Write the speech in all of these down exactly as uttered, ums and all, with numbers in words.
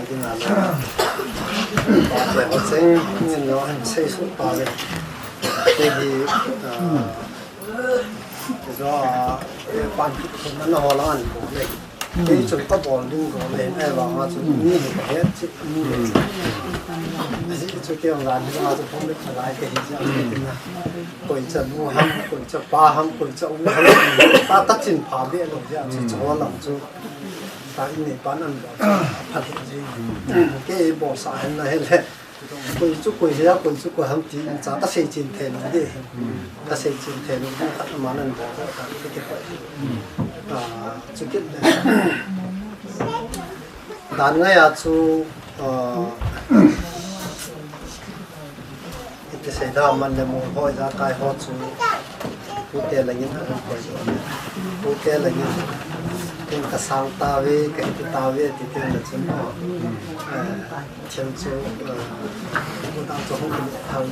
Dinga la. Pate ho cheng, ni no, sei su pa le. Te hi, ah, zo, ah, pan ki na ho la an ko le. Te chu ka bol ding ko le, ai wa ma chu ni he he chi. Asi chu ke la ni ma chu phong le ka lai ke hi ja na. Koi cha nu ham, koi cha pa ham, koi cha u ham. Ta ta chin pha be lo ja chu chu la chu. Ta in nei pan an bol, a phat hi ji. Kei bol sa hen na he le. Koi chu koi hea, koi chu koi ham ti in cha ka sei chin thei lou de. Ka sei chin thei lou de, khat man an bol ta ka ti koi. Ah, chu kit le. Dan ngai a chu, ah, Iti sei da man le mo ho ja kai ho chu. Pute la ngin a koi. Pute la ngin. Tin ka sang ta ve, ka hiti ta ve, ti tin la chun. Eh, chen chu, eh, pu ta chu hung ki thau,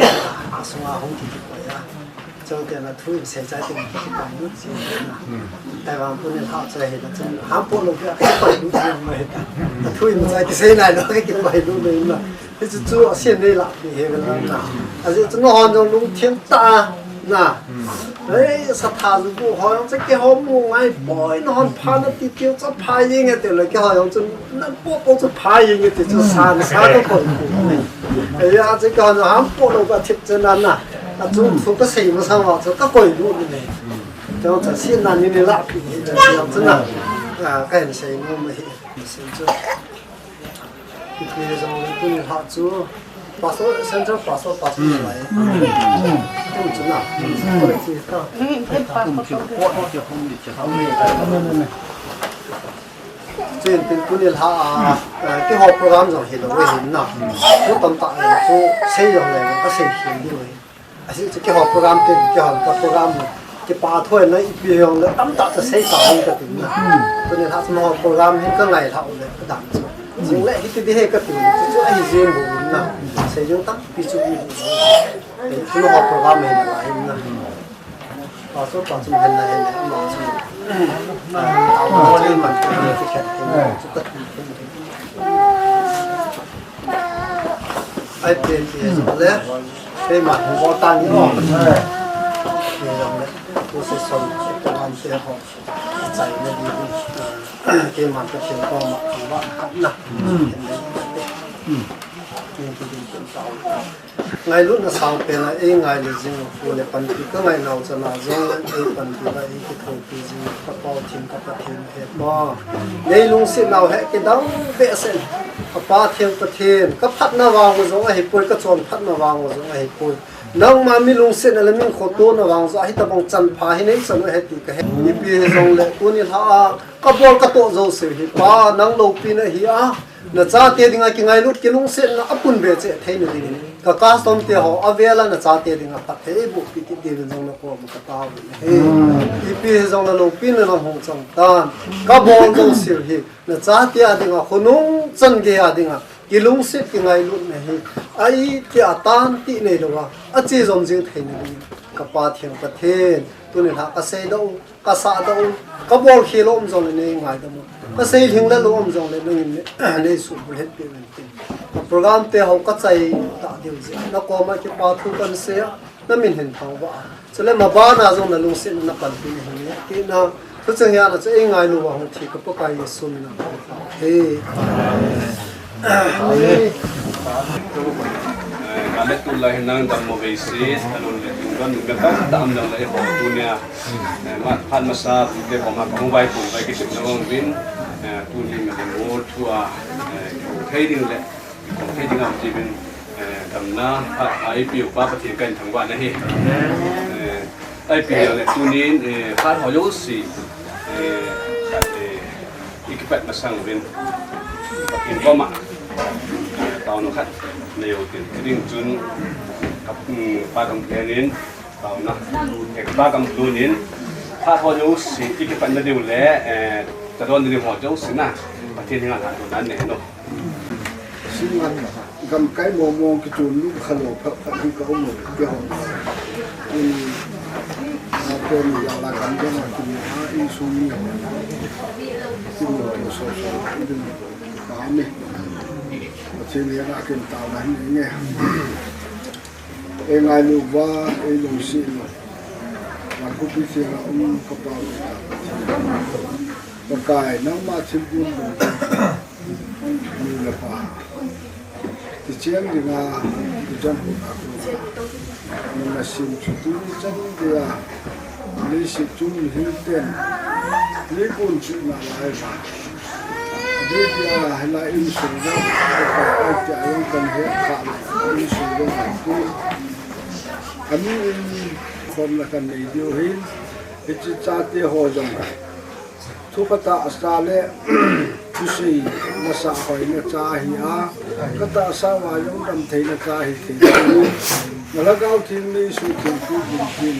a sunga hung ki koi a. Chau te na thu in sei chai tin ki koi nu chi na. Taiwan pu ni thau chai he la chun. Ham po lo ki koi nu chi mai. Thu in chai ki sei nai lo ki koi nu mai na. Hichu chu a sian nei la pi he vel na. A jeh chu nahon jong lungthim tah na. Ei, sa tha ju bu ho jong chu keiho mu ngai poi, nahon pha na ti tiu chu pha jeng e ti le keiho jong chu na po po chu pha jeng e ti chu san sa ko ko. Ei, a chu ka na ham po lo ka thip chu na na. A chu thu ka sei ma sa wa chu ka koi lu ni. Chu chu sian na ni ni la pi he chu na. A ka hin sei mu ma hi. Sei chu. Ipi jong le tuni lha chu pastor, central pastor, pastor lai. Tum chu na. Koi chi ta. Tum chu ko ni chu hom ni chu hom ni. Chuin tin tuni lha a, eh, keiho program jong hilou hin na. Chu tamtah le chu sei jong le ka sei hin di. Asi chu keiho program te, keiho ka program, kipa thoi na ipi jong le tamtah ta sei ta hung ka tin na. Tuni lha chu mo program hin ka ngai lha u le ka dam chu. Jing le hiti di he ka tin chu chu ahi jing bu na. Sei jong tampi chu bu. Ei chu mo program hin la hin na. Pa chu pa chu hin la hin na ma chu. Ah, ma chu ma chu ka tin chu ka tin. Ai pe pe jong le, pe ma hung bol tang ni o. Pe jong le, position, pe man te ho. Chai na di, pe man ka thil ko ma, ma khat na. Ngailutna sang pen a ei ngailu jing u, pu le panpi ka ngai nau chan a jong le ei panpi uva ei kithopi jing u, ka Pathen, ka Pathen he Pa. Nei lungset nau he kidang behseh. Ka Pathen, Pathen, ka phatna vang u jong ahipoi, ka chonphatna vang u jong ahipoi. Nangma mi lungsetna le min khotona vang u jong ahi tabang chan pha hi nei chan u he ti ka he. Ipi hi jong le, tuni lha a, ka bol ka toh jouse hi, Pa, nang loupina hi a. Na chate dinga kingailut kilungsetna apun be cheh theina dingin. Ka custom te ho avela na chate dinga phatthei boh pi kit diuvin jong na koma ka tao uve. Ipi hi jong na loupina na hung chang tan. Ka bol jouse hi na chate a dinga khonung chan gei a dinga kilungset kingailutna hi. Ai ti a tan ti nei louva. Ache jom jing theina dingin. Ka Pathen Pathen. Tuni lha ka seidoh u. Ka sahdoh u, ka bolkhel u um jongle nei ngaidam u. Ka seilhing lel u um jongle nangin nei, nei suhbulhit peh uvin tin. Ka program te ho ka chai tah diu jeh a, na koma kipa thu kan sei a, na min hin thangvah a. Chule mabana jong na lungsetna na panpi na hin nge. Tina, thucheng hiana chu ei ngailu uva hung thi ka Pakai Jesu min a ka thangvah e. Amen. Eh, ka le tulai hin nang dammo veise, alon le tun don, ka tam tam dam le ho tunia. Eh, ma, phat masa, ke ko ma, ko vai ko vai ke sim na wang vin. Eh, tuni ma ko thua, eh, ko thei ding le, ko thei ding am ti vin. Eh, damna, phat ai piu pa Pathen ka in thangvah na hi. Eh, ai piu le tunin, eh, phat ho jouse, eh, phat, eh, i kipat masang uvin. Pathen koma, eh, taona khat nei u tin. Hiding chun, ka, mm, pa kam pen in, taona. Eh, ka pa kam tun in, phat ho jouse, i kipat na diu le, eh, ta don diu ho jouse na. Pathen henga lhatdohna nei u. Siman, gamkai mong mong kichun lut kha lou phat phat hi ka um lou ke ho. In, na ko ni ya la gam dong a kin ha in sung ni ho. Kin lo to so so, in ka ni. Pathen henga kin taona hin nge. Ei ngailu uva, ei lungset uva, van khopi thenga um ka Pa u Pathen. Pakai, nangma thilgon lungdon, nu le pa, kicheng dinga, kijong hu a ku, nangma sim chu tuni chan dia, leiset chung mihing ten, leiset chung na lai va. Adeh dia hilai insung jong, Pakai, tia jong kahet kha, insung jong ahi. Ami in khomna kanei diu ahin, hiche chate ho jong thu katahsa le thusei nasah hoina cha ahi a, katahsa uva jong damtheina cha ahi thei. Na Lhagao Theng nei suhtheng pu din tin.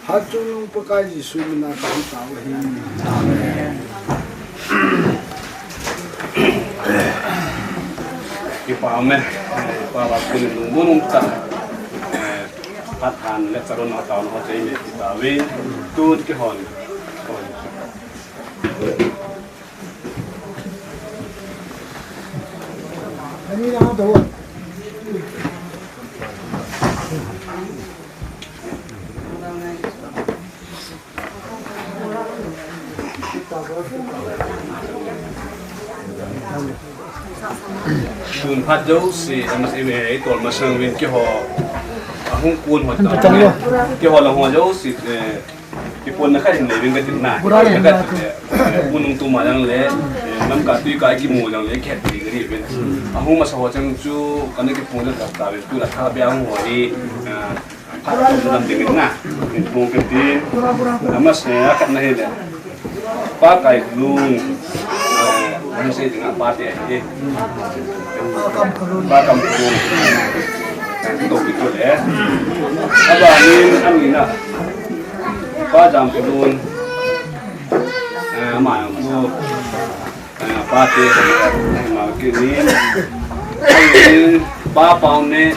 Hatchungnung Pakai Jesu mina kahin tao ahi. Amen. Kipa ume, eh, Pa, Pa, Pu, lungmon umtah. Eh, phat han le charon a taona ho chu eime kitaovin, tun kihon. Tun phat jouse, amas ime, itol masang uvin keiho, ahung kon ho ta, keiho lang ho jouse, eh, kipanna khat hin nei uvin kati na, kati le, eh, Pu Nungtoma jong le, eh, Lamka Twikah kimu jong le, khet ding kati uvin. Ahung masa ho chang chu, kana kipan le kati uvin, tu la tha bia hung ho hi, eh, Phat chom lam ding in na. Nin pung kiti. Amas ne, akhat na hile. Pa Kailun. Eh, ani sei ding a pa te ahi. Pa Kamkholun. Eh, to kiti le. Abanin, ani na. Pa Jamkholun. Eh, ama yang ku. Ah, pa te, ah, ma kinin, kinin, pa pau ne,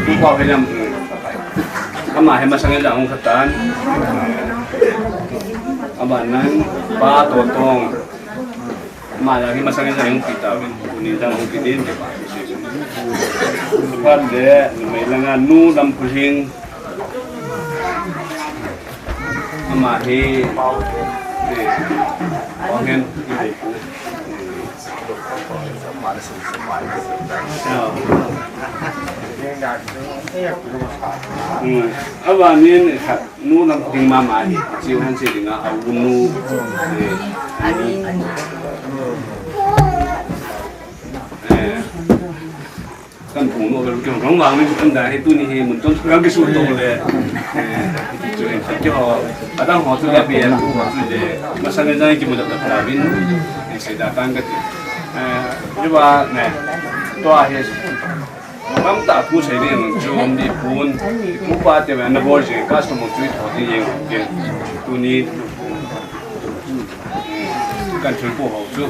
tu pau helam, ama he masang jang hung khatan, ama nan, pa Totong, ama jang he masang jang hung kita, kinin jang hung kinin, pa, pa le, numei langa, nu Lamkhohing, Ama hi, eh, Pau Hen, i dei pu. Hmm. Abanin, khat, nu Lamkhohing mama hi, chiu hen sei dinga, a u nu, eh, ani. Eh. Kan phung no, kan kihong vang ni, kan da hi tuni hi mun chom kan kisu to le. Eh, chu hin kihong, adang ho chu le bia, ho chu le, masang le jang kimu da ta vin, eh, sei da tang kati. Eh, ju ba ne, tua hi, kam ta pu sei ni mun chom di pun, pu pa te na bol je, customer chu tho di jeng, tuni, kan thul pu ho chu.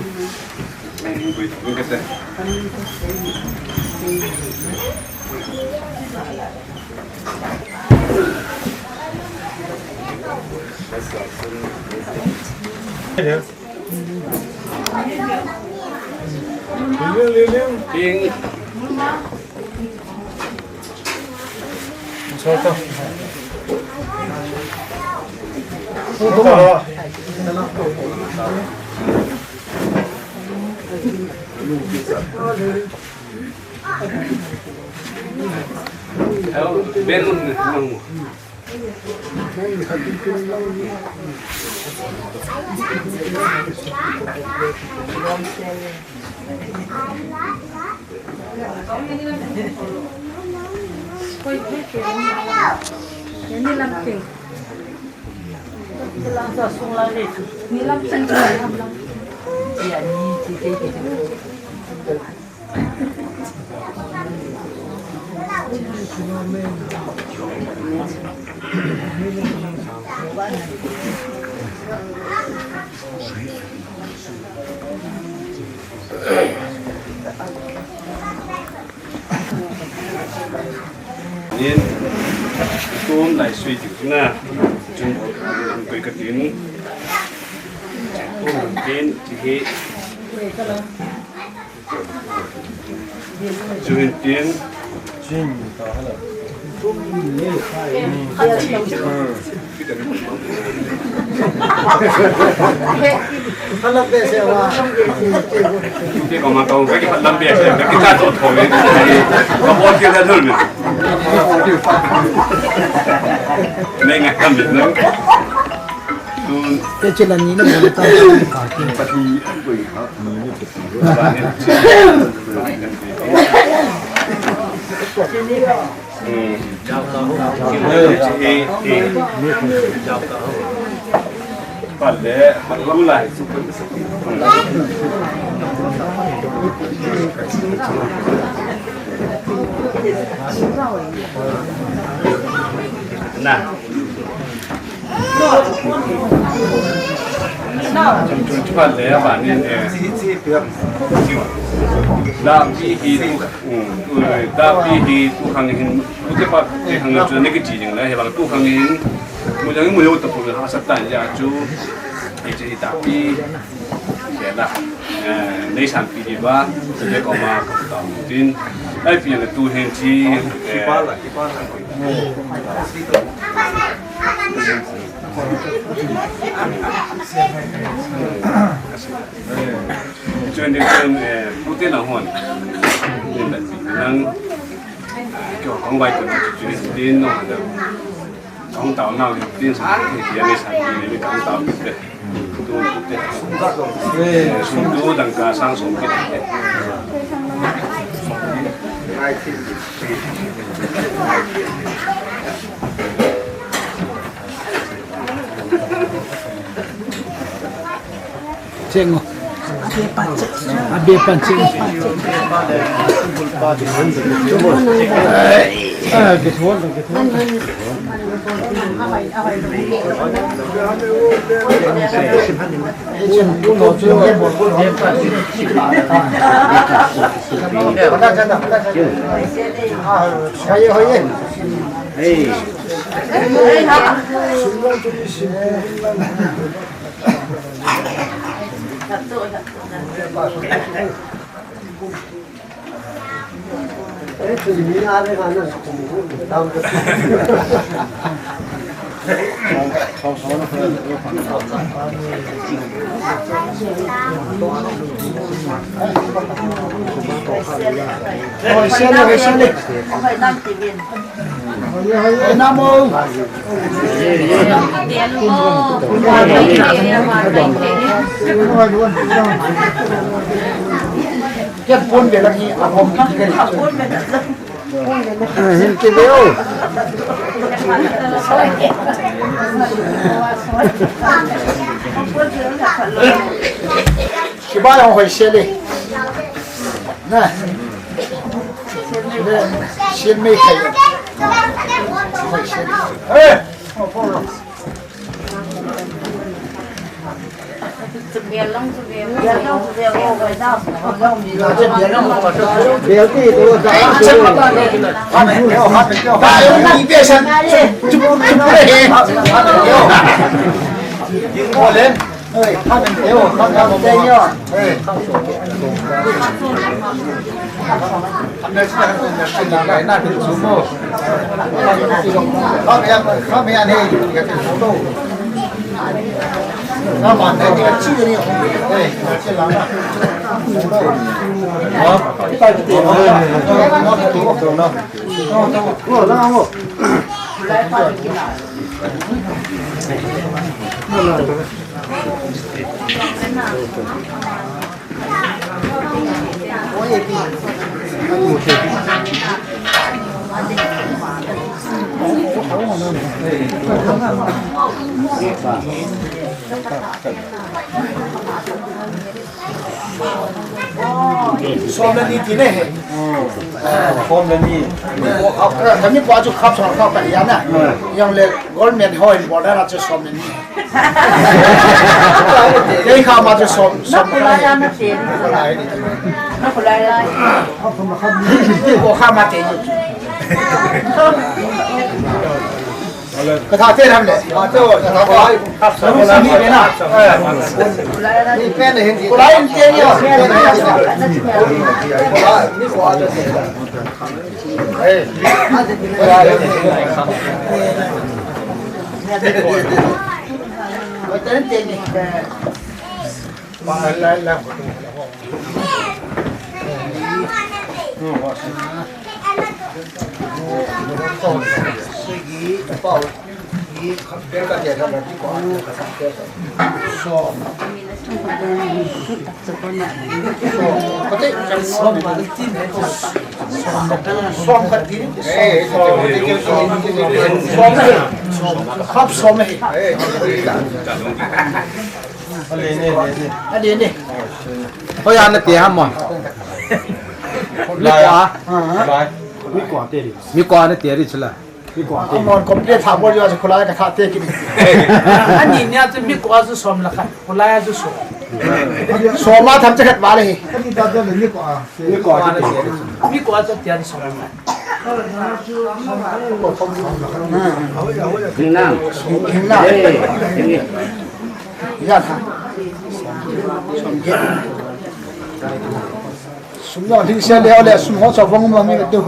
Nin, kum lai sui tik na, jun koi katin, kum tin, tihi. Chuhin tin. Chin ta hala. Hala pe se wa. Ke ko ma ko ke ki lam pe se ke ka to tho ni. Ka bo ke da dul ni. Nei nga kam ni. Te che la ni na mo ta. Pati an ko ha. Na. Chun, chun, chun, le, ba, ni, eh. Dapi hi tu, mm, tu, dapi hi tu khang hin, tu te pa, te khang chu ni ki chi jing le, he bang tu khang hin, mu jang mu yo ta pu ha sa tan ya chu, hi chi dapi, ke la, eh, nei san pi hi ba, le ko ma ka ta mu tin, ai pi le tu hin chi, eh, Chuan din chuan, eh, pute na hon. Nang, eh, kyo kong bai ko na chu chu din no da. Kong tao na din sa ki dia ni sa ni ni kong tao te. Tu te. Eh, sun tu dang ka sang song ki. Cheng o. Abe pan cheng. Ah, ke thon, ke thon. Hey. Ken pon ve lang hi a hom ki kani. Hin ki ve o. Ki ba long hoi se le. Na. Sil mei khai. Hoi se le. Eh. Som le ni ti ne he. Som le ni. Kami pa chu khap som khap pa ya na. Yang le government ho in border a chu som le ni. Kei kha ma chu som, som. Na khulai ya na te. Na khulai lai. Ko kha ma te. Ka tha te ram le. Ka tha te. Ka tha te. Ni pen na. Ni pen na hin. Kulai in te ni. Hoi, ana te ham mo. Mi kua. Mi kua te ri. Mi kua na te ri chula. Mi kua te. Amon complete tha bol jo chu khulai ka tha te ki. Ani nia chu mi kua chu som la khat. Khulai chu som. Som ma tham che khat ba le hi. Ani ta ta le mi kua. Mi kua te. Mi kua chu te som la khat. Hinam. Hinam. Hey. Ya tha. Sum jong thil sia leo le sum ho chawvang um mi ka tiu.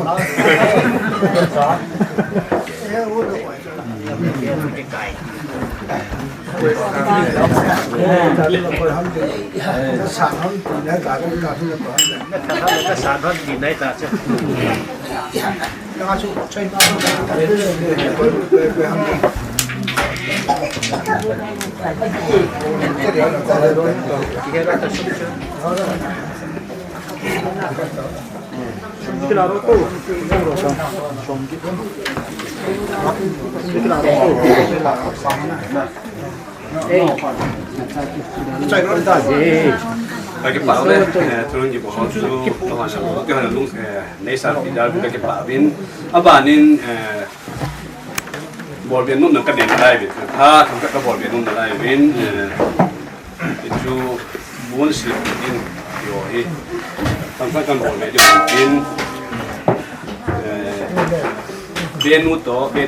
Ka kipah le, eh, thurun kibo ho chu, ka hon, ka hon lung, eh, nei sa pi da, ka kipah uvin, aban in, eh, bol ve nom na ka nei lai uvin, ha, thum ka, ka bol ve nom na lai uvin, eh, Hichu bun si in yo hi. Tam sa kan bol ve jo in. Eh, benu to, be,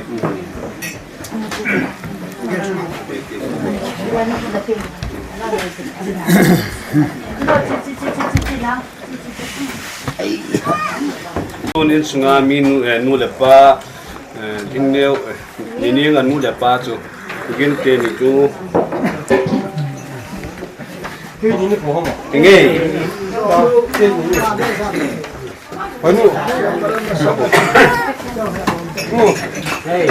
Tunin sunga mi nu, eh, nu le pa, eh, ding neo, eh, Ni ning anu le pa chu. Gin te ni chu. Nge. Anu. Nu. Hey.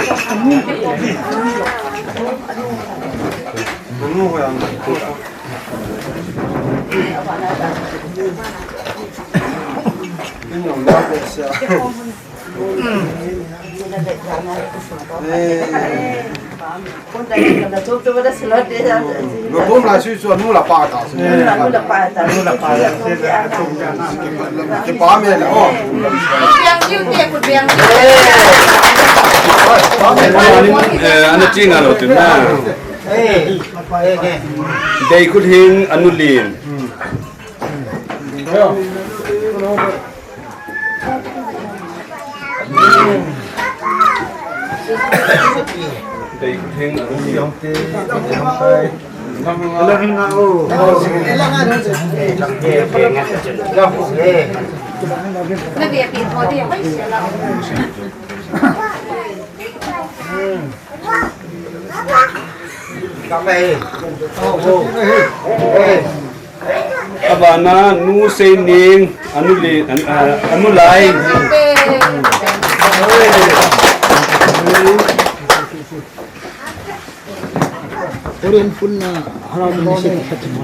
Anu ho yang. Lutbom lai sui chu anu la pa ta. Anu la pa ta. Anu la pa ta. Kipa me le o. Eh, ana ching a lo tu na. Dei Khut Hing anu lin. Abana nu Seining, anu le, an, a, anu lai. Korean phone na harau ni se khat mo.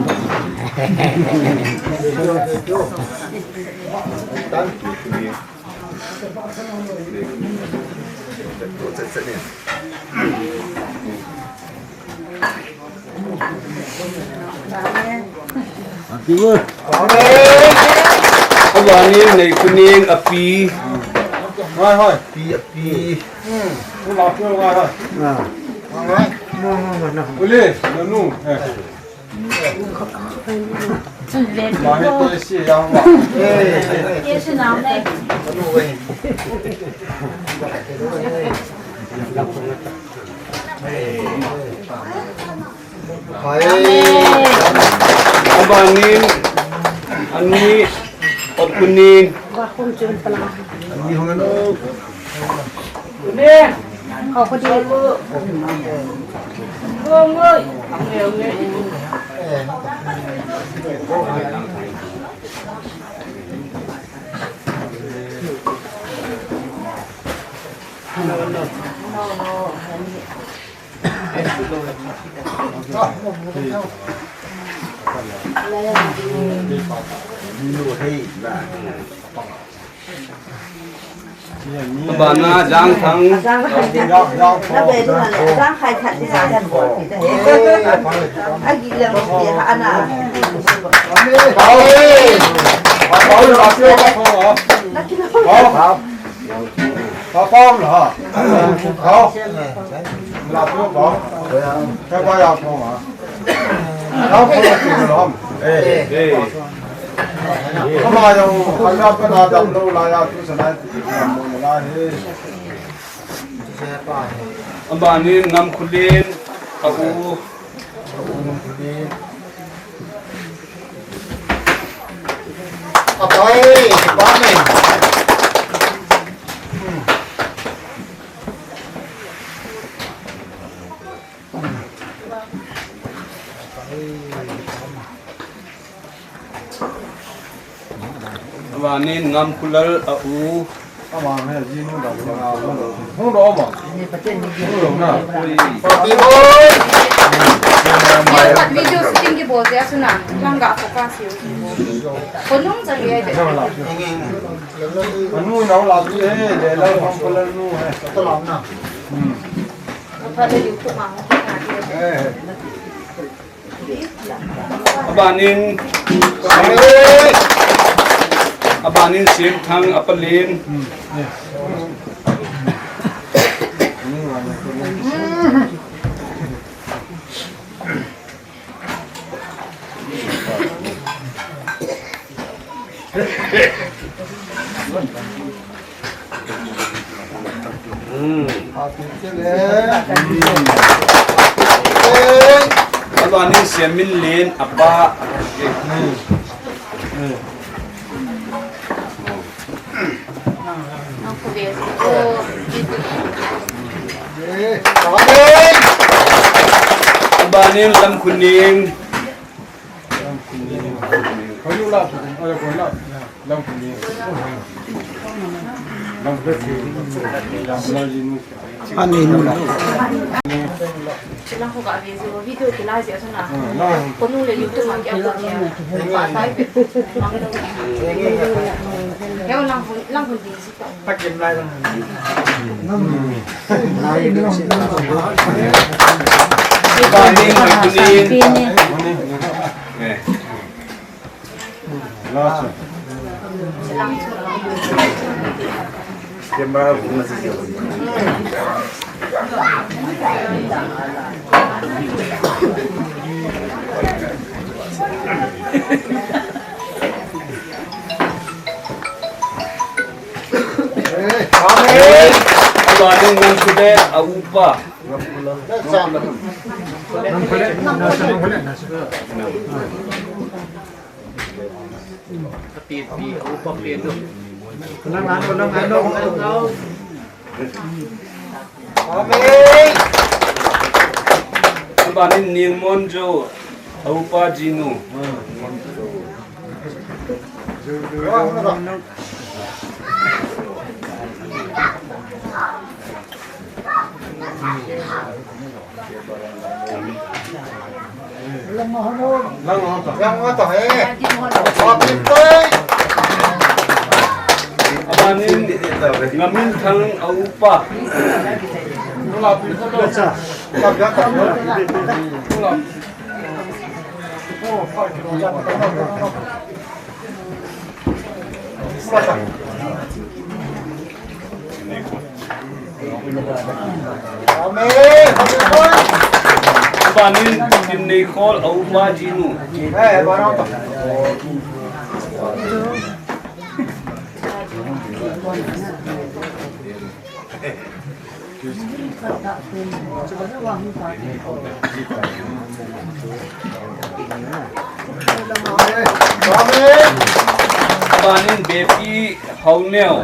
Api. Amen. Abang ni nei kuning api. Hoi, hoi. Api, api. Hmm. Uli, nanu. Eh. Abanin, ani, Okunin. Bana Jangthang. Jangthang. Jangthang. Papa, la. Papa, la. Papa, la. Papa, la. Papa, la. Papa, la. Eh. Eh. Papa, la. Papa, la. Papa, la. Abanin Ngamkhulin, a u. Abanin Ngamkhulal a u. Ama me ji nu da. Hung do ma. Hung do na. Video shooting kibol te asuna. Langa focus yo. Konung chang ye de. Anu na la tu he, de la Ngamkhulal nu he. Abanin, abanin Semthang a palin. Hmm. Abanin Siaminlen a pa. Abanin Lamkhuning. Ani nu. Lang ko ka video, video kila ji asuna. Konu le YouTube ma kya ko kya. Pa tai. Yo lang ko, lang ko di. Amen. Abanin Ngamkhulal a upa. Amen. Abanin Ningmonjo a upa jinu. Abanin Ngaminthang a upa. Abanin Timneikhol a upa jinu. Abanin Bepi Haoneo.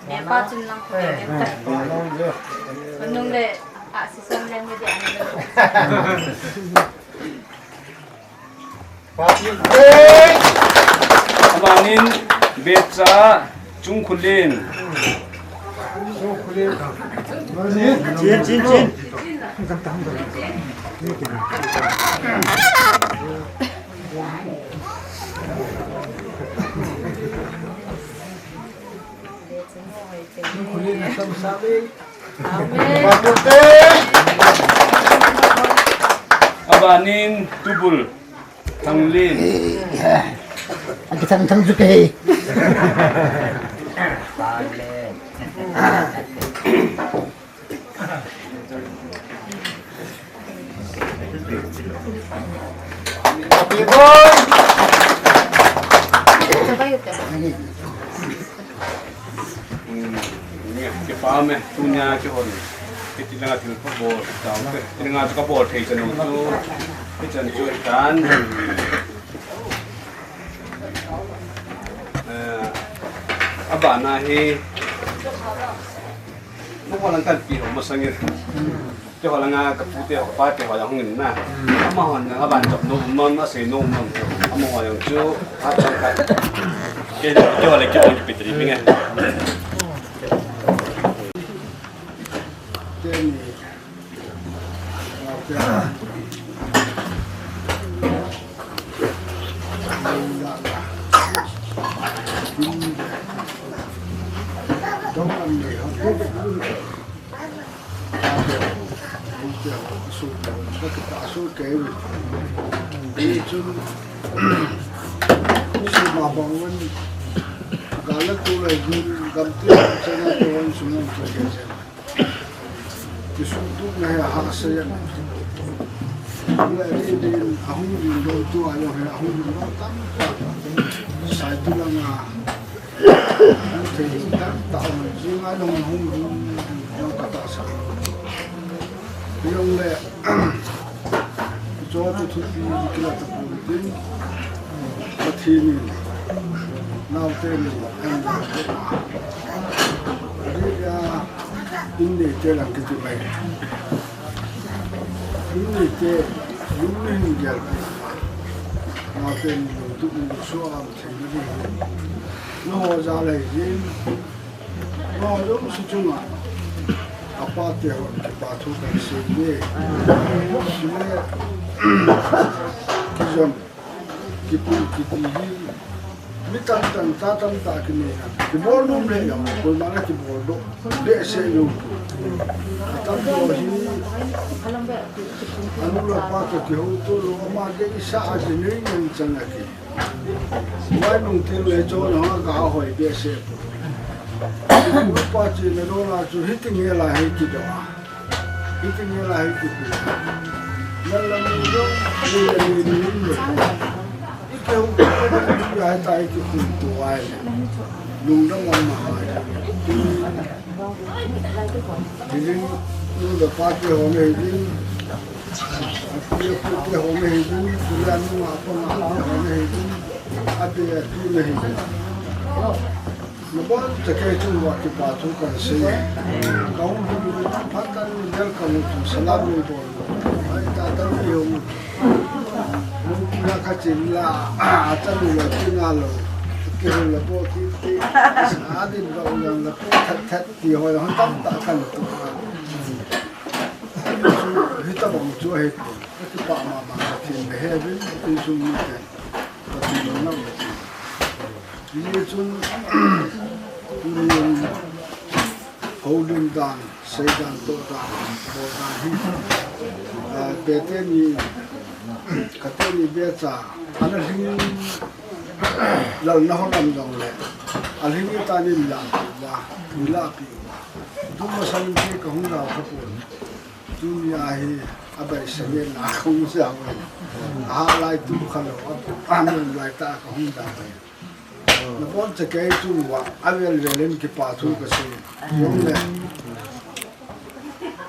Bepa chun lang ko le. Nung le, a, si son le mi de. Abanin Becha Chungkhulen. Chin, chin, chin. Abanin Tubul Thanglin. Aki thang thang chu kei. Kipa me, tunia kihon. Hiti langa thil kabol, tao te. Hiti langa chu kabol thei chan u chu. Hichan chu hitan. Eh, abana hi. Mo lang kan pi ho masangin. Keiho langa kapu te ho, kapa te ho jong hung in na. Amahon jong aban jop nom, nom asei nom, nom. Amaho jong chu, a chang ka. Kei, keiho le keiho ki pitri mi nge. Teni. Kisungtup na hi ahahsa jeng. Le ri din ahung din dom tu a jong hi ahung din dom tam ta. Sai tu langa. Hung thei ding tam ta, hung jing a jong hung din dom ka tahsan. Jong le, cho tu thupi kila ta pu tin. Pathen in, naote in, an la ta. Ri ya, In neite lang kiti mai. In neite, lungneihon gel pi. Naote in lungtup in lungsuh a um thei nading. Nangho jal ahi jin. Nangho jouse chunga. Apa te ho kipa thu kahin sei e. Sile. Kijom. Kipu, kipu hi, mi tamtah, cha tamtah kinei a. Kibol nom le jong, koima le kibol doh. Behseh jong. Atamjo hi, anu le apa toh kihouto lou, ama deisah a kinei ngen chan a ki. Mai nung til le chon ho ka hoi behseh. Upa chena dol a chu hiti nge la hi kidoh a. Hiti nge la hi kidoh a. Nala mu jong, ni la ni ni ni. Ike hu ko ko ni ya ta ike hu to ai. Lungdam ma ma ai. Hijin, nu da pa ke ho me hijin. Ake pu ke ho me hijin. Kula nu ma pa ma ke ho me hijin. Ate atu me hijin. Nabon te kei chun va kipa thu kahin sei. Kahung lhun phat in welcome to salam nei bol. Ai ta ta ni hung. Hung kina kachin la, a chanu la kina lou. Kihou la bol kiti. Sa din lou jong la pu that that ti ho jong tamtah kahin tu. Hitabang chu ahi. Kipa mama Pathen in he uvin, insung mite. Pathen in nang Pathen. Hijeh chun, tunin, houlim dan, seidan, tohdan, boldan hi, ah, Pathen in, Pathen in Becha, ana lhing lal na hon am jongle, alhing tan in la, la, la pi, tu masan pi kahung la ka pon. Tunia hi abai sangin la kahung ja uve. Ahalai tu khalou, apu amin lai ta kahung ja uve. Nabonchauva kei chunguva avel velin kipa thu kasei. Jongle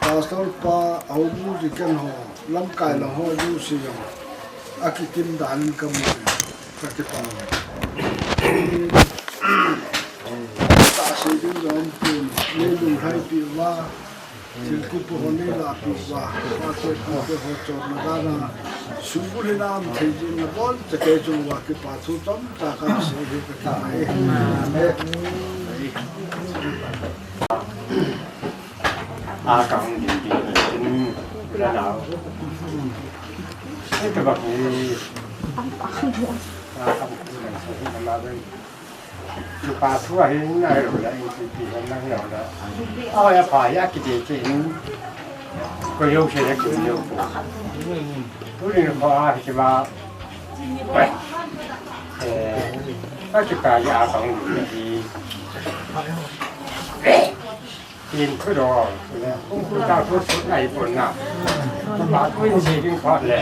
Pastor pa, aum ji ken ho, lamkai lang ho, jouse jong akikim danin kamu, kakipah uve. Tahsa ding jong pun, neilunglhaipi uva, thil kipu ho neilahpi uva, pate pute ho chonna dana, sumil hinam thei jing nabonchauva kei chunguva kipa thu chomcha kasei hi kakipah e. A kahung ding ding hin, la nau. Ito ba ki. A kahung ding ding hin, la ba. Kipa thu ahin, ahi lo la, in pi pi hin, ahi lo la. A ya pa ya ki de ki hin. Ko yo se ya ki yo. Tu ni ko a ki ba. Eh, a kipa ya a kahung ding ding. Tin khu do, le, kung khu ta khu sut nai pon na. Ba khu in si ding phat le.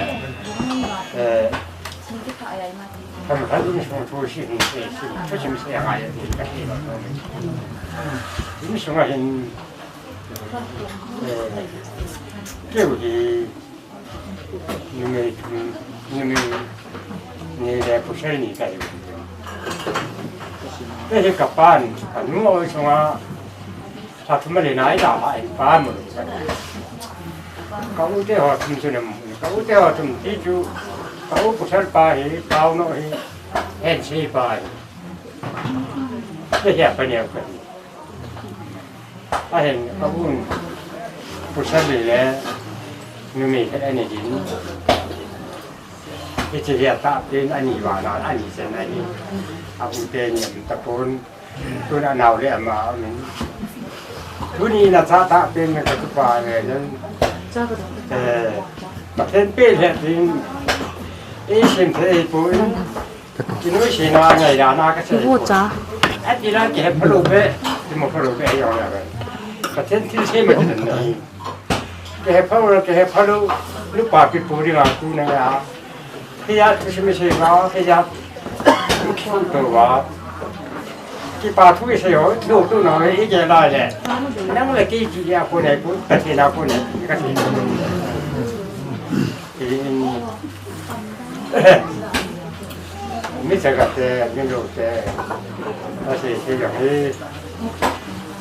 Eh, kan kan in sung thu si in si, si, thu sim si ha ya tin ka ti lo. In sung a hin, eh, keu hi, Numei thum, numei ni le pasal ni kahi. Kahi kapan, kanu oi sunga, sa thum le nai da ha in pa mu. Ka u te ho thum chu nam, ka u te ho thum ti chu, ka u pasal pa hi, pau no hi, hen si pa hi. Kahi pa ni kahi. Ahin, a un, pasal le, numei khat ani din. Hiche hi atah pen ani vana, ani chen ani. A u teni um tapon, tun anao le ama amin. Tuni na cha tah pen na katupa le, eh, Pathen pen le din, ei sim thei pon. Kinu si na ngai da na ka sei. Ibu cha. Ati na ke phalu be, ti mo phalu be yo na be. Pathen thil sei ma ti na. Ke phalu, ke phalu, lu pa ki pu ri la tu na ya. Ke ya tu si me sei ba, ke ya. Tu ba. Kipa thu ki sei ho, tu tu na i ke la le. Nang le ki ki ya ko ne ko, ta ki na ko ne, ka sei. Mi chaga te, mi lo te, a se se jong hi,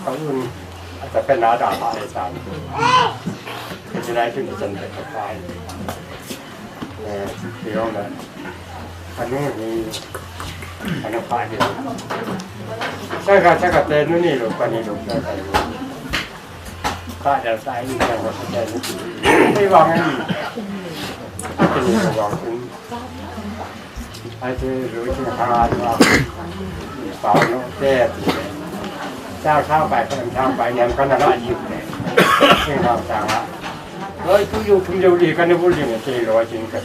ka un, a ta pe na da ba le san. Ke ji lai tu ni chan pe ka pai. Eh, ti jong le. A nu ni, a nu pa ni. Chaga, chaga te, nu ni lo, pa ni lo, chaga lo. Ka dal ta in ka wa sa ta ni. Ei vang in. A ti ni ko vang in. Ai te ru chi ha ra. Pa no te. Cha sa bai, pa sa bai, nyam ka na la ji. Sing ha sa ha. Loi tu yu kum yu li ka ni bu li ni te lo chin ka.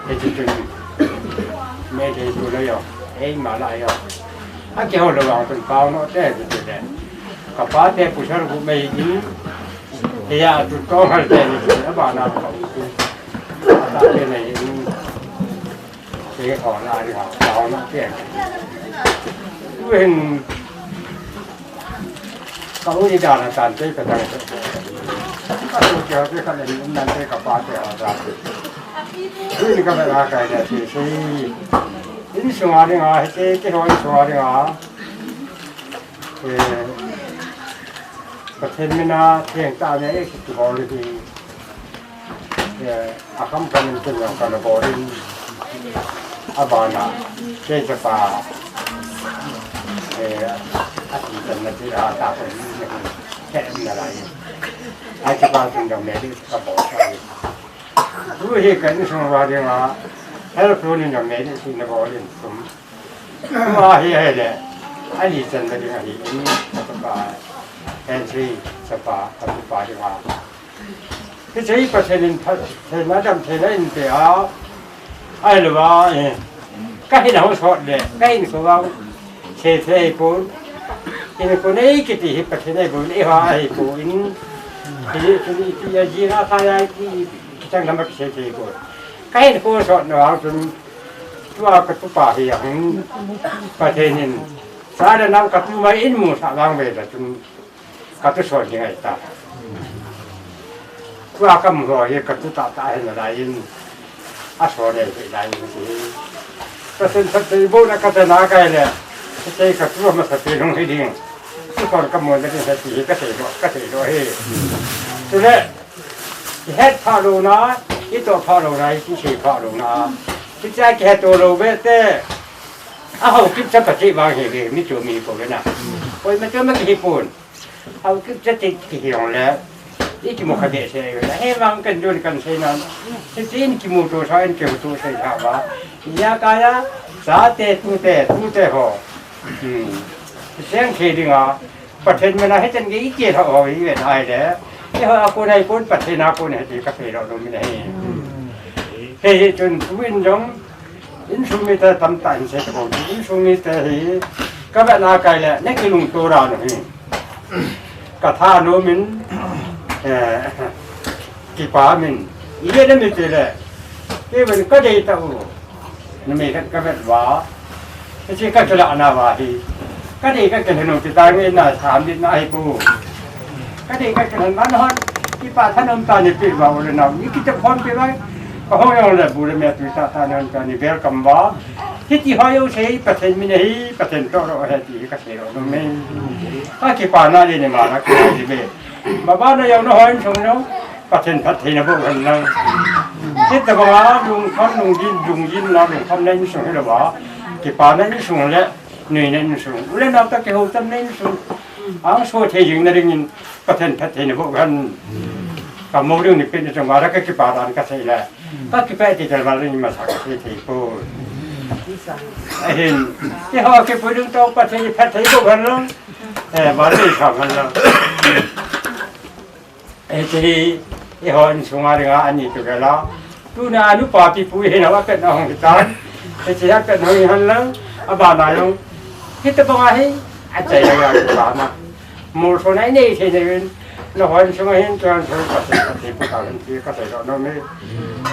Ei ti tu. Me te tu lo yo. Ei ma la yo. A ke ho lo vang tu pa no te ti te. Ka pa te pu sa ru mei in. Hiya tu tong hal te ni, a ba na ka u tu. A ta te nei ni. Te ho na ni ha, ta ho na te. U hin. Ka u ni da na tan te ka ta. Ka u te ho te ka le ni nan te ka pa te ho da. U ni ka ba na ka ya ti si. Ini sunga ni nga, te te ho ni sunga ni nga. Eh, Pathen mina theng tah a ei kibol hi, eh, a kam kam in kin jong kana bol in, a bana, kei chapa, eh, a ti tan na ti ra ta ko ni, he na lai. A ti pa tin jong me di ka bol sa ni. Tu hi kan sung va ding a, help tu ni jong me di si na bol in tum. Tua hi ahile, ani channa ding ahi, ani chapa, hensi chapa, chapa ding a. Hiche hi Pathen in pha, theina dam theina in pe a, ahilou a, eh, ka hin hung sot le, ka hin ko a, che che pon, in ko nei kiti hi Pathen ei bol, ei ha ei pon, Ti, ti, ti, a jina sa ya ti, kichang nama kisei thei ko. Kahin ko so no ang tun, tua katupa hi ang, Pathen in, sa da nang katu mai in mu sa lang ve da tun, katu so ni ngai ta. Tua kamu ho hi katu ta ta hin la in. A so le hi lai ni ti. Ka sen sa te bo na ka ta na kai le. Te ka tu ma sa te long hi ding. Tu kon ka mo na sa ti ka te lo, ka te lo hi. Tu le. Ki het pha lo na, i to pha lo na, i ki se pha lo na. Ki cha ki het to lo ve te. A ho ki cha pa ti bang hi ve, mi tu mi ko ve na. Oi ma tu ma ki hi pun. Au ki cha ti ki hiong le. I ki mo kha de se yo. He mang kan dun kan se na. Se tin ki mo to sa en ki mo to se sa ba. Ya ka ya. Sa te tu te tu te ho. Hmm. Seng ke ding a. Pathen mana he chen ke i ke ho ho i ve ai le. He ho a ko nai kon Pathen a ko ne ti ka pe lo lo mi ne. He he chun tu in jong. Insung mite tamtah in sei ko, insung mite hi ka vet na kai le, na kilungto ra no hi. Ka tha no min, eh, kipa min, ye na mi te le, ke ven ka dei ta u, na mi ka vet va, ke chi ka kila na va hi. Ka dei ka kila no ti ta nge na sam dit na ai pu. Ka dei ka kila man hon. Ki pa thanom ta ni pi va ole na. Ni ki te phon pi va. Ka ho yo le bu le me tu ta ta nan ta ni welcome va. Ki ti ho yo sei Pathen mi nei Pathen to ro he ti ka sei ro no me. Ka ki pa na le ni ma na ki di be. Ba ba na yo no hon song no. Pathen phat thei na bo han na. Ki ta ba lung kham lung jin lung jin na lung kham na ni song he lo va. Ki pa na ni song le. Nui na insung. Ule na ta ke ho tam na insung. Ang so thei jing na ring in Pathen phat thei na bo gan. Ka mo ring ni pe ni chang wa ra ka ki pa dan ka sei la. Ka ki pa ti ka wa ring ma sa ka sei thei po. Ahin. Ke ho ke pu ring to Pathen phat thei bo gan lo. Eh, ba ri sa gan lo. Hiche hi, eiho insung a dinga ani tu gala. Tuna anu papi pu hi na wa pet na hong hitan. Hiche hi a pet na hong hi han lang. A ba na yong. Hita banga hi. A chai la ya tu ba na. Mol so na nei thei nei win. Na hon sung hin tuan so ka se ka se pu ka hin ti ka se lo no me.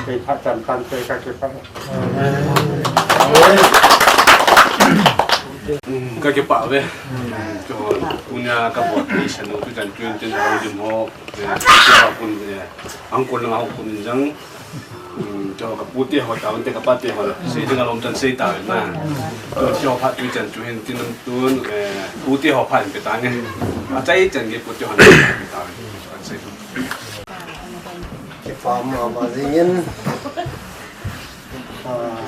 Ke pha chan tan te ka ke pa. Ka kipah ve. Chu, tunia ka bol ni sa nu tu chan tun tin ho dim ho. Eh, ka kun, eh, ang kun lang ho kun jang. Hmm, chu ka pute ho ta, te ka pate ho. Sei ding alom chan sei ta na. Chu, chu pha tu chan chu hin tin tun, eh, pute ho pha pe ta nge. A chai chan ge pute ho pe ta. Sei. Kipah ma ma jingin. Ah,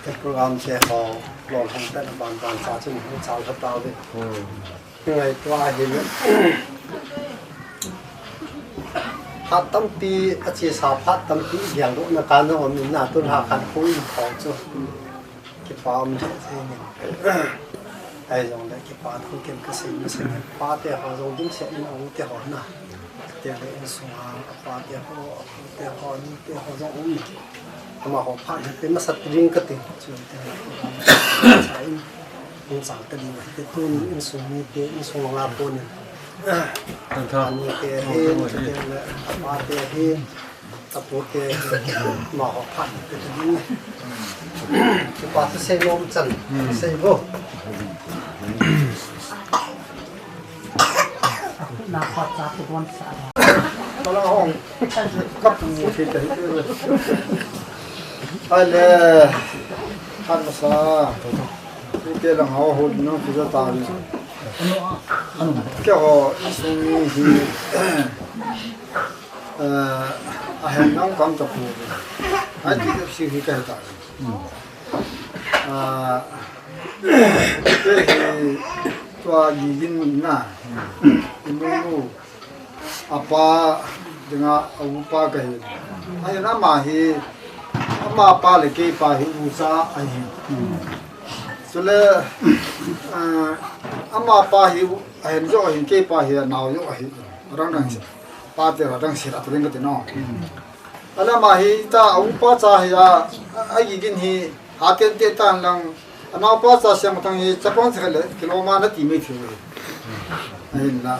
ka program che ho. Lol hong pen a ban ban cha chun hong chal kha tau ve. Hmm. Ngai tua hi le. Phat tampi a chi sa phat tampi gel do na ka na om in na tun ha khan khu in khau chu. Kipa um le che ni. Ai jong le kipa thu kem ka sei ma sei. Pa te ho jong ding se in u te ho na. Te le insung a, a pa te ho, a pu te ho, a nu te ho jong um. Amaho phat hi pe masat ring kati. Chu te le, sa in, in sang ta ding, te tun insung mite, insung nga pon in. Kan tha. A nu te hi, te le, a pa te hi, a pu te hi, amaho phat hi pe ta ding. Kipa thu sei nom chan, sei bo. Na pa cha tu don sa. Tala hong. Kap tu mo thei ta hi. Ale. Han sa. Ni ke lang ho ho no ki za ta ni. Ke ho sung ni hi. Eh, a hen nang kam ta pu. Ai ti si hi ka ta. Ah, te hi tua Gigin na, i nunu, a pa dinga a upa ka hi. Ahin ama hi, ama pa le kei pa hi ucha ahi. Chule, ah, ama pa hi u-, ahin jo ahin kei pa hi nao jo ahi. Rang rang si. Pa te rang si ra tu ring ka ti no. Alama hi ta, a upa cha hi a, a Gigin hi, a ten te tan lang, a naopa cha siang thang hi, chapang cha le, kiloma na ti mai thiu hi. Ahin la.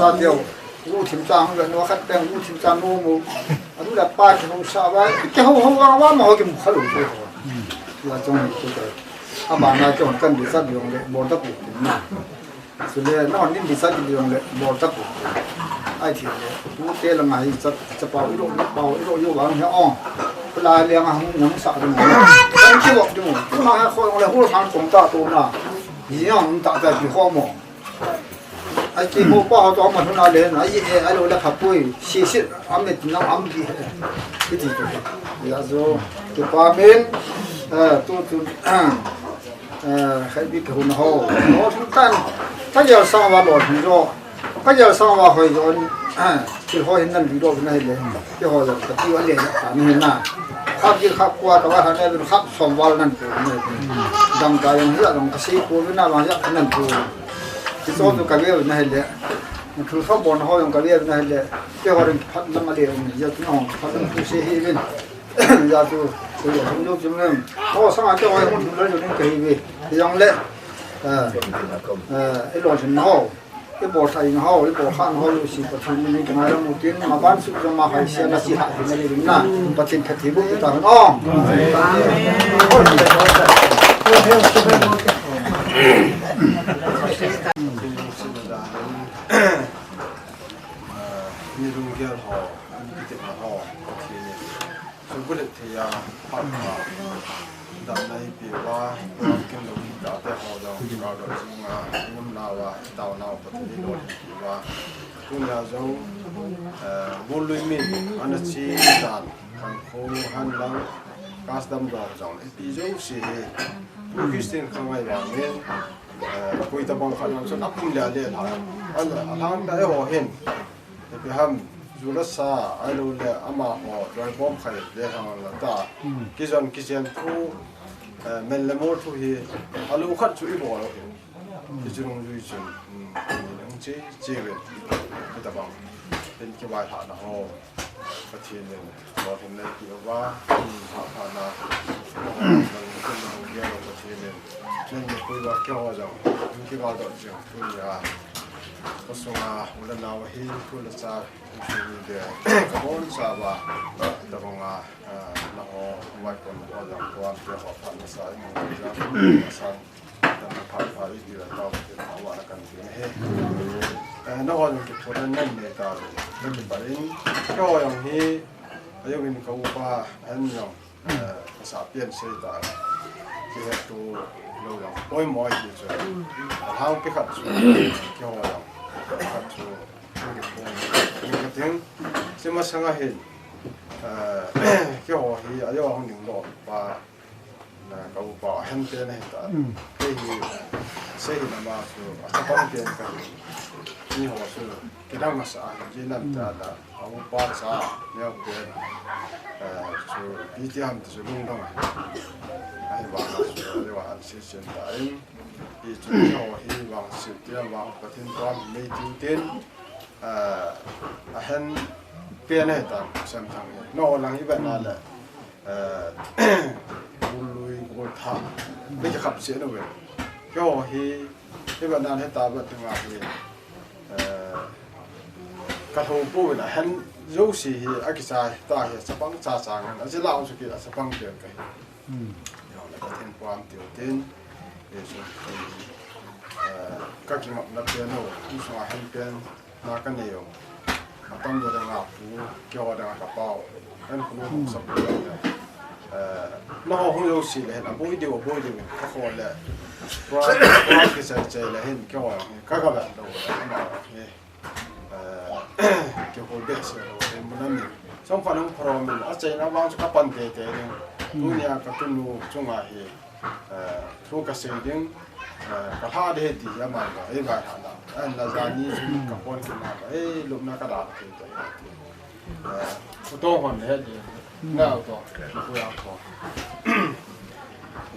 sa teo. U thim chang le no khat peng u thim chang no mo. Adu la pa ke ho sa ba. Ke ho ho wa wa mo ke mo khalu ke ho. Ya chong ni ke. Abana chong kan di sa di ong le. Bol ta pu na. Sule, no, nin di sa di ong le, bol ta pu. Ai thi le, tu te la ngai cha, cha pau ilo, pau ilo yo wang he ong. Pula le nga hung nang sa ding. Kan ki wak ding. Tu ma ha kho le hu san kong ta tu na. Yi yang ta ta di kho mo. Ai ki mo pa ho to ma hu na le na, yi e, ai lo le pha pui. Si si, am le na, am di. Ki ti tu. Ya zo, ki pa men, eh, tu tu. Eh, khai bi ka hun ho. Ho thum tan. Ka yal sang wa lo thum jo. Ka yal sang wa hoi jo. Eh, ki ho hin nan bi do na hi le. Ki ho yal ka ti wa le ta ni na. Khap ki khap kwa ka wa ha ne bin khap som wal nan ko ne. Dang ka yang ya dang ka si ko bin na ma ya nan ko. Ki so tu ka be na hi le. Thu so bon ho yang ka be na hi le. Ki ho rin phat lam a le ya tu no phat lam tu se hi bin. Ya tu, tu ya hung lu chim lem. Ho sang a te ho hung lu lu ning ka hi ve. Yang le. Eh, eh, i lo chin ho. I bol thai ho, i bol khan ho lu si Pathen ni ka ngai la mu tin ma ban su ma hai sia na si ha hi na ri na. Pathen phat hi bu ta no. Ni lu gel ho, ni ki te ho. Sungkulet thei a, phat pha, damna hi peh uva, program kin lo hi Kikah dot jing a, i umnau a, i taonau Pathen i lolhin uva. Tunia jong, eh, Bullui min, ana chi dan, kan kho han lang, custom dong jong, ipi jouse hi, Christian kha ngai vangin, eh, koi tabang khat lang chun a pum le a le hla. Ana, a hlang ta eiho hin. Ipi ham, ju le sa, ahilou le amaho, loi bom khai le hang la ta. Hmm. Kijon kichen thu, eh, men le mol thu hi, a lo khat chu i bol u hi. Hmm. Hichu nung jui chun, hmm, hung chi, chi ve, hitabang. Hin kivailhahna ho, Pathen in, lolhin nei peh uva, hmm, hahsatna, hmm, Pathen in, nen ni pui uva keiho jong, hin kigal doh jing, tunia. Ka sunga u le nau ahin, tu le cha, u sung u le, ka boncha uva, tabang a, ah, nangho, vai kon, u jong, kon, te ho, phat masa, i mu, jong, masa, dan phat, phat, i di le tao, te phat, wa la kan ti he. Eh, nangho jong kiphuhna nei nei tauve, na kipah in, keiho jong hi, a jong in ka upa, an jong, Eh, ka sa pian sei ta. Kihet tu lou jong poimo ahi chu. A hangpi khat chu, keiho jong khat chu, ka ting. Chu masang a hin, eh, keiho hi, a jong hung ding lou pa, na ka upa a hen te na hi ta. Mm. Kei hi, sei hi na ma chu, a chapang pian ka hi. Ni ho chu, kidang masa a, ji nam ta da. A upa cha neo pen, eh, chu ipi ti ham ti chu lungdong ahi. Ahivang a chu, leo a an seichen ta in, i chu neo hi vang seichen vang Pathen tuam mei tin tin, eh, a hen pen ahi ta, Semthang hi. Nangho lang i vet na le, eh, Bullui, Goltha, le kikhap se na ve. Keiho hi, i vet na le ta vet nga hi, eh, ka lhou pouvin a hen jouse hi a kicha ta hi, chapang cha cha ngan. A jila u chu kei a chapang pen ka hi. Hmm. Pathen puam tiu tin, eh, chu, eh, ka kingapna pen u, insung a hen pen, na ka nei u. A tam jo dang a pu, keiho dang a ka pau. Hen khunu hung sap u le. Eh, nangho hung jouse le hen, a boi diu, a boi diu, ka kho le. Puam, puam kichai chai le hen, keiho, ka ka vet lou le, na, eh. Eh, kihol behseh lou, eh, mun a min. Chomkhat hung pharom in, a chaina vang chu ka pan teitei ding. Hmm. Tunia ka tunu chunga hi, eh, thu ka sei ding, eh, ka lha ding ahi ti hi ama, eh, vaihahna. Eh, na jani chu ka pon kit na, eh, lupna ka la teitei. Eh, u to hon he ding. Na u to, u ya ko.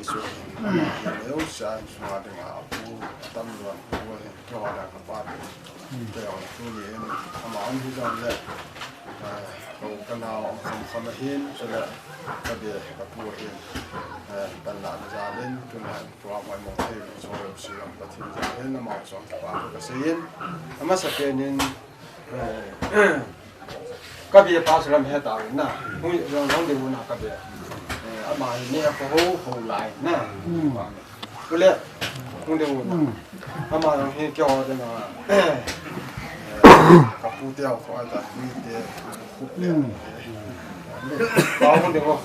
Isu, ama hi leu sa, isu a ding a, u tam lou, u he, keiho dang ka pa. Keiho tuni hin, ama um hi jong le, eh, ka u ka nao um kham kham ahin, chule ka be ka pu ahin, eh, panlahna jal in, tuna hin tua hoi mong thei, so yo si lam Pathen jal hin, ama u jong kipa thu ka sei in, amasa pen in, eh, ka be pa chu lam he ta na, hung jong jong ding u na ka be, eh, ama hi ne ko ho ho lai na. Ule, hung ding u. Ama jong hi keiho ding a, eh, ka pu te ho kho ta, mi te, khup le. Pa hung ding u.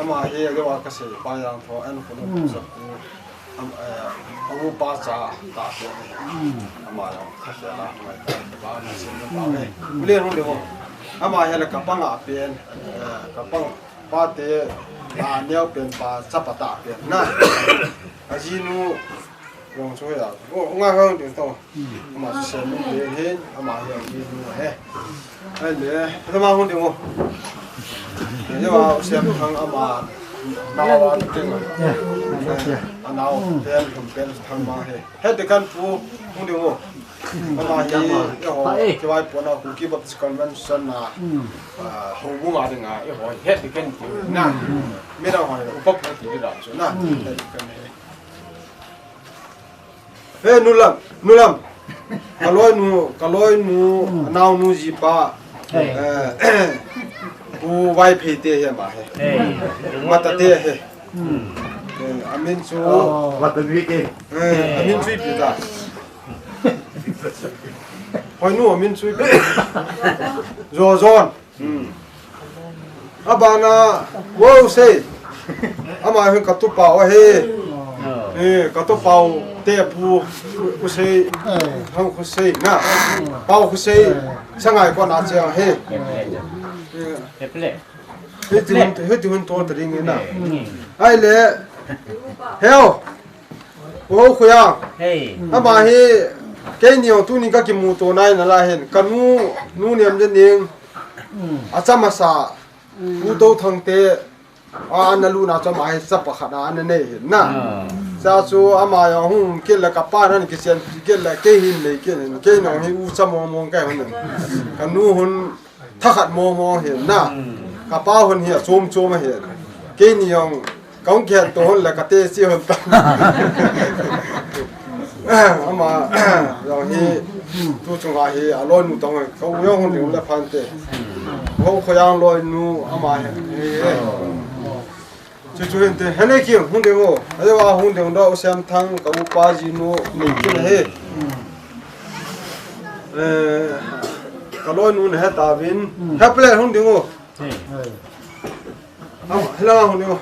Ama hi, keiho ka sei, pa jang tho, an ko no sa pu. Am, eh, a upa cha ta te. Ama jong, kha se la, mai ta, pa na sin na pa le. Ule, hung ding u. Ama hi la ka pang a pen, eh, ka pang. Pa te, a neo pen pa, chapa ta pen na. A jinu, vong chu ya. O, nga hang ding to. Ama chu Sem nu pen hin, ama hi a jinu he. Ai le, ama hung ding u. Ye wa Sem Thang ama, nao a ding. Ya, ya. A nao, pen, pen Thang ma he. He te kan pu, hung ding u. Ama hi, eiho, kivaipohna Kuki Baptist Convention a, ah, houbung a dinga, eiho, het ding kan ti na. Midang ho, upa pha ti ding chu na. Het ding kan he. He, nu Lam, nu Lam. Ka loinu, ka loinu, naonu jipa. Eh, Pu Vaiphei te hi ama hi. Mata te hi. Eh, amin chu. Mata te hi. Eh, amin chu ipi ta. Hoinu amin chu ipi. Jojon. Hmm. Abana, wo sei. Ama hin ka tupa u ahi. Eh, ka to pau te pu, ku sei, hang ku sei na. Pau ku sei, sangai ko na che he. He tu, he tu hun to ta ding na. Ai le. Heo. Wo khu ya. Ama hi, keini ong tuni ka kimu to nai na la hin. Ka nu, nu niam je ning. A chama sa. U to thang te. A, ana luna chu ama hi chapa khat a ana nei hin na. Cha chu ama jong hung kit le ka pa nan kichen kit le kei hin nei kit hin. Kei nong hi u cha mong mong kai hun. Ka nu hun tha khat mong mong hin na. Ka pa hun hi a chom chom hin. Keini jong ka hung kihen to hun le ka te chi hun ta. Ama jong hi tu chunga hi a loinu tong ka u jong hung ding le phan te. Ho khoyang loinu ama hi. Chu chu hin te, hene ki hung ding o. Ayo a hung ding do, u Sem Thang, ka upa jinu, ni ki he. Eh, ka loinu ne he ta vin. He ple hung ding o. Ama, he la hung ding o.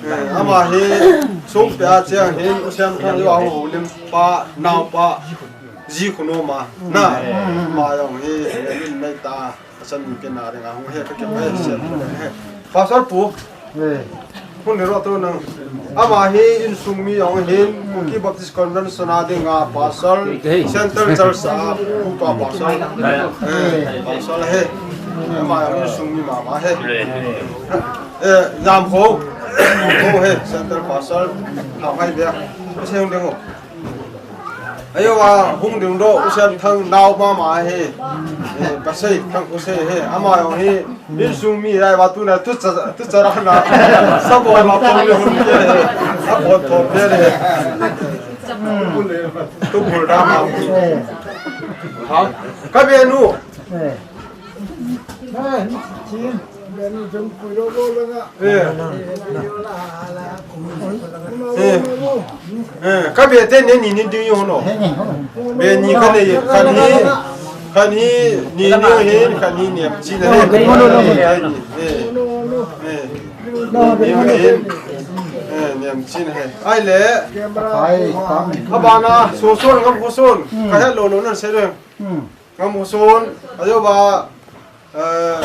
Eh, ama hi, sum pe a chiang hin, u Sem Thang, yo a hung lim pa, nau pa, ji khu no ma. Na, ma jong hi, he lim nei ta. Asan mi kena ring a hung he ka ke he se he. Pastor pu. Hung ni ro to nang. Ama hi insung mi jong hin Kuki Baptist Convention a ding a pastor, Central Church a upa pastor. Eh, pastor he. Ama hi insung mi mama he. Eh, jam ho. Ho he, Central pastor. Thao hai bia. Se hung ding ho. Ayo a hung ding do, u Sem Thang nau mama he. Eh, Pasei Thang u se he. Ama jong hi, insung mi lai va tu na, tu cha, tu cha ra na. Sa bo ma pong le hung ke he. A bo thom pe le. Tu bul da ma. Ha? Ka be nu. Eh. Eh. Eh. Ka be te ne ni ni ding yo no. Be ni ka ne ka ni, ka ni ni ni hin, ka ni ni am chi na he. Eh. Eh. Ni ni hin. Eh, ni am chi na he. Ai le. Ai, kam. Ka ba na, so so ngam ko son. Ka he lo lo na se le. Ngam ko son. Ayo ba. Eh,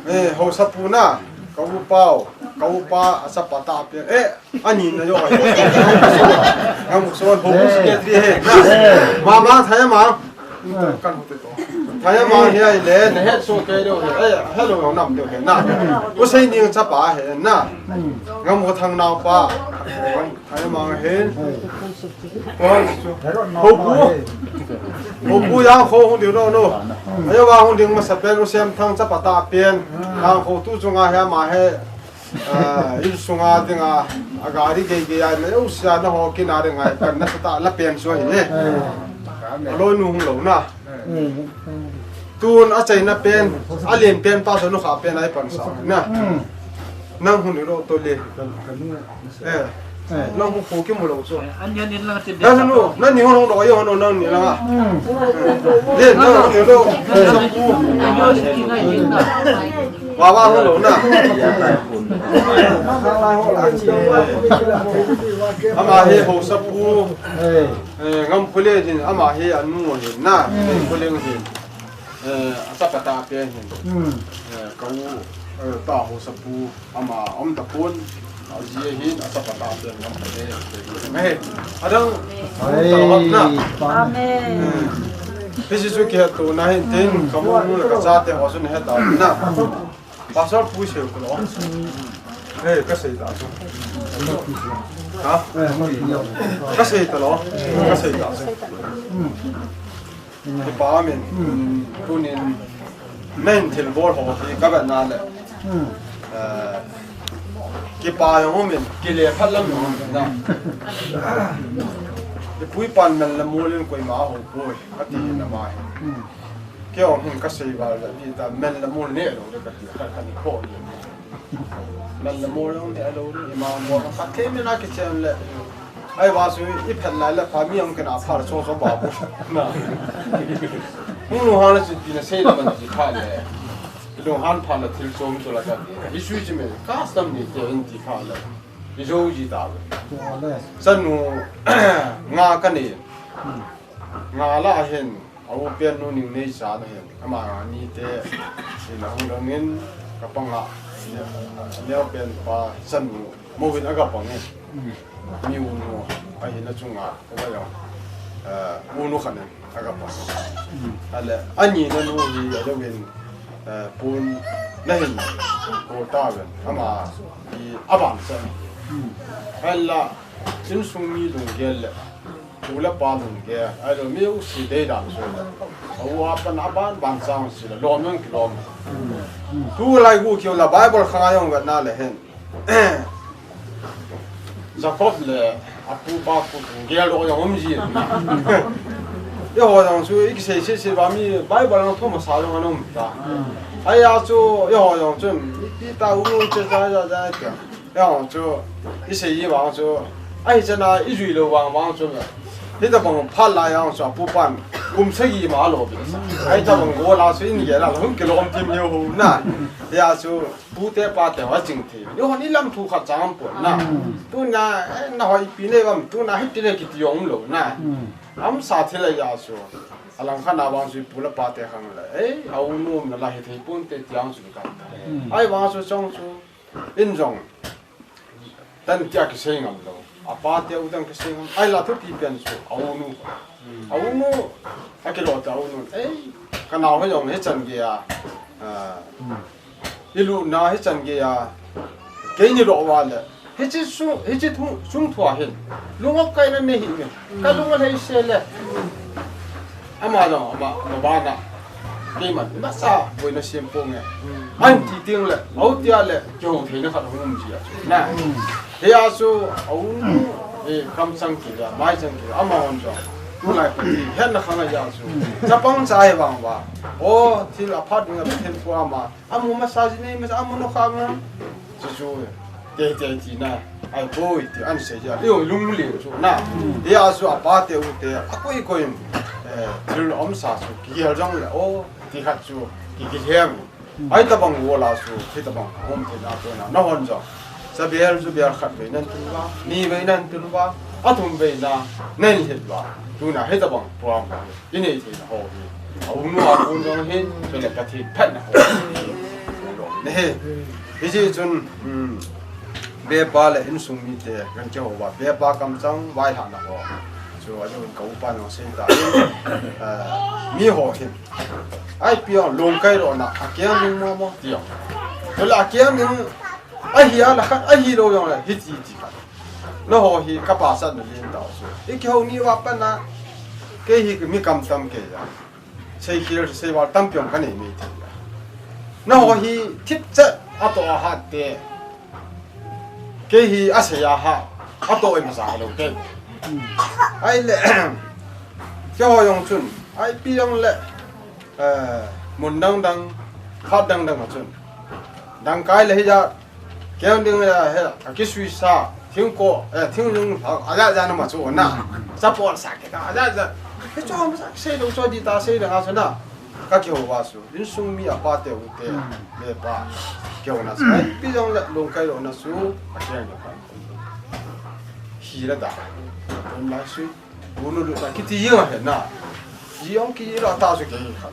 eh, ho sa pu na, ka u pau, ka u pa, a sa pa ta pe. Eh, ani na yo. Ngam so ho pu secretary he. Mama thai ma. Kan ho te to. Thai ma he ai le, ne he so ke do he. Eh, hello nam do he na. U sei ni cha pa he na. Ngam ho thang nau pa. Thai ma he. Hopu. Hopu yang ho hung ding no no. Ayo wa hung ding masa pen u Sem Thang cha pa ta pen. Yang ho tu chunga he ma he. Ah, insung a ding a. A gari gei gei ai na yo sia na ho kina ding ai kan na ta la pen so hi ne. Aloinu hung lo na. Tun a chaina pen, a len pen pa so no kha pen ai pan sa na. Nang hung ni lo to le. Eh. Nang hu khu ki mu lo so. An yan in lang ti de. Nang nu, nang ni ho lo yo no nang ni la. De nang ni lo. Wa wa ho lo na. Ama he ho sa pu. Eh, ngam pu le din ama he anu he na. Pu le he. Eh, a chapa ta pen hin. Eh, ka u, eh, ta ho sa pu ama om ta pon. A ji hin a chapa ta pen ngam ta le. He. Adang. Amen. Hi Jesu ki he to na hin tin, ka mo nu le ka cha te ho sun he ta na. Pastor pu se ko lo. Eh, ka sei ta. Ha? Ka sei ta lo. Ka sei ta. Kipa min, tunin, nang thilbol ho hi ka vetna le. Eh, kipa jong min, kile phat lam jong min na. Ipui pan men le mol in koima ho poi, ati na mai. Kei jong hin ka sei val le, ti ta men le mol ne lo le ka ti, ka, ka ni ko ni. Nan le mo jong ni alo ni, ima mo ka thei mi na kichen le. Ai va su i phen lai le pa mi jong kina phal so so ba bu. Na. Hung lunghan le chu pi na sei le man ti pha le. Lunghan pha le thil chom chu la ka ti. I sui chi me custom ni te in ti pha le. Ijo ji ta ve. Ole. Chanu nga kanei. Nga lah hin, a u pen nu Ningneichan ahin, ama ni te, in a hung dong in, ka panga, neo pen pa, chanu, mo in aga pang in. Mi u nu, ahin a chunga, ka va yong, eh, u nu khat in, aga pang. Ale, ani na nu hi, a lo in, eh, pun, na hin, ko ta ven, ama, i, a ban chan. Ala, insung mi lunggel le, Pu le pa lunggel, ahilou mi u si dei dan chu le. A u a pan a ban ban chang si le, lom jong kilom. Tulai gu kiu la Bible khang a jong vetna le hin. Jacob le a pu pa pu lunggel lou jong um ji. Eiho jong chu i kisei sei sei ba mi Bible jong thum a sa jong an um ta. Ahi a chu eiho jong chun ipi ta u che cha cha cha. Eiho chu, i sei i vang chu, ahi chana i jui lou vang vang chu, hitabang phat lai vang chu, a pu pan, kum sagi ma lo bi sa. Ahi tabang go la chu, in ge la, hung kilom tim hiu hu na. Hia chu, pu te pa te va ching thei. Yo, ni lam thu khat chang pon na. Tuna, eh, na hoi pi nei vam, tuna hiti le kiti jong lou na. Am sa thei le ya chu. Alang khat na vang chu, pu le pa te khang le. Eh, a u nu na la hi thei pon te tiang chu ka. Ahi vang chu, chong chu, in jong. Tan tia kisei ngam lou. A pa te u tan kisei ngam. Ahi la thupi pen chu a u nu. A u nu. A kilo ta u nu. Ei, ka nao he jong he chan ge a. Ah. I lu na he chan ge a. Kei ni lo wa le. Hichi su, hichi thu, sung thua hin. Lung ok kai na ne hi me. Ka lung a lei se le. Ama jong, ama, ama bana. Keiman, masa, boina siam ponge. An ti ting le, au tia le, kihou theina khat hung um ji a. Na. Hia chu, au, eh, kam chang kile, mai chang kile, ama hon jong. Tulai Pathen, hetna khang a hia chu. Chapang cha hi vang va. O, thil a phat ding a Pathen pu ama. Amu masa ji nei masa amu no kha nga. Chu chu. Te te ti na. Ai boi ti an sei ja. Yo lung le chu na. Hia chu a pa te u te. A koi koi. Eh, thil om sa chu. Ki hel jong le. O, ti khat chu. Ki ki hem. Ahi tabang wo la chu. Ti tabang. Hom te na to na. Na hon jong. Sa bel chu bel khat vei nan tun va. Ni vei nan tun va. A thum vei na. Nan het va. Tu na hi tabang. Puam. I nei theina ho hi. A u nu a kun jong hin, chule Pathen phatna ho. Nehi. Hiche chun, um, bepa le insung mite, kan kihou va, bepa kamchang, vaihahna ho. Chu a jong ka upa jong sei ta. Eh, mi ho hin. Ipi jong, lungkai lona, a kiang ding mo mo, ti jong. Chule a kiang ding, ahi a la khat, ahi lou jong le, hiti, ti khat. Nangho hi ka pasal na lien tau chu. I kihou ni uva pat na, kei hi mi kamtam kei a. Seikhel, seival tampi jong ka nei mai thei a. Nangho hi thipchet a toh a hat te. Kei hi a sei a hat, a toh ima sa lou te. Ahile, keiho jong chun, ipi jong le, eh, mun dang dang, phat dang dang a chun. Dangkai le hi ja, Kei ding le he, a kisui sa, thingko, eh, thingnung, a, a ja ja na ma chu na. Sa pol sa ke ta, a ja ja. He chu ma sa, sei lo chu di ta, sei lo nga chu na. Ka kihou va chu. Insung mi a pa te u te, bepa. Kihou na chu. Ipi jong le, lungkai lona chu, a kihou na pa. Hi la da. Pom lai sui. Bunu lu ta kiti jing a he na. Jong ki la ta su ke kha.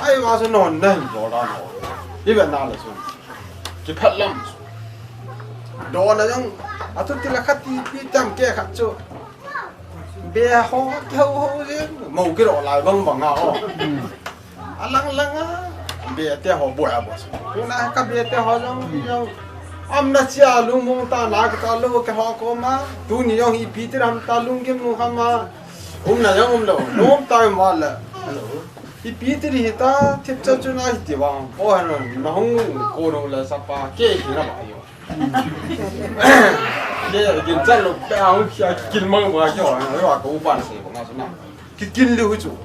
Ahivang su non na hin do la no. I ve na la su. Ki phat lam su. Do na jong a tu ti la khat ti pi tam ke khat chu. Be ho ke ho ho jing. Mo ki ro lai bang bang a o. Alang lang a, be te ho boi a boi. Tuna ka be te ho jong, jong. Am na chia lungmong ta na ka ta lo ke ho ko ma. Tuni jong ipi ti ram ta lunggim nu kha ma. Um na jong um lo. Nom ta ma le. Ipi ti ri ta thip cha chu na hi ti bang. Ko han na hung ko no le sa pa ke ki na ba yo. Ke kin cha lo pe a hung kia kin mang ba ki ho na yo ko u pan se ba nga sa na. Ki kin lu chu.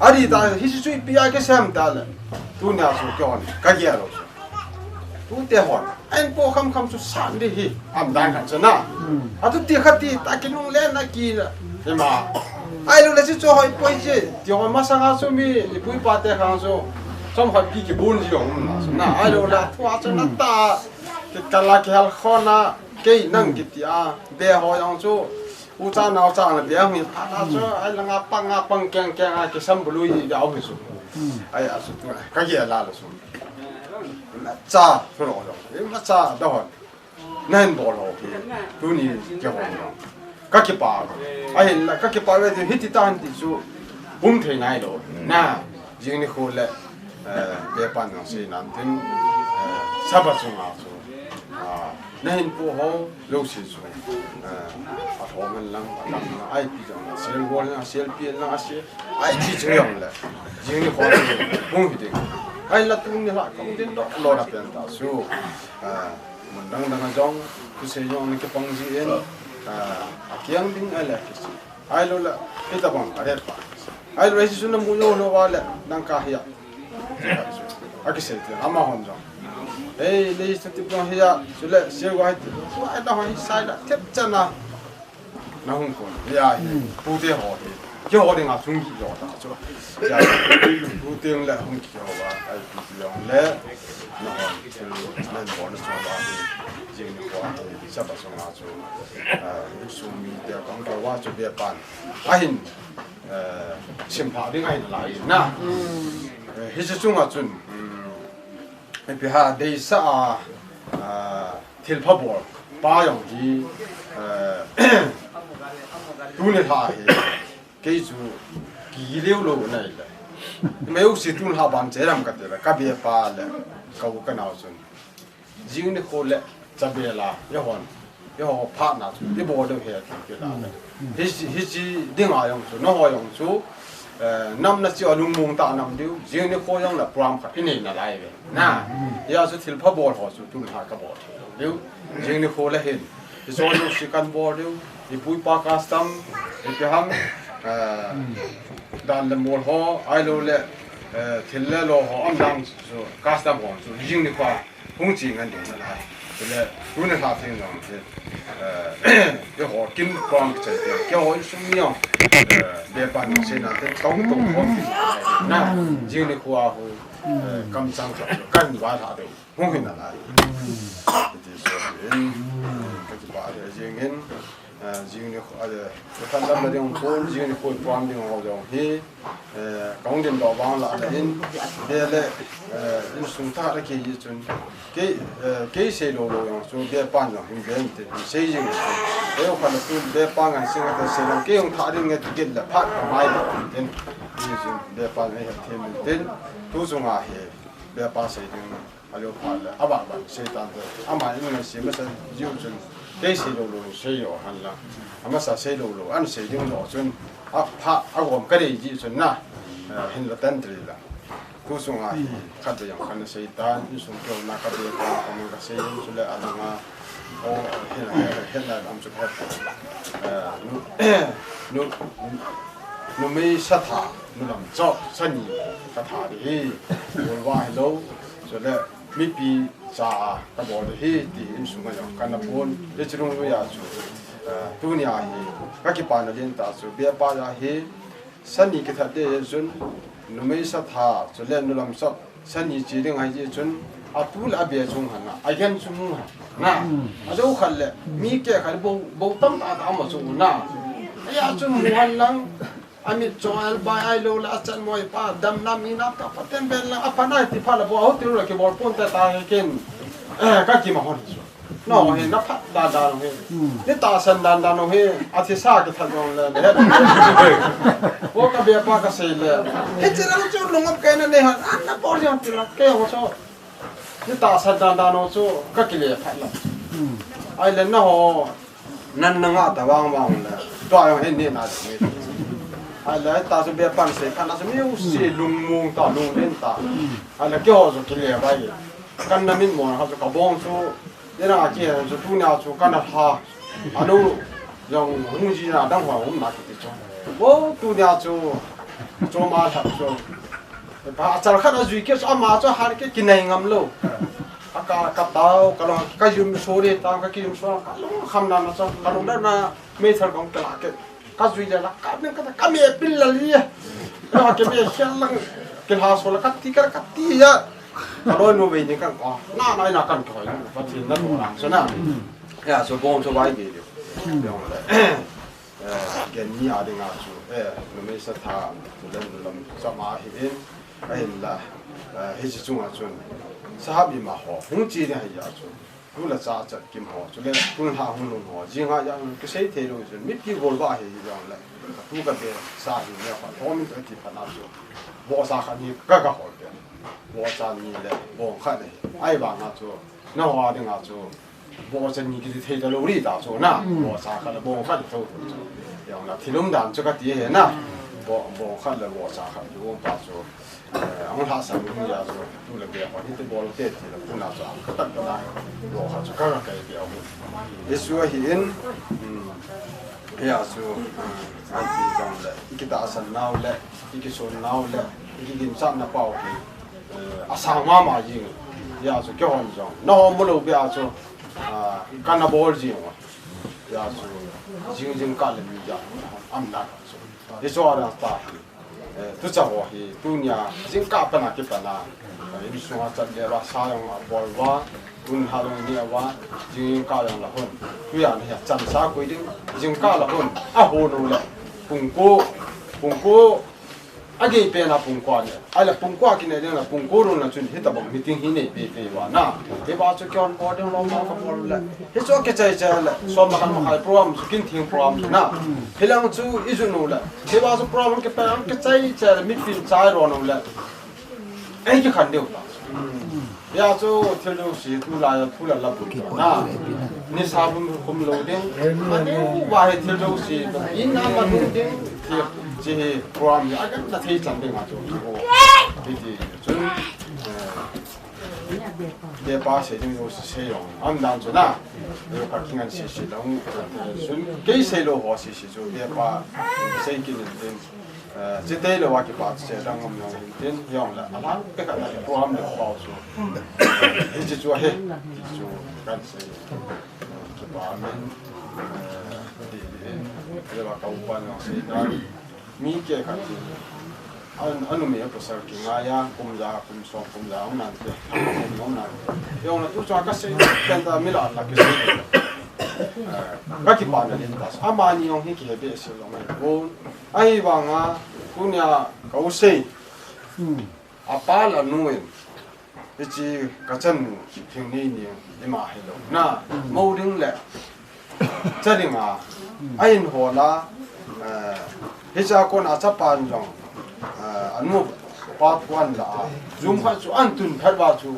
Ari ta, hiche chu ipi a kisem ta le. Tunia chu kihon, ka gel lou chu. Tute hon. Ahin po kham kham chu san di hi. Am dan khat chu na. A tu ti khat ti, ta kinung le na ki na. Ima. Ahilou le chu chu hoi poi che. Ti hoi masanga chu mi, i pu i pa te khang chu. Chom hoi pi kibun ji jong um na chu na. Ahilou le, thua chu na ta. Kikala kihal khona, kei nang kiti a, be ho jong chu, u cha nao cha na be hung pha na chu, ai langa pang a pang keng keng a kisam bului di dau hi chu. Ai a chu tu, ka ge la lo chu. Cha, chu lo lo, ma cha da hon. Nan bol ho hi, tuni kihon jong. Ka kipah. Ahinla, ka kipah ve ti hiti tan ti chu, pum thei nai lo. Na, jing nikho le, eh, be pan jong sei nan tin, eh, Sabbath sunga chu. Ah, na hin pu ho, lo si chu. Eh, a thom hen lang, a dam lang, ai pi jong, a sel gol lang, a sel pi lang, a sel, ai pi chu jong le. Jing nikho, pum hi ding. Ai la tuni la, kong din do, lo na pen ta chu. Eh, Mun dang dang a jong, thusei jong na kipang ji in, ah, a kiang ding a le kisi. Ai lo le, ita bang, a ret pa. Ai lo le, si sun na mu yo lo wa le, nang ka hia. A kisei ti, ama hon jong. Ei, le si ti bang hia, su le, si wa ti. Ai da hon sai la, tep chana. Na hung kon, ya hi, pute ho hi, keiho dinga chung kit jo ta chu. Ya, pute le hung kit ho va, ai pute jong le, na hon, thil, nan bon so va hi, jing nikho hi, Sabbath sunga chu, ah, insung mite kong ka va chu be pan. Ahin, eh, sim pha ding ahin lai na. Eh, hi chu chunga chun, mm, Ipi ham deisah a, ah, thilpha bol pa jong hi, eh, tuni lha hi, kei chu kiliu lou nai le. Mai u si tun lha ban che lam ka ti le, ka be pa le, ka u ka nao chun. Jing nikho le, cha be la, ya hon. Eiho phatna chu, i bol deu hi, ti la. Hiche, hiche dinga jong chu, nangho jong chu, eh, nam na chu alungmong tah a nam diu, jing nikho jong le program khat i nei nalai ve. Na, hia chu thilpha bol ho chu, tun lha ka bol diu. Jing nikho le hin, i chon u si kan bol diu, i pu i pa custom, ipi ham, eh, dan le mol ho, ahilou le, eh, thil le lo ho, um dan chu, custom ho chu, jing nikho a, Hung chi ngan ding nalai. Chule, tuni lha theng jong hi, eh, keiho kin kong kichai te, keiho insung mi jong, eh, be pan jong sei na te, tong tong khom ti na, jing nikho a hu, eh, kam chang khat chu, kan va lha ding, hung hi nalai. Ti so in, ka kipah le jing in, Eh, jing nikho, eh, ka khan lam na ding pon, jing nikho program ding ho jong hi, eh, ka hung din doh vang la na in, be le, eh, insung tah a kei hi chun, kei, eh, kei sei lou lou jong chu, be pan jong hin be in te, sei jing in. Kei u khan tu be pan ngan sing te sei lang, kei hung tha ding nge ti gel le phat ka mai le tin, ti jing be pan nge het them tin, tu chunga hi, be pa sei ding. Alou phat le, ava ban, Satan te, ama in ngai sei masa jiu chun, kei sei lou lou, sei jo han la. Amasa sei lou lou, an sei ding jo chun, apha, agom ka dei ji chun na, eh, hin la tan tri la. Tu chunga hi, khat ve jong kan sei tan, insung keu na ka be ka, ka mun ka sei jong chu le, alanga, o, hin, hin, hin la am chu ka, eh, nu, nu, numei sa tha, nu lam chop, sa ni, ka tha ding hi, bol va hi lou, Chule, mipi cha a ka bol hi ti insung a jong ka na pon. Hiche lunglui a chu, eh, tuni a hi, ka kipana lien tah chu, be pa a hi, sa ni kithat ding chun, numei sa tha, chule nu lam chop, sa ni che ding ahi jeh chun, a tu le a be chung hana, a gen chung hana. A jou khat le, mi keh khat bou, bou tam tah tah ama chu na. Ahi a chu mu hen lang, A mit cho el bai ahilou le, a chan moi pa, dam lam mi nap ta pa ten ben la, a pa nai ti pha la bo, a ho ti lu la kibol pon te ta he ken. Eh, ka ki ma hon. No, he na phat dan dan he. Ni tahsan dan dan he, a thi sa ki tha jong le, le. Bo ka be pa ka sei le. He chi lang chu lung ap kai na ne han, an na bol jong ti la, ke ho cho. Ni tahsan dan dan chu, ka ki le phat la. Ai le na ho. Nan na ngah ta vang vang le, tua jong hin neh na ding e. Ahile, ta chu be pan sei, pan a chu mi u si lungmong ta, lunglen ta. Ahile, keiho chu kile vai. Kan na min mo na kha chu ka bong chu, ina kihe chu tunia chu kan na tha. Anu jong hung ji na dang ho um na kiti chu. Bo tunia chu, chu ma tha chu. Pachal khat a jui kit chu ama chu har kit kinai ngam lou. A ka, ka tao, ka long, ka yum so de tao, ka kiyum so, ka long kham na na chu, ka long da na meithal kong kila kit. Ka jui le la, ka ning ka ta, ka me pil la li. Ka ke me hial lang, kila so la, ka ti ka, ka ti ya. Ka loi nu vei ni kan ka. Na na na kan ka. Pathen na ko lang so na. Ya so bong so bai de. Yong le. Eh, gen ni a ding a chu. Eh, numei sa tha. Len lam sa ma hi in. Ahin la. Eh, hi chi chung a chun. Sa ha bi ma ho. Hung chi ni ha ya chu. Tu la cha chat kim ho. Chu le tu la hung lung ho. Jing ha ya ki sei thei lo chun. Mi pi gol ba hi yong le. Tu ka be sa hi ne pa. Thom in ti pa na chu. Bo sa kha ni ka ka ho. Bo cha ni le bong khat le. Ai ba nga chu. Na ho a ding a chu. Bo cha ni ki thei ta lo ri ta chu na. Bo cha khat le bong khat tho. Yong la thilum dan chu ka ti he na. Bo, bong khat le bo cha khat le bong pa chu. Eh, ang ha sa ni ya chu. Tu le be pa ni te bol te ti le tu na chu. Ka tak ka na. Bo khat chu ka ka kai be a hu. Yesu a hi in. Hmm. Ya chu. Hmm. Ai ti jong le. Ki ta san nau le. Ki ki son nau le. Ki ki gin sa na pau ki. Eh, a sang mama jing. Ya chu kihon jong. Na hom lo bia chu, ah, kana bol jing. Ya chu jing jing ka le mi ja. Am na chu. Hi chu ara ta. Eh, tu cha ho hi, tu nia, jing ka pana ki pana. Eh, in sunga chat le ba sa jong a bol ba, un ha jong ni ba, jing ka jong la hon. Tu ya ni ya chan sa koi ding, jing ka la hon. A ho no le. Pung ko, pung ko, A gei pen a pung kua ni. Ai la pung kua kine ding la pung ko run la chun hi ta bang meeting hi nei pe pe wa na. Hi ba chu kyon ko ding lo ma ka bol le. Hi chu ke chai chai le. Som ma kan ma khai program chu kin thing program chu na. Hi lang chu i ju nu le. Hi ba chu program ke pa ke chai chai le mi pin chai ro nu le. Ei ki khan deu ta. Ya chu thil jouse tulai a thu la la bul to na. Nisa bum khum lou ding. Mani va he thil jouse to in na manu ding. Ti chi hi program hi a kan na thei chan ding a chu. Ti ti chun. Eh, te pa sei ding jouse sei jong. Am dan chu na. Yo ka kingan sei sei dong. Chun kei sei lou ho sei sei chu te pa sei kin ding. Eh, chi tei lou a kipa chu che dang ngam jong in tin, jong le, a lang pekhat na program le pau chu. Hi chi chu ahi, chi chu kan sei. Kipa min, eh, di, di in, le ba ka upa jong sei dan. Mi kehkhat chu, an, anu mi a pasal kingai a, kum ja, kum som, kum ja, um nan te, um nan te. Jong le tu chu ka sei, ken ta mi la la kisei. Eh, ka kipa na lin ta. Amani jong hi kihe behseh lou mai. Bon, Ahivanga, tunia ka u sei, hmm, apa le anu in, hiche ka chanu, Thingnei ni, ima hilou. Na, hmm, Moring le, Charing a, hmm, ahin hol a, eh, hiche a kona chapan jong, eh, anu pa thu ahin la a, jum khat chu ahin tun phat uva chu,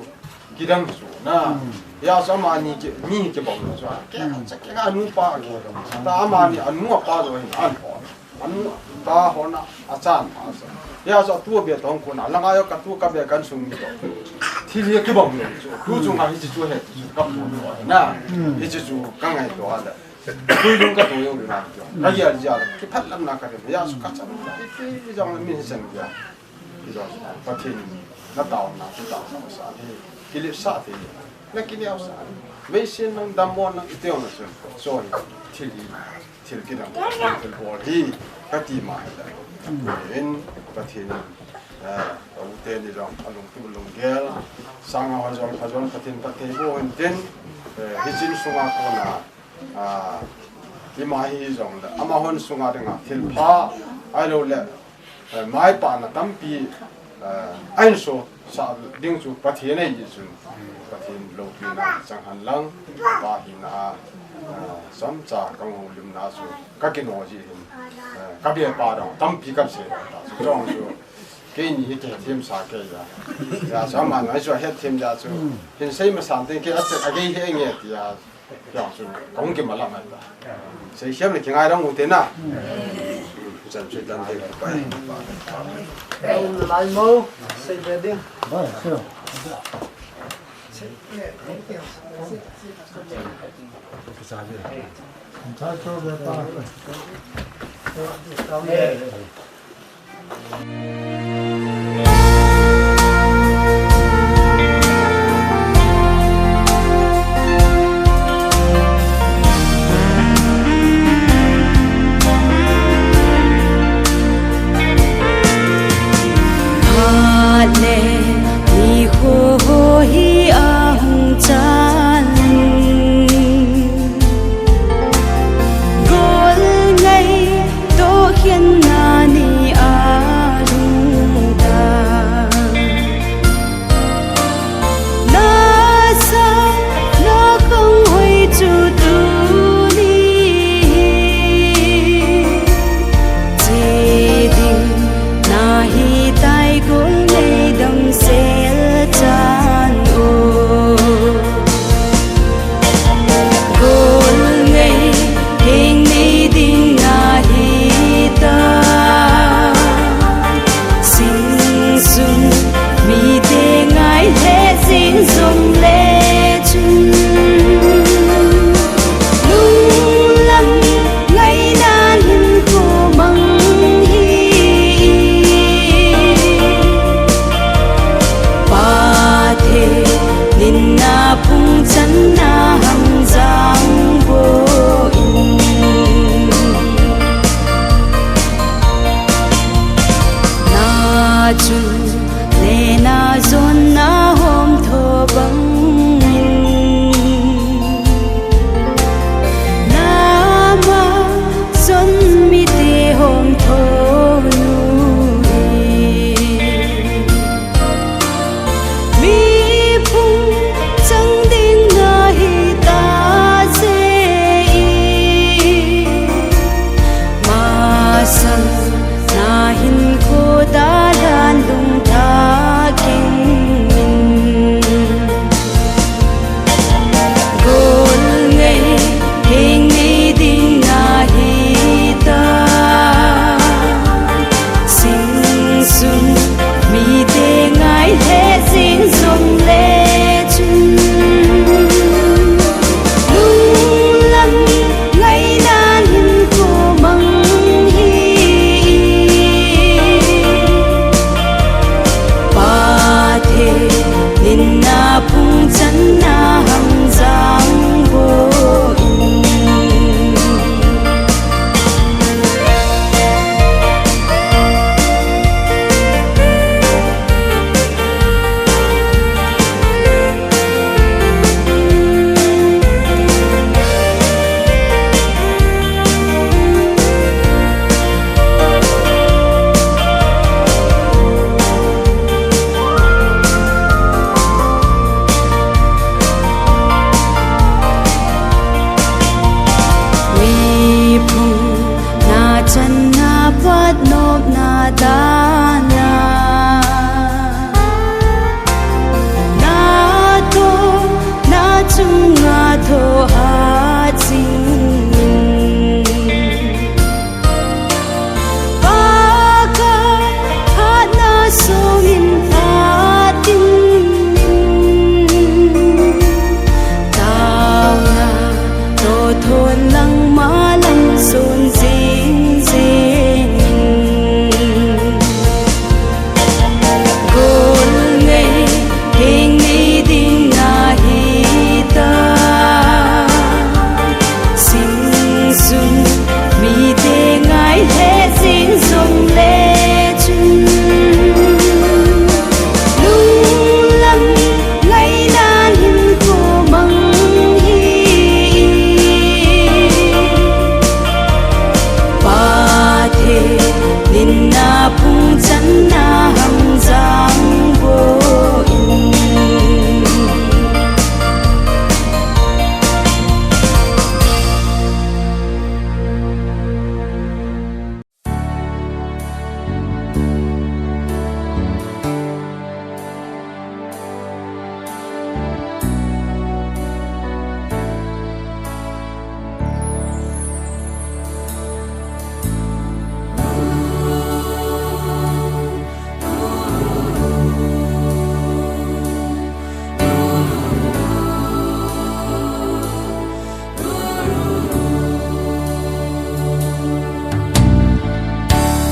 kidang chu, na. Hmm. Hijeh a chu amani ki, mi kibang chu, ke, hmm, cha ke anu pa, ta amani anu apa jong ahin hol. Anu ta hona achan pha sa. Hijeh a chu tu be tong kona, langa yo ka tu ka be kan sung ni to. Thil hi kibang lou chu. Tu chu nga hiche chu he chu ka pu lou na. Hmm. Hiche chu ka ngaito a le. Tui lung ka to yo na chu. Ka ya ya ki phat lam na ka de. Hijeh a chu ka chan. Ki, ki jong min hi chan ya. Hijeh a chu Pathen na taona, ki taona sa hi. Ki lip sa thei. Na ki neo sa. Vei sin nang dam mo nang i teo na chu. So hi. Thil hi. Thil kidang, thil bol hi, ka ti ma hi la. In, Pathen in, eh, ka u teni jong, alungtup lunggel, sanga hoi jol, pha jol, Pathen phatthei boh in tin, eh, hiche in sunga kona, ah, ima hi jong le, amahon sunga dinga, thil pha, ahilou le, Eh, maipana tampi, eh, ahin so sa ding chu Pathen ahi jeh chun, Pathen loupina chang hen lang, pa hina a, eh, chomcha ka houlimna chu ka kino jeh hin, eh, ka be pa dong tampi ka sei ta chu, chong chu, keini hi kihethem sa kei a. Ya, chu aman chu ahethem jeh chu, hin sei masan teng kei a chet a gei he nge tia. Hiang chun, ka hung kimalam ahi ta. Sei hiam le kingai dong u te na. Chan sei dan te pa. Lai mo, sei be ding. Dana, na to, na chunga to ha ching. Paka, hana sungin atin. Tauna, to thon lang malang sun jing jing. Gol ngei, hing ni ding na hi ta. Sing sun, mi te ngai he sing sung le chun. Lung lang ngai na hin ko mang hi. Pathen in na phung chan na hang jang bo in.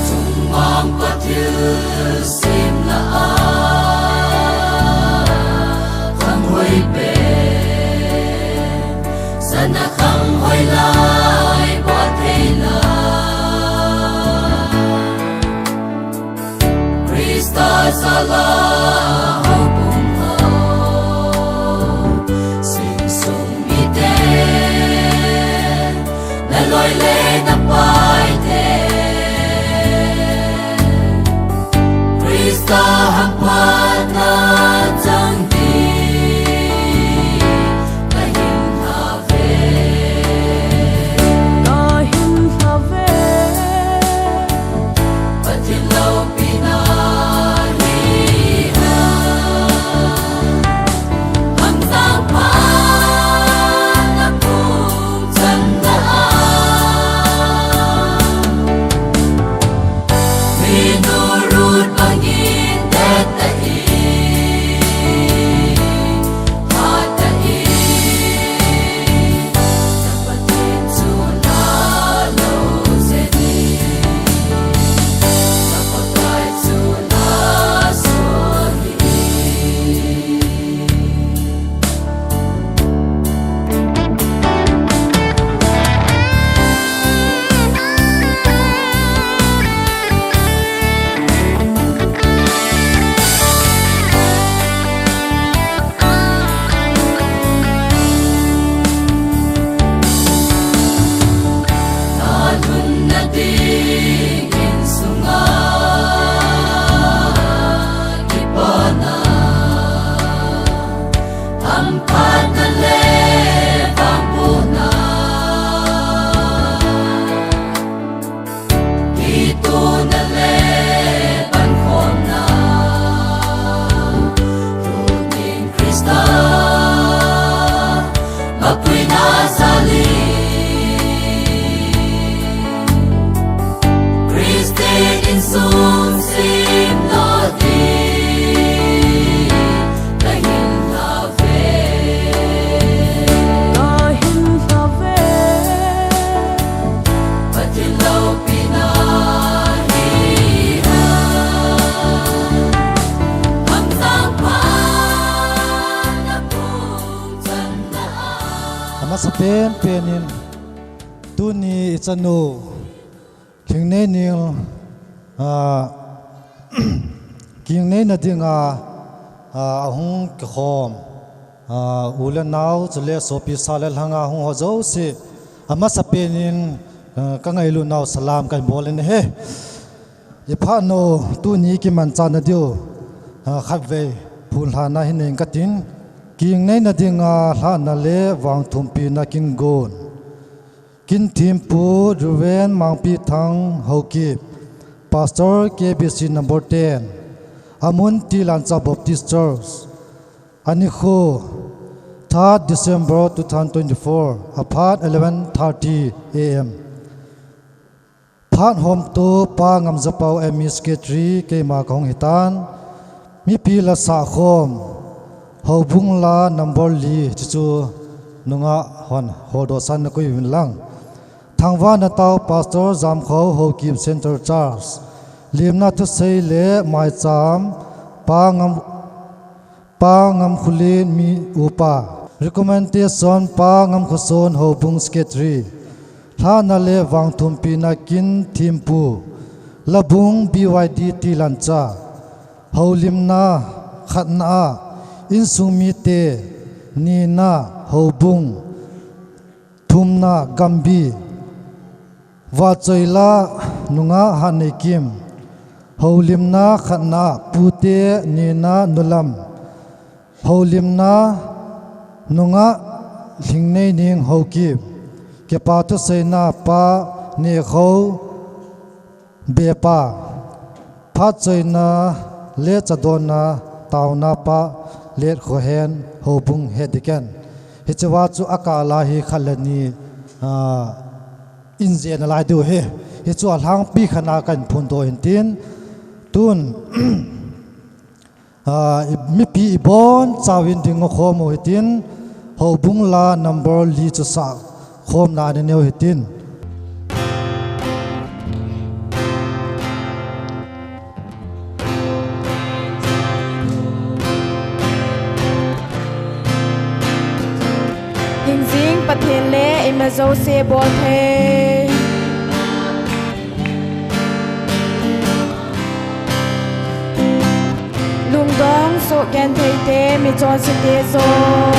Chungmang pathil simna a khanghoi pen, sana khanghoi lai pa thei la. Krista jala houbung ho, sing sung mite, na loi le na pai te. Krista hangpatna chang hi, na hin hla ve. Na hin hla ve. Pathen loupina hi a, hamjang pha na pung chan na a, minu Ruth bangin teta hi, pha ta hi. Kituna le pankhomna, Lungning Krista, mapuina jali. Christian insung simna di, kahin love. Kahin love. Pathen loupina hi a, hamjang pha na pung chan na a. Amasa penpen in tuni i chanu Lhingneinil, ah, Kingneina dinga, ah, ahung kikhom, ah, u le nao, chule sopi sa le lhanga hung ho jouse, amasa penin, ah, ka ngailutnau salam kahin bol in ahi. I phat u tuni kimanchahna diu, ah, khatvei phunlhahna hi nei ing katin, Kingneina dinga lhahna le vangthumpina kin gon. Kin thempu Reuben Mangpithang Haokip. Pastor K B C number ten, Amun Tilancha Baptist Church. Anikho, third December two thousand twenty-four, aphat eleven thirty A M. Phat homto Pa Ngamjapau M E Secretary, keima kahung hitan. Mipi la sahkhom, houbung la number li, chuchu nunga hon holdoh san nakoi uvin lang. Thangvahna tao Pastor Jamkhou, Haokip Central Church. Limna thusei le maicham, Pa Ngam, Pa Ngamkholen mi upa. Recommendation, Pa Ngamkhoson, Houbung Secretary. Lhahna le vangthumpina kin thempu. Labung B Y D Tilancha. Houlimna khatna a, insung mite, nina, houbung, thumna, gambi, vahchoila nungah Hatneikim, houlimna khatna a, pute, nina, nulam, houlimna nungah Lhingneining, Haokip, kipa thuseina Pa Nehkhou, Bepa, phatchoina le chadonna taona Pa Letkhohen, Houbung Head Deacon. Hichea chu akah lai hi khat le ni, ah, injeh nalai diu ahi. Hichu alhangpi khat a kahin phondoh in tin. Tun, ah, i, mipi ibonchauvin ding ngokhom u hitin, houbung la number li chu sahkhomna ananeo hitin. Hingjing Pathen le ima jouse bolthei. Lungdong soh gentheite, michonse te jong.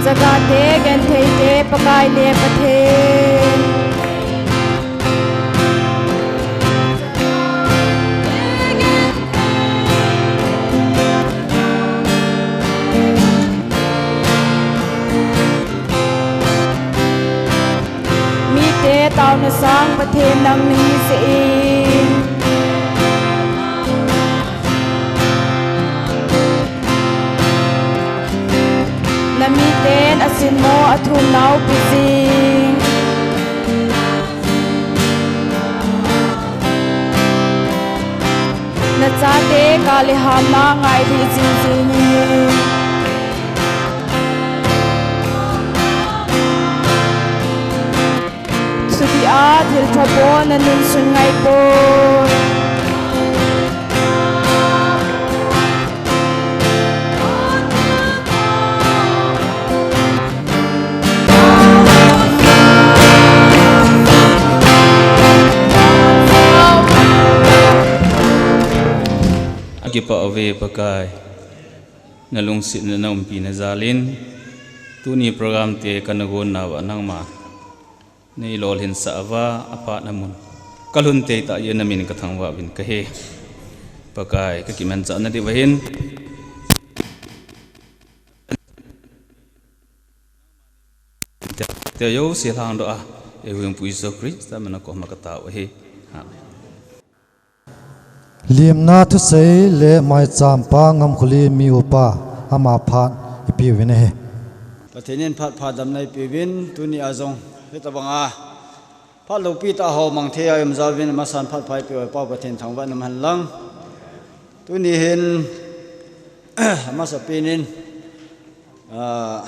Chagate gentheite, Pakai le Pathen. Mite taona sang Pathen nang nahi jeh in. Na miten asinmo athum nau pijing. Na chate kah le hamna ngailih jingjing in. Thudih a thilpha bol na nunsun ngai poi. Akipah uve Pakai, na lungsetna na umpina jal in, tuni program te kana gonna uva nangma nei lolhinsah uva, aphat na mun ka lhun tei tah jeh in na min ka thangvah uvin ka he. Pakai, ka kimanchah na diuva hin, te jouse lhangdoh a, eihuhhingpu Jesu Christa mina ka koma ka tao ahi. Amen. Limna thusei le maicham Pa Ngamkholen mi upa, ama phat ipi uvin ahi. Pathen in phat pha damna ipi uvin, tuni a jong hitabang a phat loupi tah ho mang thei a i um jal uvin, amasan phat pha ipi u Pa Pathen thangvah in um hen lang. Tuni hin, amasapen in, ah,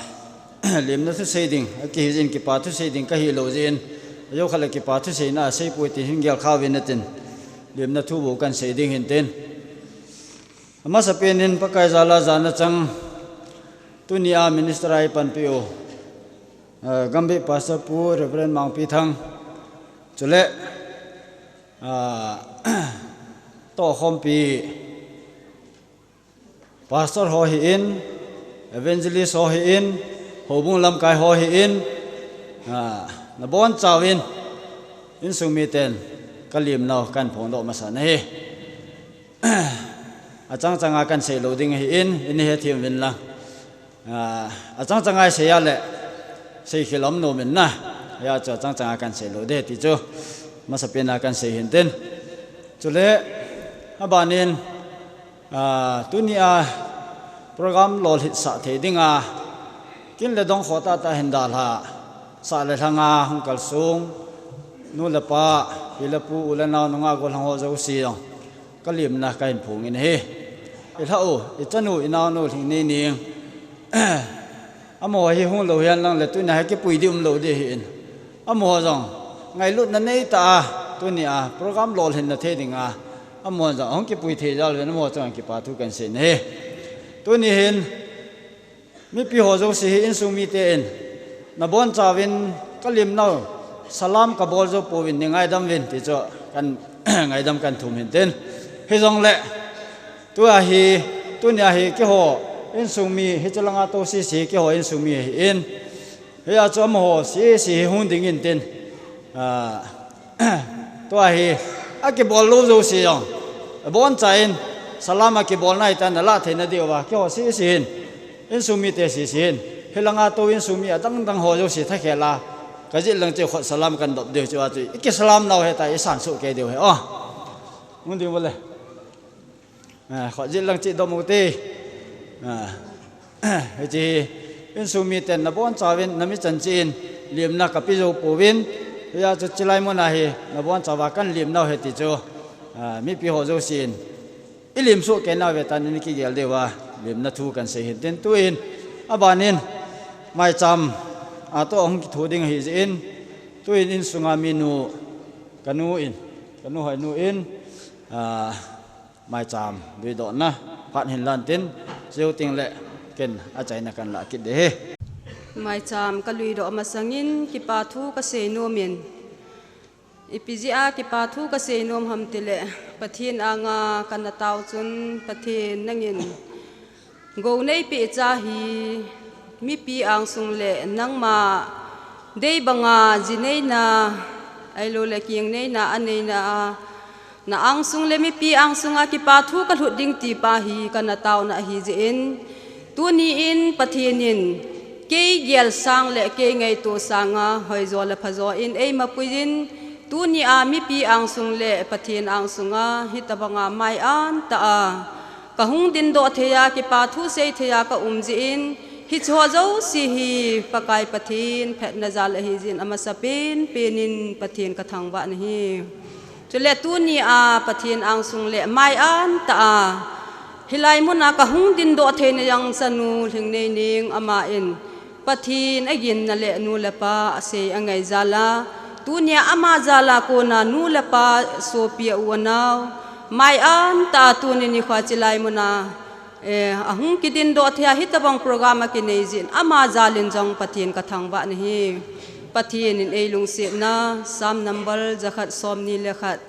limna thusei ding, akihi jeh in kipa thusei ding kahi lou jeh in, ajou khat le kipa thuseina a seipoi ti hin gel kha uvin atin, limna thu bou kan sei ding hin tin. Amasapen in Pakai jal a jana chang, tuni a minister a i panpi u, ah, Gambih Pastor Pu Reverend Mangpithang, chule, ah, tohkhompi Pastor ho hi in, evangelist ho hi in, houbung lamkai ho hi in, ah, nabonchauvin, insung miten ka limnau kan phongdoh masa nahi. Achang changa kan sei lou ding ahi in, in hethem uvin lang. Ah, achang changa i sei a le, Sei khel um nom in na. Hia chu chang chang a kan sei lou ding ti chu. Masapen a kan sei hin tin. Chule, abanin, a, tunia program lolhit sah thei dinga, kin le dong kho tata hin dalha, sah le lhanga hung kalsung, nu le pa, pi le pu, u le nao, nungah gollhang ho jouse jong, ka limna ka hin phong in ahi. I lha u, i chanu, i naonu Lhingneining. Amaho hi hung lou hihen lang le tunia hi kipui ding um lou ding ahin. Amaho jong ngailutna neitah a, tunia program lolhinna thei dinga, amaho jong hung kipui thei jal uvin, amaho chunga kipa thu kan sei in ahi. Tuni hin, mipi ho jouse hi insung mite in, nabonchauvin ka limnau, salam ka bol jou pouvin nei ngaidam uvin ti chu kan ngaidam kan thum hin tin. Hijongle, tua hi, tunia hi keiho insung mi, hiche langa tou sese keiho insung mi ahin. Hia chu amaho sese hi hung ding in tin. A, tua hi, akibol lou jouse jong, abonchauvin, salam akibol nai tan, nala theina diuva, keiho sese hin, insung mite sese hin, hilanga tou insung mi adang dang ho jouse thakhel a, ka jet lang cheh khut salam kan dop diu chu a chu, i kisalam nau hita, i sansuh kei diu ahi. O. Hung ding uvin le. A, khut jet lang cheh dop u te. A, hiche hi, insung miten nabonchauvin, namichan cheh in, limna ka pe jou pouvin, hia chu chulai muna hi, nabonchauva kan limnau ahi ti chu, a, mipi ho jousen, i limsuh kei nau ve tan in i kigel diuva, limna thu kan sei hin tin tuin, abanin, maicham, a toh hung kithu ding ahi jeh in, tuin insunga minu, ka nu in, ka nu Hoinu in, a, maicham luidohna phat hin lan tin, chuteng le ken achaina kan lah kit ding ahi. Maicham ka luidoh masangin kipa thu ka sei nom in. Ipi jeh a kipa thu ka sei nom ham tile, Pathen anga kana tao chun, Pathen nangin gou neipeh cha hi mipi angsung le nangma dei banga ji neina, ahilou le keng neina, a neina a, na angsung le mipi angsunga kipa thu ka lhut ding ti pa hi kana taona ahi jeh in, tuni in Pathen in kei gel sang le kei ngaito sanga hoijo le phajo in eima puiyin, tunia mipi angsung le Pathen angsunga hitabanga mai-an tah a ka hung dindoh thei a, kipa thu sei thei a ka um jeh in, hicheho jouse hi Pakai Pathen phatna jal ahi jeh in, amasapen pen in Pathen ka thangvah nahi. Chule tunia Pathen angsung le mai-an tah a, hilai muna ka hung dindoh theina jong chanu Lhingneining, ama in Pathen aginna le nu le pa asei angai jal a, tunia ama jal a kona nu le pa, sopi a u anao, mai-an tah a tuni nikho chulai muna, eh, ahung kidindoh thei a hitabang program akinei jeh in, ama jal in jong Pathen ka thangvah nahi. Pathen in eilungsetna, Psalm number jakhat somni le khat,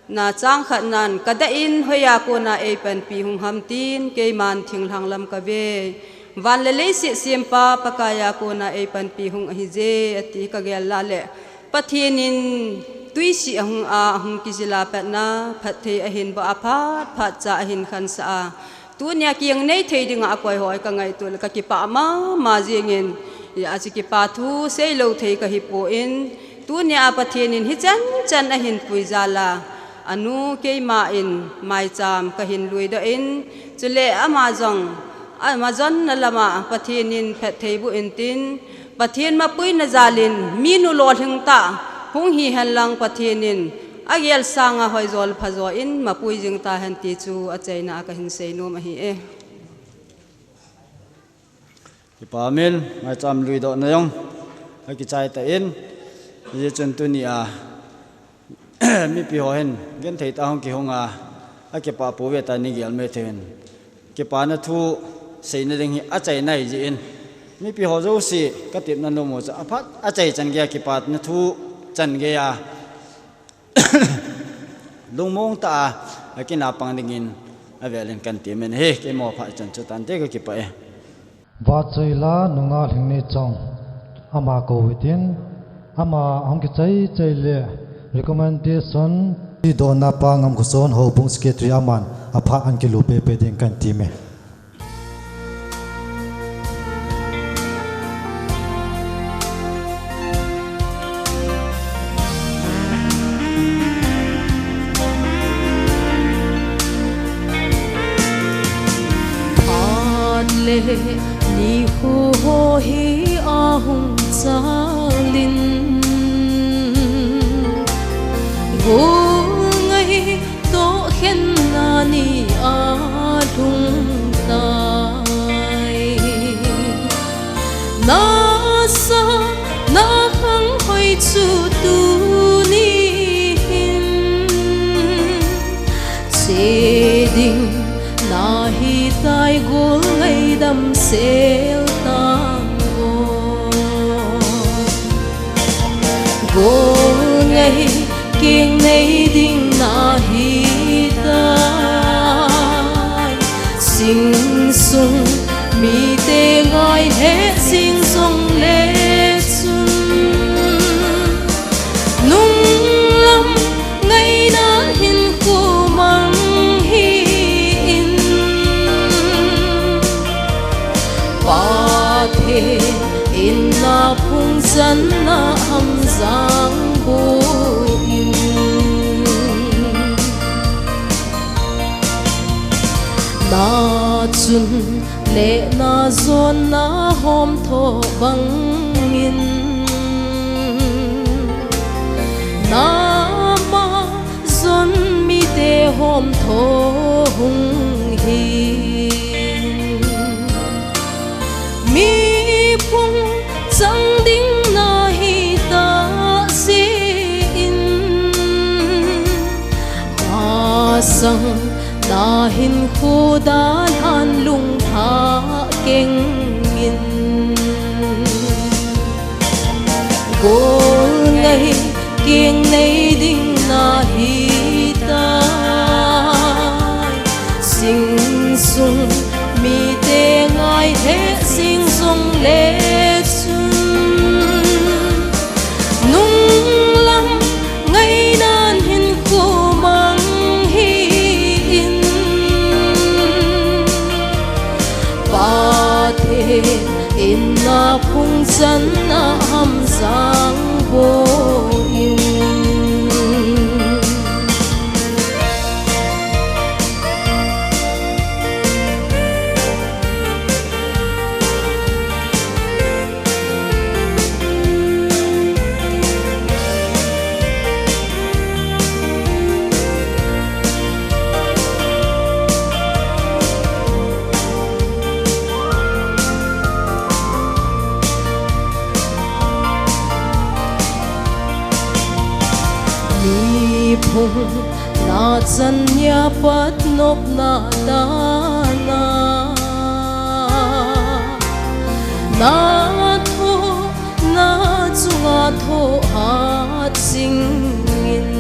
na chang khatnan, ka dah in hoiya kona eipanpi hung ham tin, keiman thinglhang lam ka ve. Van le leiset sempa Pakaiya kona eipanpi hung ahi je, ati ka gel lah le. Pathen in tuisih ahung a, ahung kijil a patna, phatthei ahin boh a, phat phat cha ahin khansah a. Tunia keng nei thei dinga akoi ho ka ngaito le ka kipah mama jingin, hijeh a chu kipa thu seilou thei ka hipon, tunia Pathen in hichan chan ahin pui jal a, anu keima in maicham ka hin luidoh in, chule ama jong, ama jonna lama Pathen in phatthei boh intin, Pathen mapuina jal in minu lolhing tah hung hihen lang Pathen in agel sanga hoijo le phajo in mapui jing tahen ti chu achaina a ka hin seinom ahi e. Kipa umin, maicham luidohna jong akichai tan, hijeh chun tunia mipi ho hin genthei tah a hung kihung a, akipah pou ve tia nei gel mai thei uvin. Kipana thu seina ding hi achaina ahi jeh in, mipi ho jouse ka tepna nom u chu aphat, achaichan geiya kipana thu chan geiya lungmong tah a, akinah pang dingin avel in kan temin ahi, keima phat chan chu tante ka kipah e. Vahchoila nungah Lhingneichong ama kou hitin, ama hung kichai chai le recommendation, luidohna pa Ngamkhoson Houbung Secretary aman aphat ahin kilu pepe ding kan teme. Nikho hi ahung chalin, gol ngai toh khenna ni alhung tai. Nasa, nakhang hoi chu tuni hin che ding nahitai, gol ngai damsel tang o. Gol ngai keng nei ding nahitai. Sing sung mite ngai he sing sung le chun, nunglam ngaina hin kumang hi in. Pathen in na phung chan na ham jang bu in. Na chun le na jon na hom tho bang in. Na ma jon mite hom tho hung hi. Mi phung chang ding nahi ta si in. Ma sang na hin khu da lhan lung tha keng in. Gol ngai keng nei ding nahitai. Sing sung mite ngai he sing sung le chun, nunglam ngainan hin kumang hi in. Pathen in na phung chan na ham jang bu in. Mi phung na chan nia pat nop na ta na, na tho na chunga tho hat sing in.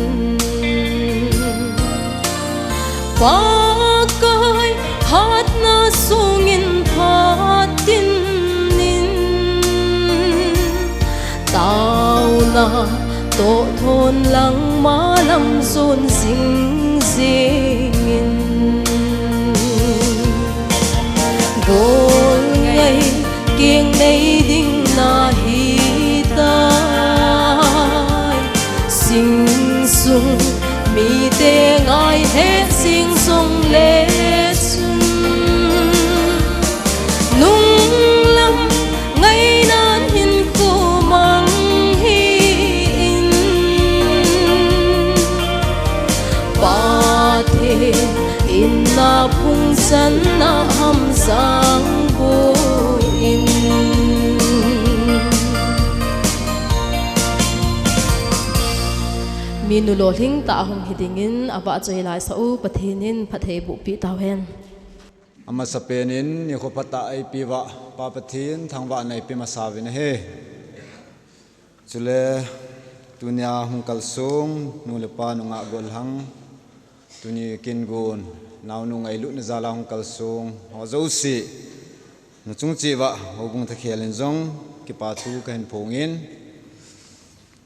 Pakai hatna sungin phatin in, taona toh thon lang malam jon jing jing in. Gol ngai keng nei ding nahitai. Sing sung mite ngai he sing sung le chun, nunglam ngainan hin kumang hi in. Pathen in na phung chan na ham jang bu in. Minu lolhing tah a hung hi dingin, avahchoi laisah u Pathen in phatthei bohpeh tauhen. Amasapen in nikho phatah eipeh uva Pa Pathen thangvahna eipeh masa uvin ahi. Chule tunia hung kalsong nu le pa nungah gollhang, tuni kin gon naonu ngailutna jal a hung kalsong ho jouse, nachung cheh uva houbung thakhel in jong kipa thu kahin phong in,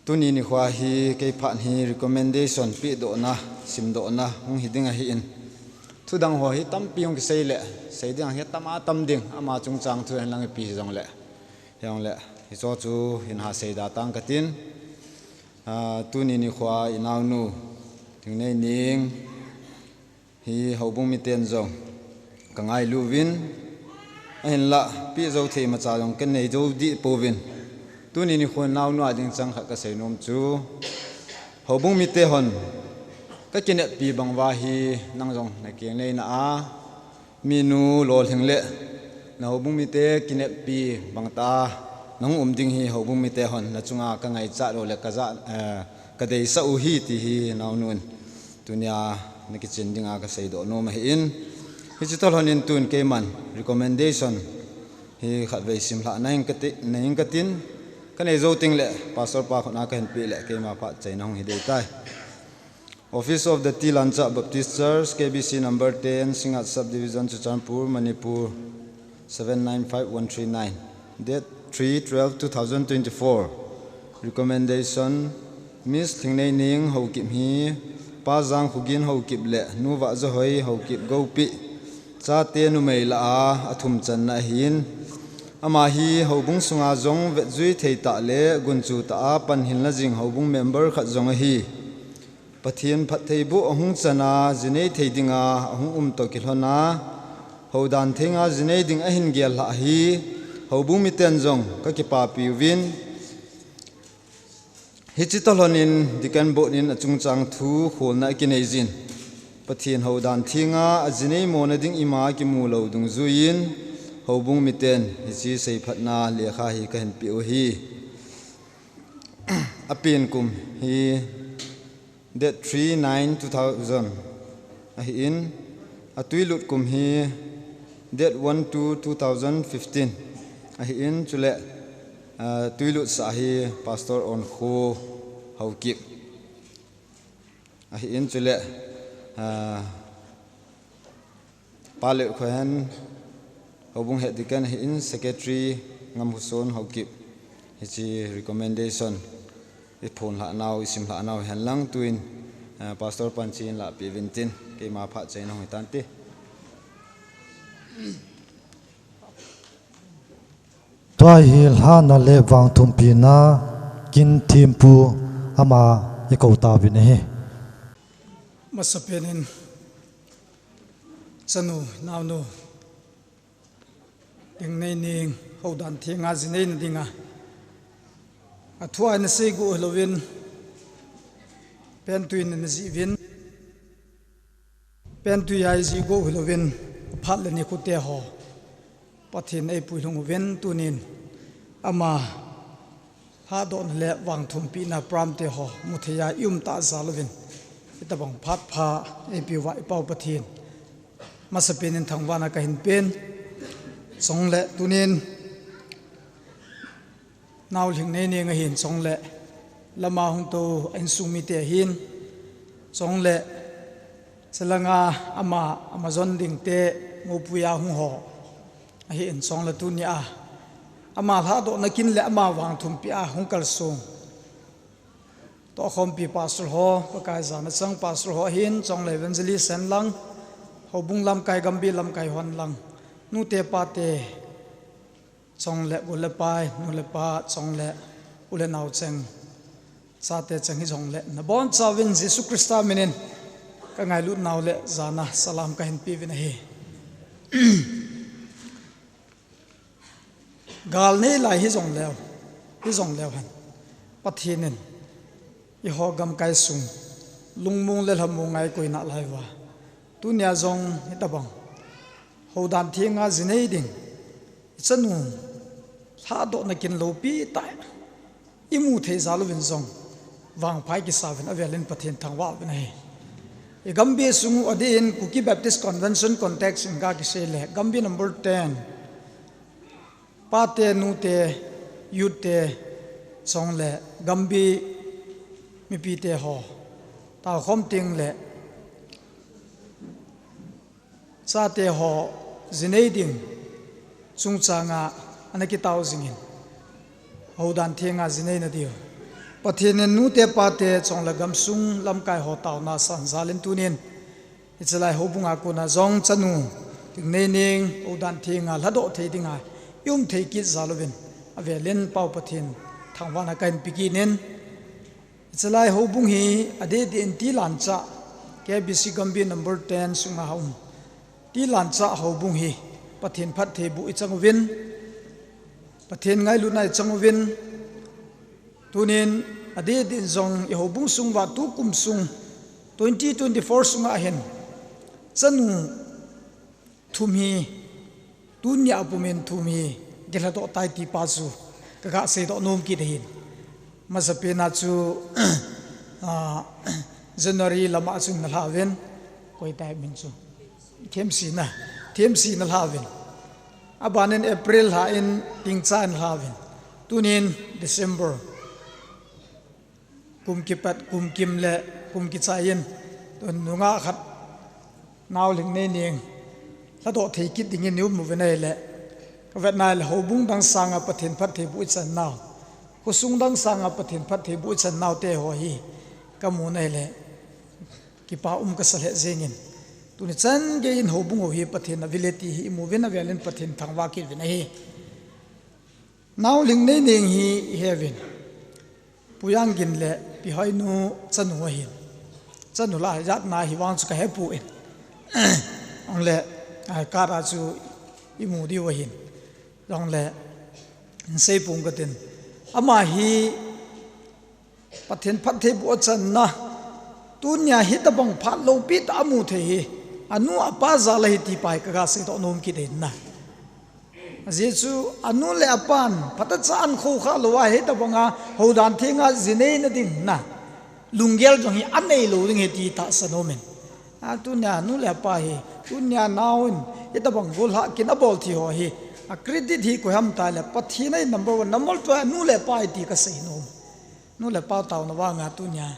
tuni nikho hi kei phat hi recommendation pehdohna, simdohna hung hi ding ahin. Thudang ho hi tampi hung kisei le, sei ding hi tam a tam ding, ama chungchang thu henlang ipi hijongle. Hijongle, hicho chu hin ha seida tang katin. Ah, tuni nikho inaonu, Thingneining, hi houbung miten jong kangailu uvin, Ahinlah, peh jou thei imacha jong kanei jou deh pouvin. Tuni nikho naonu a ding chang khat kasei nom chu, houbung mite hon kakineppi bang uva hi nang jong nakeng neina a, minu lolhing le na houbung mite kineppi bang tah a nahung um ding hi houbung mite hon nachunga kangaichat u le kaja, eh, kadeisah u ahi ti hi naonun tunia nakichen dinga kaseidoh nom ahin. Hiche tolhon in tun keiman recommendation hi khatvei simlhah nahin kati, nahin katin, kanei jou tengle Pastor pa khut a kahin peh le keima phat chaina hung hi ding tai. Office of the T Lancha Baptist Church, K B C number ten, Singngat Subdivision, Churachandpur, Manipur, seven nine five one three nine. Date three twelve two thousand twenty-four. Recommendation: Miss Lhingneining Haokip hi Pa Jangkhogin Haokip le Nu Vahjahoi Haokip Gopi, chate numei lah a athum channa ahin. Ama hi houbung sunga jong vetjui thei tah le gunchu tah a panhilna jing houbung member khat jong ahi. Pathen phattheiboh ahung chan a, jinei thei dinga ahung um toh kilhon a, houdan thenga jinei ding ahin gel lhah hi houbung miten jong kakipapi uvin. Hiche tolhon in Deacon Board in achungchang thu kholna akinei jin, Pathen houdan thenga ajinei mona ding ima kimu lou dungjuiyin houbung miten hiche seiphatna lekha hi kahin peh u ahi. Apen kum hi date three nine two thousand ahin, atwilut kum hi date one two two thousand fifteen ahin, chule, ah, twilutsah hi Pastor Onkho Haokip ahin, chule, ah, Pa Letkhohen, houbung head deacon ahin, secretary Ngamkhoson Haokip. Hiche recommendation iphonlhah nau, isimlhah nau henlang tuin, eh, Pastor pan chenlahpeh uvin tin, keima phat chaina hung hitante. Tua hi lhahna le vangthumpina Kin Thempu ama ikou tauvin ahi. Masapen in chanu, naonu, Lhingneining houdan thenga jineina dinga, athua nasei got hilouvin, pentwi in najih uvin, pentwi a ijih got hilouvin, phat le nikho te ho Pathen in eipuilhung uvin, tunin ama lhahdohna le vangthumpina program te ho muthei a ium tah jal uvin, itobang phat pha eipeh uva i Pau Pathen masapen in thangvahna kahin pen. Chule tunin nao Lhingneining ahin, chule lama hung tou a insung mite ahin, chule chalanga ama, ama jon ding te, Ngopui a hung ho ahin, chule tunia ama lhahdohna kin le ama vangthumpi a hung kalsong tohkhompi pastor ho, Pakai jana chang pastor ho ahin, chule evangelist henlang, houbung lamkai, gambi lamkai hon lang, nute pate, chule u le pai, nu le pa, chule u le nao cheng, chate cheng hijongle nabonchauvin Jesu Christa minin kangailut nau le jana salam kahin peuvin ahi. Gal nei lai hijongleu, hijongleu hen, Pathen in eiho gamkai sung lungmong le lhamong a eikoi nalai uva, tunia jong hitobang houdan thenga jinei ding ichanu lhahdohna kin loupi tah imu thei jal uvin jong vangpha ikisa uvin, avelin Pathen thangvah uvin ahi. I gambi sung u adeh in Kuki Baptist Convention context in ga kisei le, gambi number ten, pate, nute, youth te, chule gambi mipite ho taokhom tengle chate ho jinei ding chungchanga ana kitao jingin, houdan thenga jineina diu Pathen in nute pate chule gamsung lamkai ho taona asan jalin, tunin hichelai houbunga kona jong chanu Lhingneining houdan thenga lhadoh thei dinga ium thei kit jal uvin, avelin Pau Pathen thangvahna kahin pe kit in, hichelai houbung hi adeh deh in T Lancha, K B C gambi number ten sunga um T Lancha houbung hi Pathen phattheiboh i chang uvin, Pathen ngailutna i chang uvin, tunin adeh din jong i houbung sung uva tukum sung twenty twenty-four sunga hin chanu thum hi, tunia pumin thum hi kilhadoh tai ti pa chu kaga seidoh nom kit ahin. Masapen a chu, ah, January lama chu nalha uvin, koi tai min chu. Themsina, themsina lha uvin. Abanin April lha in tingcha in lha uvin. Tunin December. Kum kipat, kum kim le kum kichai in. Tun nungah khat nao Lhingneineng lhadoh thei kit dingin i um uvin ahile. Kavetna le houbung dang sanga Pathen phattheiboh i channau. Khosung dang sanga Pathen phattheiboh i channau te ho hi. Kamu nai le. Kipa um kasa lheh jengin. Tuni chan geiyin houbung ho hi Pathen avile ti hi i mu uvin avelin Pathen thangvah kit uvin ahi. Nao Lhingneineng hi i he uvin. Pu Yanggin le Pi Hoinu chanu ahin. Chanu la jatna hi vang chu ka hepon. Jongle, ai, kara chu i mu diu ahin. Jongle, in seipong katin. Ama hi Pathen phattheiboh a channa. Tunia hitabang phat loupi tah amu thei hi. Anu apa jal ahi ti pa hi kaga seidoh nom kit ahin na. Ajeh chu anu le apan phatechan khoukhah lou a hitabanga houdan thenga ji neina ding na. Lunggel jong hi anei lou ding ahi ti tahsan umin. A tunia anu le apa hi, tunia nao in, hitabang gollhah kin abol thei ho hi. A credit hi koi ham tile, Pathen ahi number one, number two anu le apa ahi ti kasei nom. Nu le pa taona vanga tunia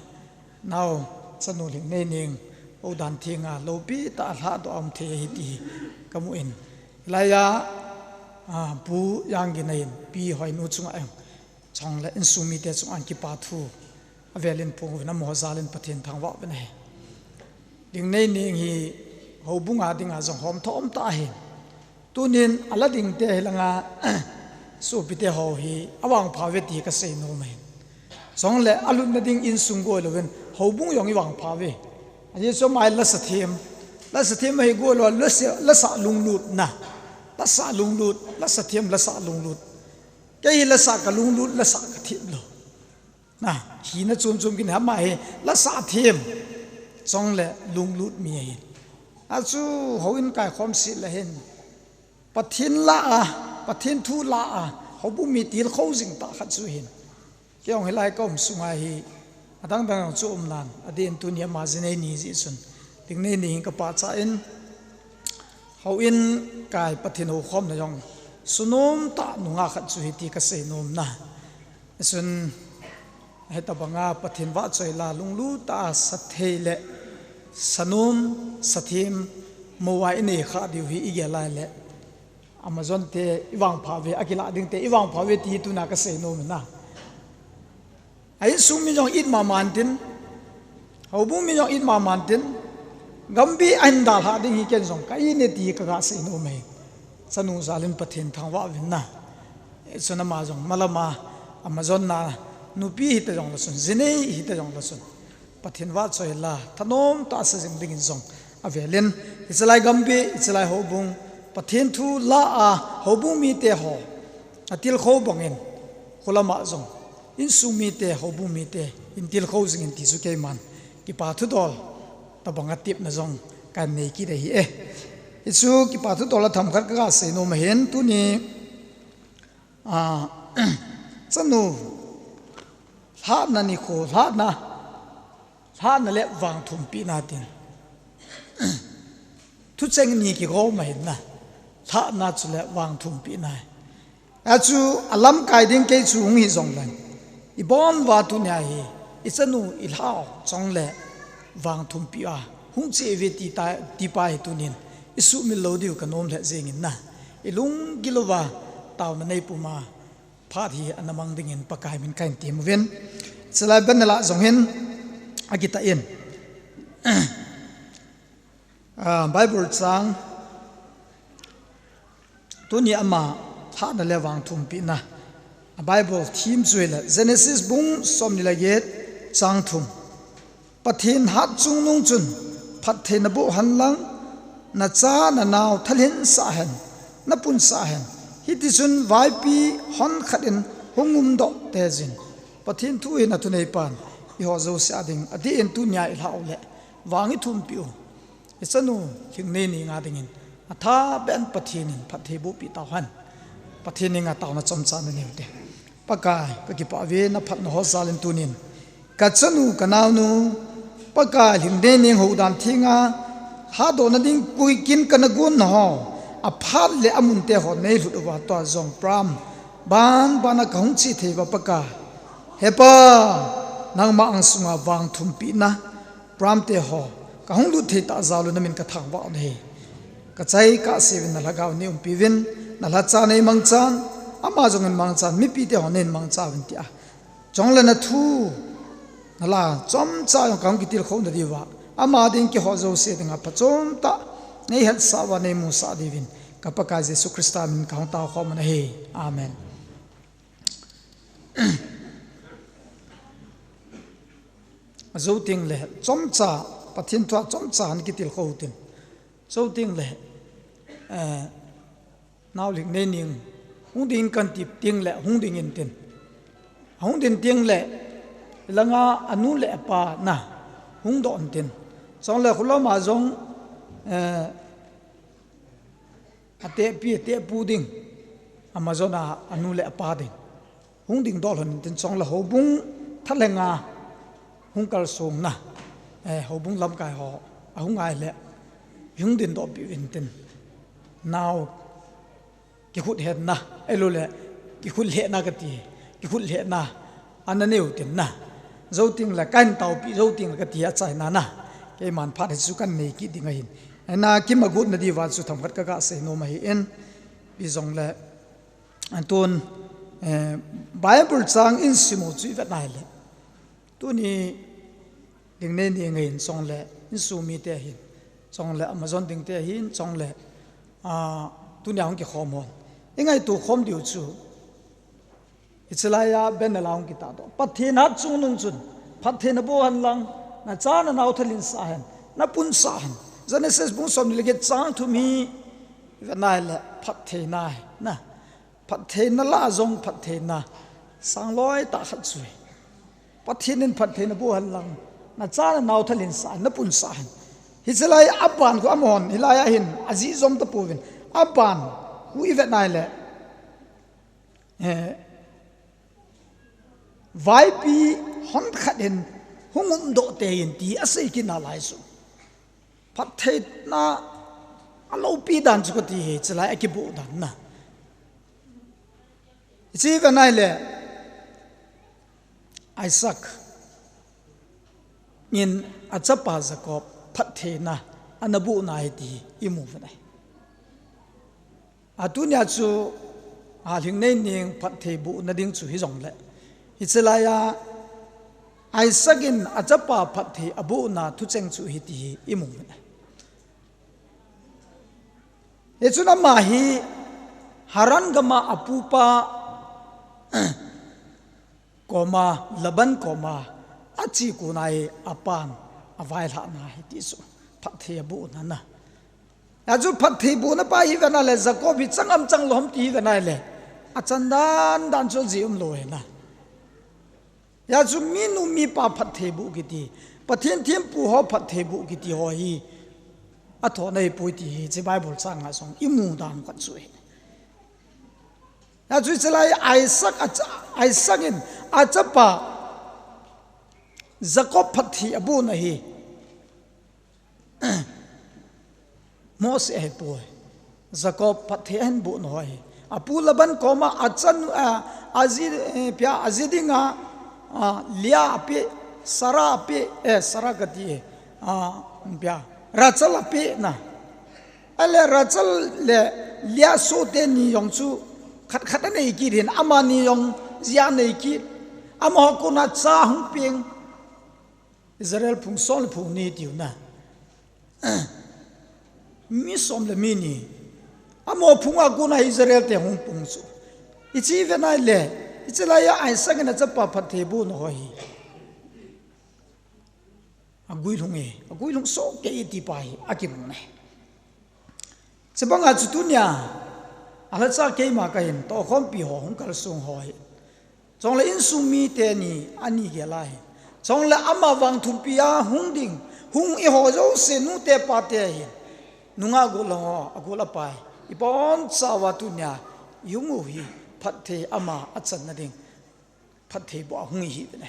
nao chanu Lhingneineng houdan thenga loupi tah a lhadoh a um thei ahi ti hi kamun. Hilaiya, a, Pu Yanggin in Pi Hoinu chunga ahin, chule insung mite chunga ahin kipa thu avelin phong uvin amaho jalin Pathen thangvah uvin ahi. Lhingneineng hi houbunga dinga jong hom thom tah ahin. Tunin ala dingte hilanga sopite ho hi avangpha uve ti kasei nom ahin. Chule alhunna ding insung goi louvin houbung jong ivangpha uve. Ajeh chu ama hi lasa them. Lasa them ahi goi lou, lasa, lasa lunglutna. Lasa lunglut, lasa them, lasa lunglut. Kei hi lasa kalunglut, lasa kathem lou. Na, hina chom chom kin ama hi lasa them. Chule lunglut mi ahin. Achu houin kaikhom sih le hin. Pathen la a, Pathen thu la a, houbung mi tilkhou jing tah khat chu ahin. Kei jong hilai kaum sunga hi, adang dang jong chu umnan, adeh in tuni ama jinei ni jeh chun. Lhingneineng hi kapachat in, houin kai Pathen houkhomna jong, sunom tah nunga khat chu ahi ti kasei nom na. Chun, hitabanga Pathen vahchoi la lunglut tah a sathei le sanom, sathem, moa inei kha diu hi igel lai le. Amazon te ivangpha uve, akilah ding te ivangpha uve ti hi tuna kasei nom na. A insung mi jong it mama intin, houbung mi jong it mama intin, Gambih ahin dalhah ding hi ken jong ka it e ti kaga sei nom e. Chanu jalin Pathen thangvah uvin na. Chun ama jong malama, Amazon na, nupi hita jong lachun, jinei hita jong lachun. Pathen vahchoi la, thanom tah a sa jing dingin jong avelin, hichelai Gambih, hichelai houbung, Pathen thu la a houbung mite ho atilkhou bangin, kholama jong, insung mite, houbung mite, in tilkhou jingin ti chu keiman kipa thudol tabanga tepna jong kanei kit ahi e. Hichu kipa thudol a themkhat kaga sei nom ahin, tuni, a, chanu lhahna nikho, lhahna, lhahna le vangthumpina tin. Thucheng ni kigom ahin na. Lhahna chule vangthumpina. Achu alamkai ding kei chu hung hi jongleng, ibon uva tunia hi, ichanu ilhah u chule vangthumpi a hung che uve ti ta, ti pa hi tunin isuhmil lou diu kanom lheh jengin na. Ilunggil uva taona neipuma phat hi ana mang dingin Pakai min kahin tem uvin. Chulai banner a jong hin akitah in. Ah, Bible chang tuni ama lhahna le vangthumpina. A Bible theme chu ahile Genesis bung somni le get chang thum. Pathen hatchungnung chun phattheina boh hen lang, nacha nanao thalheng sah hen, na punsah hen. Hitichun vaipi hon khat in hung umdoh tei jin. Pathen thu hin a thuneipan i ho jouse a ding a dih in tunia i lhau le vang i thumpi u. I chanu Lhingneining a dingin a thapen Pathen in phatthei bohpi tau hen. Pathen in a tauna chomcha na neu te. Pakai, ka kipah ve na phatna ho jal in tunin ka chanu ka naonu, Pakai Lhingneining houdan thenga lhadohna ding kuikin ka na gon na ho, a phat le a munte ho nei lhut uva tua jong pram ban bana ka hung chi thei uva Pakai. He Pa, nangma ang sunga vang thumpina pram te ho ka hung lut thei ta jal u na min ka thangvah u ahi. Ka chai ka seuvin na lhagao nei umpi uvin, na lhacha nei mangchan, ama jong in mangchan, mipi te ho nei mangcha uvin tia. Chule na thu, na la, chomcha jong ka hung kitilkhou na diuva, ama ding kihou jouse dinga phachom tah nei hetsah uva nei musah diuvin, ka Pakai Jesu Christa min ka hung tao khom u ahi. Amen. Jou teng le, chomcha, Pathen thu a chomcha hin kitilkhou u tin. Jou teng le, eh, nao Lhingneining, hung ding kan ti teng le, hung ding in tin. Hung ding teng le, langa a nu le a pa na, hung doh in tin. Chule khulom a jong, eh, a tehpi, a tehpu ding, Amazon a, a nu le a pa ding. Hung ding doh lhon in tin chule houbung thalhenga hung kalsong na, eh, houbung lamkai ho, a hung ngai le, hung ding doh pi uvin tin. Nao, kikhut hetna, ahilou le, kikhut lhehna ka ti, kikhut lhehna, ana neu tin na. Jou teng le, kan taopi, jou teng le ka ti achaina na. Keiman phat hi chu kan nei kit ding ahin. Ana kimagut na diuva chu themkhat ka ga sei nom ahi in. Pi jong le, Tun, eh, Bible chang in sim u chu i vet nai le. Tuni Lhingneining ahin chule, insung mite ahin chule, Amazon ding te ahin chule, ah, tunia hung kikhom hon. I ngaito khom diu chu. Hiche laiya banner a hung kitah doh. Pathen hatchungnung chun, phatthei na boh hen lang, na cha na nao thalin sah hen, na pun sah hen. Genesis bung som ni le get chang thum hi, i vet nai le, phattheina ahi, na. Phattheina lah a jong phattheina sang loi tah khat chu ahi. Pathen in phattheina boh hen lang, na cha na nao thalin sah hen, na pun sah hen. Hiche lai a ban khu amahon, hilai a hin, ajih jom tapouvin. A ban khu i vet nai le, eh, vaipi hon khat hin hung umdoh tei in ti asei kit nalai chu. Phattheina a loupi dan chu ka ti hi, hiche lai a kiboh dan na. Hiche i vet nai le, Isaac in a chapa Jacob phattheina ana boh na ahi ti i mu u ahi. A tunia chu, a Lhingneining phatthei boh na ding chu hi jong le. Hiche laiya, Isaac in a chapa phatthei aboh na thucheng chu hi ti hi i mu u ahi. Hichun ama hi Haran gam a a pupa koma, Laban koma, a che kon a hi a pan a vailhah na ahi ti chu. Phatthei aboh na na. Hijeh chun phatthei boh na pa hi i vet nai le, Jacob hi chang am chang lou ham ti hi i vet nai le. A chan dan dan chu ajeh um lou ahi na. Hijeh chun minu mipa phatthei boh kiti, Pathen thempu ho phatthei boh kiti ho hi a thoh na hi poi ti hi, hiche Bible chang a jong i mu dan khat chu ahi. Hijeh chun hiche lai Isaac a cha, Isaac in a chapa Jacob phatthei aboh na hi. Mose ahi poi. Jacob phatthei ahin boh na ho ahi. A pu Laban koma a chanu, a, a ji, eh, pia, a ji dinga, a, Leah a pe, Sarah a pe, eh, Sarah ka ti, eh, a, pia, Rachel a pe na. Ahile Rachel le Leah sohte ni jong chu khat khat anei kit hin, amani jong jia anei kit. Amaho kona cha hung peng. Israel phung som le phung ni tiu na. Mi som le mi ni. Amaho phung a kona Israel te hung pung chu. Hiche i vet nai le, hiche laiya Isaac in a chapa phatthei boh na ho hi. A guilhung e, a guilhung soh kei e ti pa hi, a kimu na ahi. Chubang a chu tunia, Alhacha keima kahin, tohkhompi ho, hung kalsong ho hi. Chongle insung mite ni, ani gel ahi. Chongle ama vang thumpi a hung ding, hung eiho jouse nute pate hi. Nungah gol ho, agol apai. Ibonchauva tunia, ihung u hi, phatthei ama achanna ding. Phatthei boh a hung ihi uve.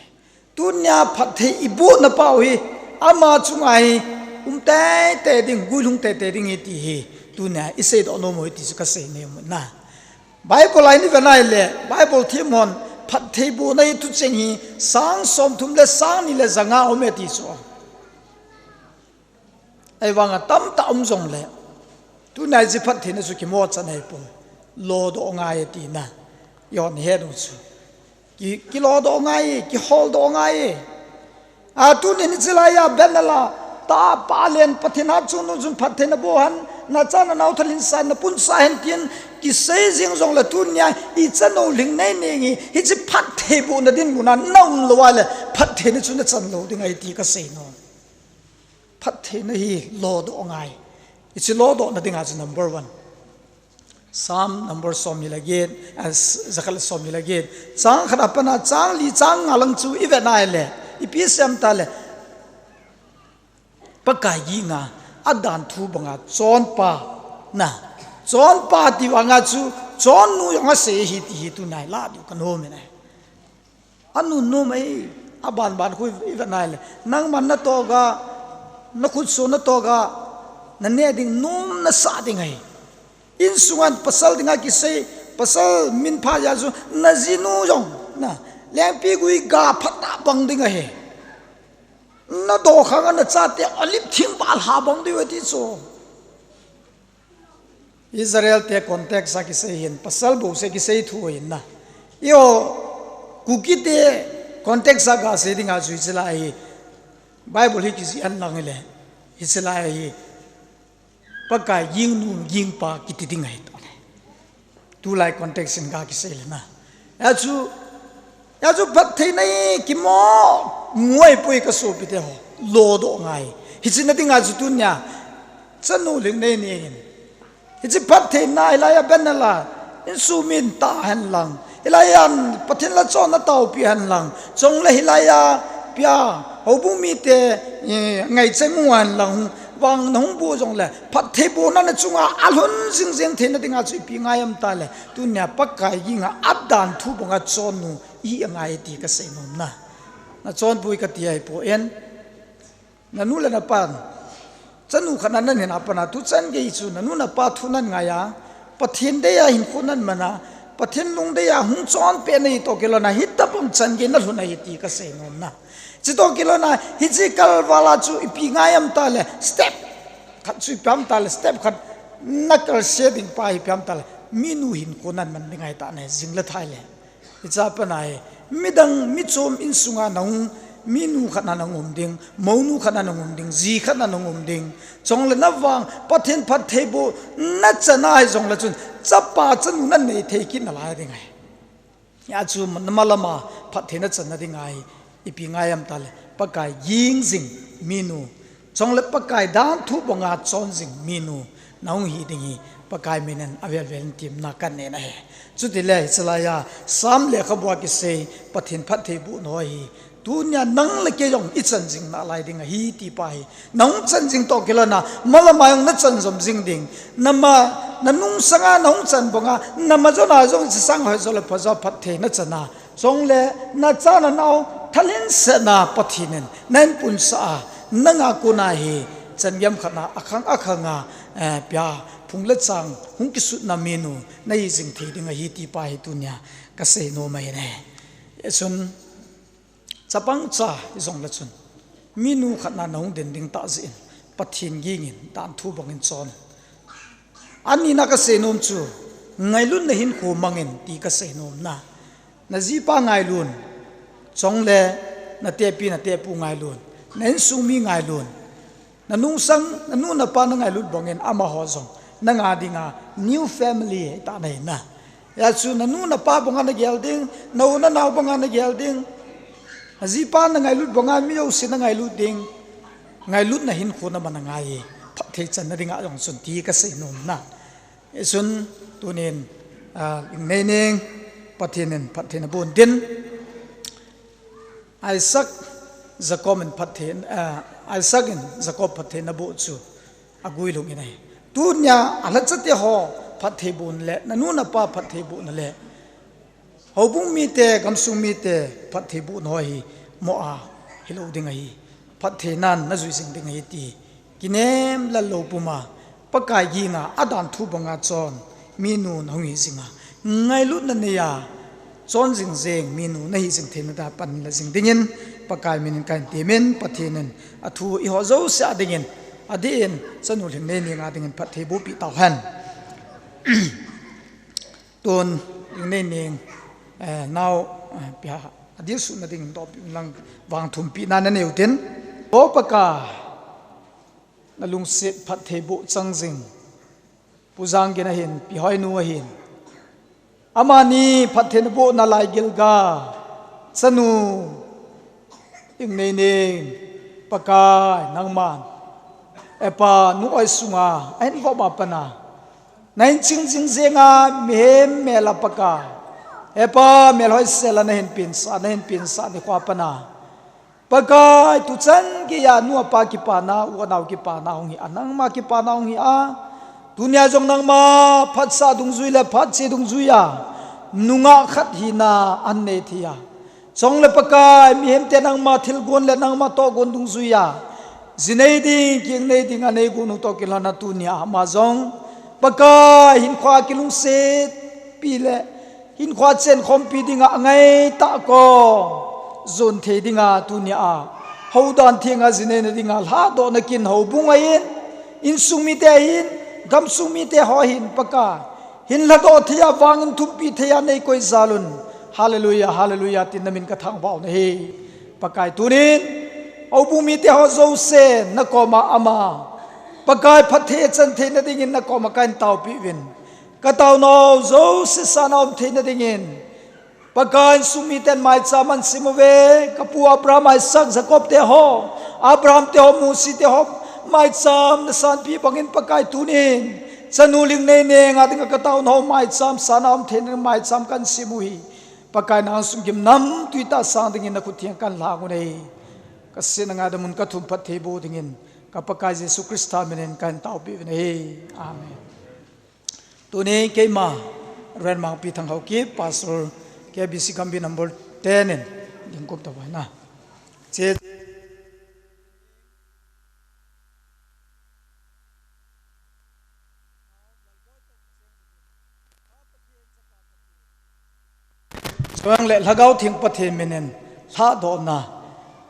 Tunia phatthei ibohna pau hi, ama chunga hi, um teitei ding, guilhung teitei ding ahi ti hi. Tunia iseidoh nom u ahi ti chu kasei nom u ahi. Bible a i vet nai le, Bible themhon, phatthei bohna hi thucheng hi, sang somthum le sang ni le ja nga um e ti chu. Ahivanga tamtah um jongle, tunia hiche phattheina chu kimo chan ahipoi. Lodoh ngai tina. Ihon het u chu. Ki, kilodoh ngai, kiholdoh ngai. A tunin hiche laiya banner la, tapa len Pathen a chun nu chun phattheina boh hen, nacha nanao thalin sa, napunsa hen tin, kisei jing jongle tunia, icha nolhing nei nei nge, hiche phatthei bohna dinmun a naum lou a le, phattheina chu nachan lou ding ahi ti kasei nom. Phattheina hi lodoh ngai. Hiche lodohna dinga chu number one. Psalm number som ni le get, eh, jakhat le som ni le get. Chang khat a pat a, chang li, chang nga lang chu i vet nai le. Ipi asei em tile. Pakai ginga, adan thu banga, chonpa. Na, chonpa ti vanga chu, chonnu jong asei ahi ti hi tunia la diu kanom e. Anunnom ahi, aban ban khu i vet nai le. Nangman natoh ga, nakhutso natoh ga, naneh ding nom nasah ding ahi. Insunga pasal dinga kisei, pasal min pha jeh a chu, najinu jong, na, lengpi gui ga phat a bang ding ahi. Nadoh khang a nachate olive thing bal ha bang ding ahi ti chu. Israel te context a kisei hin, pasal bouseh kisei thu ahin na. Eiho, Kuki te context a gasei dinga chu hiche lai hi. Bible hi kijih hen lang hile. Hiche lai hi. Pakai gingnu gingpa kiti ding ahi. Tulai context in ga kisei le na. Hijeh chun, hijeh chun phattheina hi kimo, muai pui kasopite ho, lodoh ngai. Hiche na dinga chu tunia, chanu ling nei nei in. Hiche phattheina hilaiya banner la, insung min ta hen lang. Hilaiya Pathen la chonna taopi hen lang. Chongle hilaiya pia, houbung mite, eh, ngaichai mu hen lang. Vang nahung boh jongle, phatthei bohna nachunga alhun jing jeng theina dinga chu ipi ngai em tile. Tunia Pakai ginga adan thu banga chonnu ihi angai ti kasei nom na. Nachonpoi kati ahipoi. Nanu le napan. Chanu khat na nahin a pat a tuchan gei chu nanu napa thu nangai a. Pathen dei a hinkho nanman a. Pathen lungdei a hung chonpeh nahi toh kilona hitabang chan gei nalhun ahi ti kasei nom na. Chutoh kilona hiche kalval a chu ipi ngai em tile step. Khat chu ipi em tile step khat nakalse ding pa hi ipi em tile. Minu hinkho nanman ding ahi tah na jing le thai le. Hiche a pat a hi, midang, michom insunga nahung, minu khat na nahung um ding, mounu khat na nahung um ding, ji khat na nahung um ding. Chongle navang, Pathen phatthei boh, nachan ahi jongle chun, chapa chanu nanei thei kit nalai ding ahi. Hijeh chun, namalama, phatthei nachanna ding ahi. Ipi ngai em tile, Pakai ging jing minu. Chongle Pakai dan thu banga chon jing minu. Nahung hi ding hi, Pakai min in avel vel in temna kanei na ahi. Chutile, hiche laiya, Psalm lekhabu a kisei, Pathen phatthei bohna hi. Tunia nang le kei jong ichan jing nalai ding ahi ti pa hi. Nahung chan jing toh kilona, malama jong nachan jom jing ding. Nama, nanungsanga nahung chan banga, nama jona jong ichi sang hoi jo le pha jo phatthei nachan a. Chongle, nacha nanao, thalin sena Pathen in, nahin punsah a, nanga kona hi, changei khat na, akhang akhang a, eh, pia, phung le chang, hung kisutna minu, nahi jing thei ding ahi ti pa hi tunia, kasei nom ahi ne. Hijeh chun, chapang cha, hijongle chun, minu khat na nahung den ding tah jeh in, Pathen ging in, dan thu bang in chon. Anina kasei nom chu, ngailutna hinkho mang in ti kasei nom na. Najipa ngailun, chongle natepi natepu ngailun, na insung mi ngailun, nanungsang, nanu napa nangailut bang in amaho jong, nanga dinga new family tah nahi na. Hijeh chun nanu napa banga nagel ding, nau nanao banga nagel ding, najipa nangailut banga mi jouse nangailut ding, ngailutna hinkho naman angai, phatthei channa dinga jong chun ti kasei nom na. Hijeh chun, Tunin, ah, Lhingneining, Pathen in phatthei naboh in tin. Isaac, Jacob in phatthei, ah, Isaac in Jacob phatthei naboh chu aguilhung in ahi. Tunia alhacha teho phatthei boh le, nanu napa phatthei boh le, houbung mite, gamsung mite phatthei boh ho hi mo a hilou ding ahi. Phatthei nan najui jing ding ahi ti kinem lal lou puma, Pakai ginga adan thu banga chon minu nahung hi jinga, ngailutna neiya chon jing jeng minu nahi jing theina dia pan la jing dingin Pakai minin kahin temin, Pathen in athu eiho jouse a dingin, adeh in chanu Lhingneining a dingin phatthei boh peh tauhen. Tun Lhingneining, eh, nao, eh, pia, adilsuhna dingin dohpeh lang vang thum pehna nanei utin. O Pakai, nalungset phatthei boh chang jing Pu Janggin ahin, Pi Hoinu ahin, amani phatthei naboh nalai gilga, chanu Lhingneining, Pakai nangman, Epa nu oi sunga ahin vop a pat a, nahin ching jing jenga mihem mel a Pakai, Epa mel hoisel a nahin pensah, nahin pensah nikho a pat a, Pakai tuchan geiya nu apa kipana, u anao kipana hung hi a, nangma kipana hung hi a, tunia jong nangma phatsah dungjui le phatche dungjui a, nungah khat hina ahin nei thei a, chule Pakai, mihemte nangma thilgon le nangma tohgon dungjuia ji nei ding, keng nei ding anei gon u toh kilhon a tunia ama jong Pakai hinkho kilungsetpi le hinkho chenkhompi dinga angai tah kom jon thei dinga tunia houdan thenga ji neina dinga lhadohna kin houbung ahin, insung mite ahin, gamsung mite ho ahin Pakai, hin lhadoh thei a, vangin thumpi thei a nei koi jal un. Hallelujah, hallelujah, tin namin kathangvah u ahi. Pakai tunin, houbung mite ho jouse nakoma ama, Pakai phatthei achan theina dingin nakoma kahin taopeh uvin. Kataonau jouse sana um theina dingin, Pakai insung miten maicham ahin sem uve, kapu Abraham, Isaac, Jacob te ho, Abraham te ho, Mosi te ho, maicham nasanpeh bangin Pakai tunin, chanu Lhingneining a dinga kataonau maicham sana um theina dingin maicham kahin sem u ahi. Pakai nang sunggim namtui tah sang dingin nakhut theng kahin lang u ahi. Kasetna ngaidam un kathum phatthei boh dingin, ka Pakai Jesu Christa minin kahin taopeh uvin ahi. Amen. Tuni keima, Reverend Mangpi Thanghaokip, Pastor K B C Gambih number ten in, dingkop tauve na. Che. Chule Lhagao Theng Pathen minin lhadohna,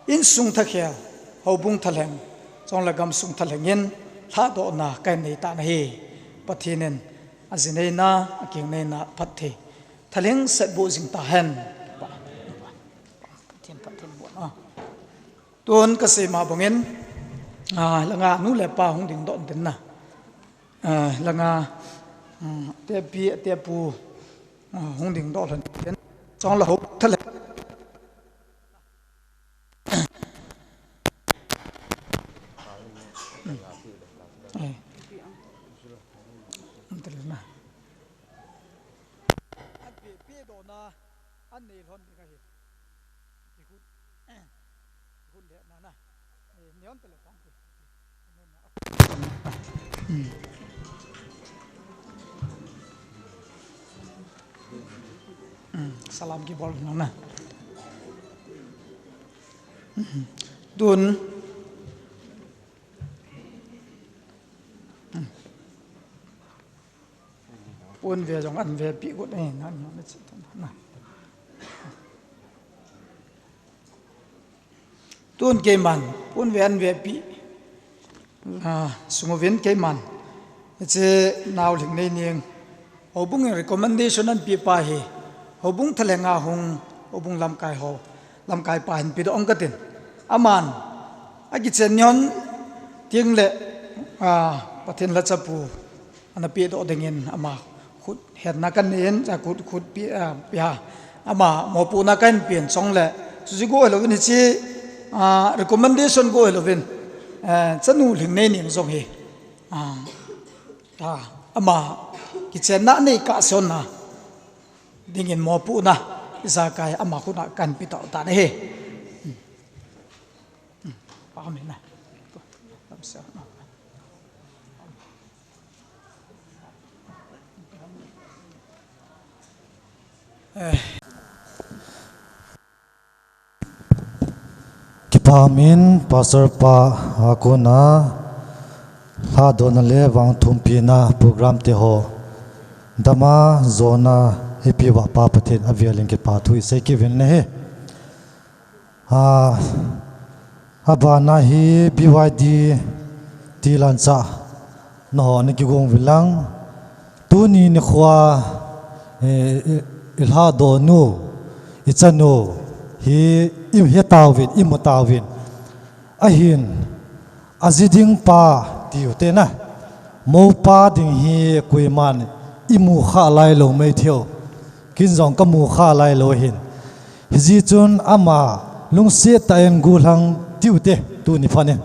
insung thakhel, houbung thalheng, chule gamsung thalheng in lhadohna kahin nei tan ahi. Pathen in aji neina, akeng neina phatthei thalheng set boh jing tahen. Pathen, Pathen boh na. Tun kasei ma bangin, ah, langa nu le pa hung dingdoh in tin na. Ah, langa, um, tepi, tepu, ah, hung dingdoh lhon in tin. Chule hou thalheng. Eh. An tel na. An pe, pe doh na, an nei lhon ding ahi. Kihut, kihut le na na. Eh, neon tele pang ku. Hmm. Hmm, salam kibol na na. Hmm. Tun. Hmm. Pon ve jong an ve pi got eh, na, na, na, na. Tun keiman, pon ve an ve pi. Ah, sung uvin keiman. Hiche nao Lhingneining. Houbung in recommendation anapeh pa hi. Houbung thalheng a hung, houbung lamkai ho. Lamkai pa hin pedoh ong katin. Aman, akichen ni hon teng le, ah, Pathen lhacha pu. Ana pedoh dingin ama khut hetna kahin nei in, a khut, khut pi, ah, pia. Ama mopohna kahin pen chule. Chuche go hilouvin hiche, ah, recommendation go hilouvin. Eh, chanu Lhingneining jong hi. Ah, ah, ama kichenna nei kahsonna dingin mopohna ijakai ama khut a kahin pe tau tan ahi. Amen. Kipah umin, Pastor pa a kona lhadohna le vangthumpina program te ho dama jona eipeh uva Pa Pathen avel in kipa thu isei kit uvin ahi. A, abana hi B Y D ti lanchah naho na kigong uvin lang. Tuni nikhoa, eh, i, ilhadoh nu, ichanu hi, ihet tauvin, imu tauvin. Ahin, aji ding pa tiu te na. Moupa ding hi koiman imu kha lailou maithei u. Ken jong kamu kha lailou ahin. Hijeh chun ama lungset tah in gollhang tiu te tuni phat in.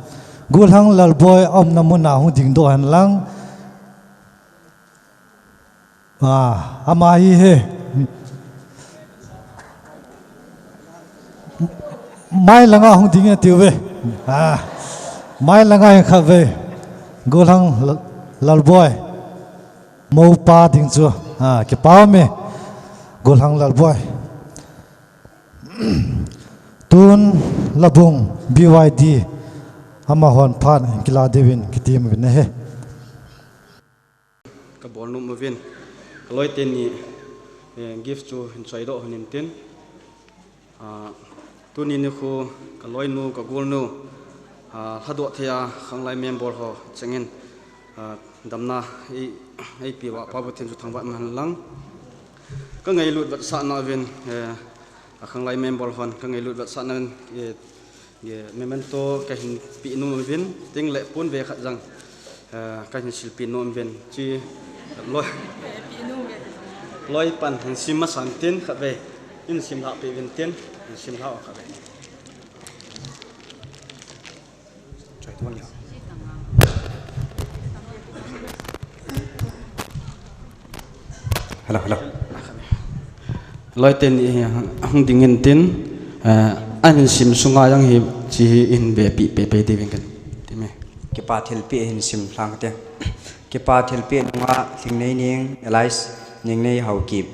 Gollhang Lalboi aumna mun a hung dingdoh hen lang. Ah, ama hi he. Mai langa hung ding e tiu ve. Ah, mai langa hin khat ve. Gollhang Lal-, Lalboi. Moupa ding chu. Ah, kipah ume. Gollhang Lalboi. Tun Labung B Y D amahon phat kila diuvin kitem uvin ahi. Kabol nom uvin. Kaloi teni, eh, gift chu hin choidoh hon in tin. Ah, tuni nikho kaloinu, kagolnu, ah, lhadoh thei a khanglai member ho chengin, ah, damna ei, eipeh uva Pa Pathen chu thangvah man hen lang. Kangailut vetsahna uvin, eh, a khanglai member hon kangailut vetsahna uvin, eh, Ge, memento kahin pe nom uvin, tin le pon ve khat jong, eh, kahin silpeh nom uvin, chi loi, loi pan hin sim masan tin khat ve, in sim lhah peh uvin tin, in sim lhah khat ve. Hello, hello. Loi teni, eh, hung ding in tin, eh, ahin sim sunga jong hiche hi ihin vepeh peh peh diuvin kati me. Kipa thilpeh hin sim lhang te. Kipa thilpeh nunga Lhingneining Elias, Ningnei Haokip.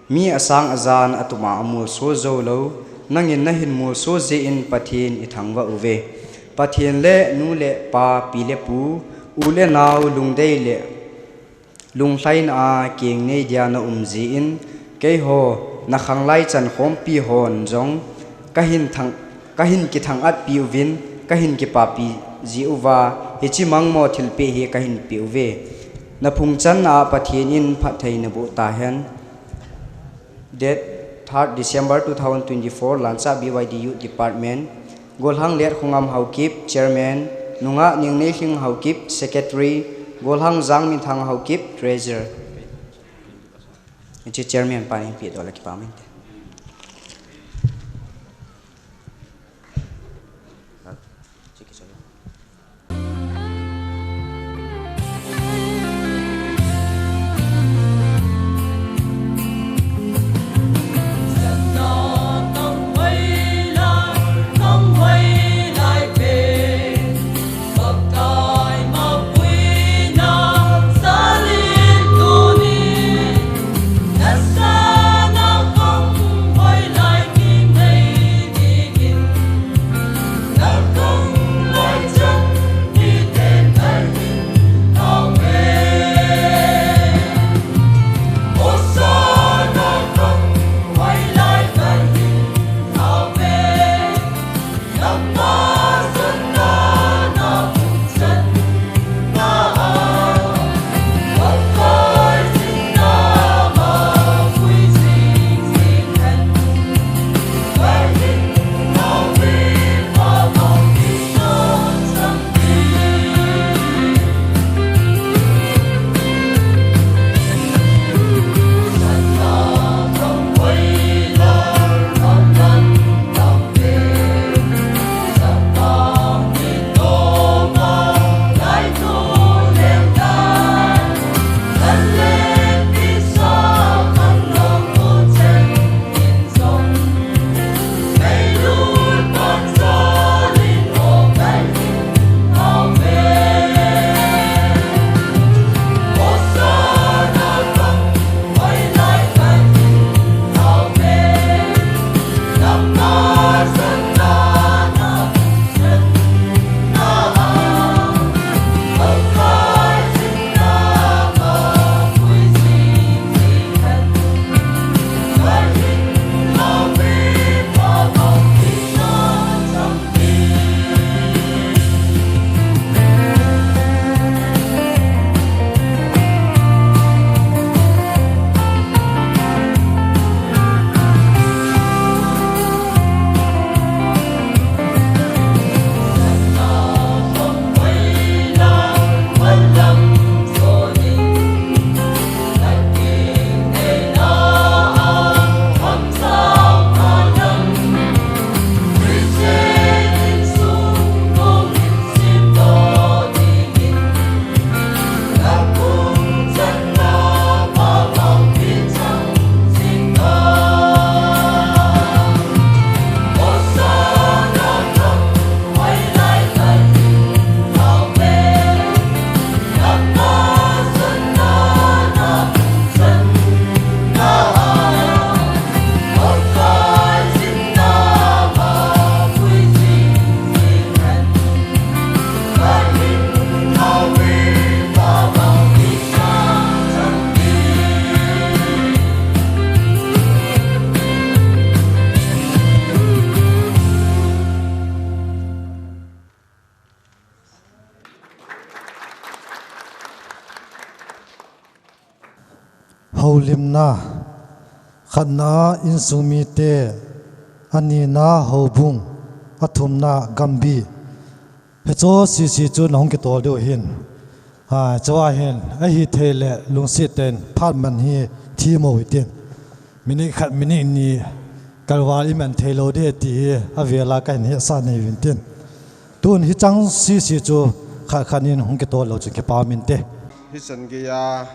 Mi asang ajan atum a amolso jou lou, nangin nahin molso jeh in Pathen ithangvah uve. Pathen le nu le pa, pi le pu, u le nao, lungdei le lunglhaina a kinei dia naum jeh in, keiho nakhanglai chankhompi hon jong kahin thang, kahin kithang-at peh uvin, kahin kipapi jeh uva, hiche mangmo thilpeh hi kahin peh uve. Naphung channa a Pathen in phatthei naboh tahen. Date third December two thousand twenty-four, Lancha B Y D Youth Department, Golhang Letkhongam Haokip, Chairman, nunga Ningneilhing Haokip, Secretary, Golhang Jangminthang Haokip, Treasurer. Hiche Chairman pan in pehdoh le kipa umin te. Limna, khatna insung mite, anina houbung, athumna gambi. Hicho sisi chu nahung kitol diu hin. Ha, chua hin, ahi thei le lungset ten phat man hi thimo hitin. Minute khat, minute ni kalval iman thei lou ding ti hi avela kahin hetsah nei uvin tin. Tun hicheng sisi chu khat khat in hung kitol leu chun kipa min te. Hichan geiya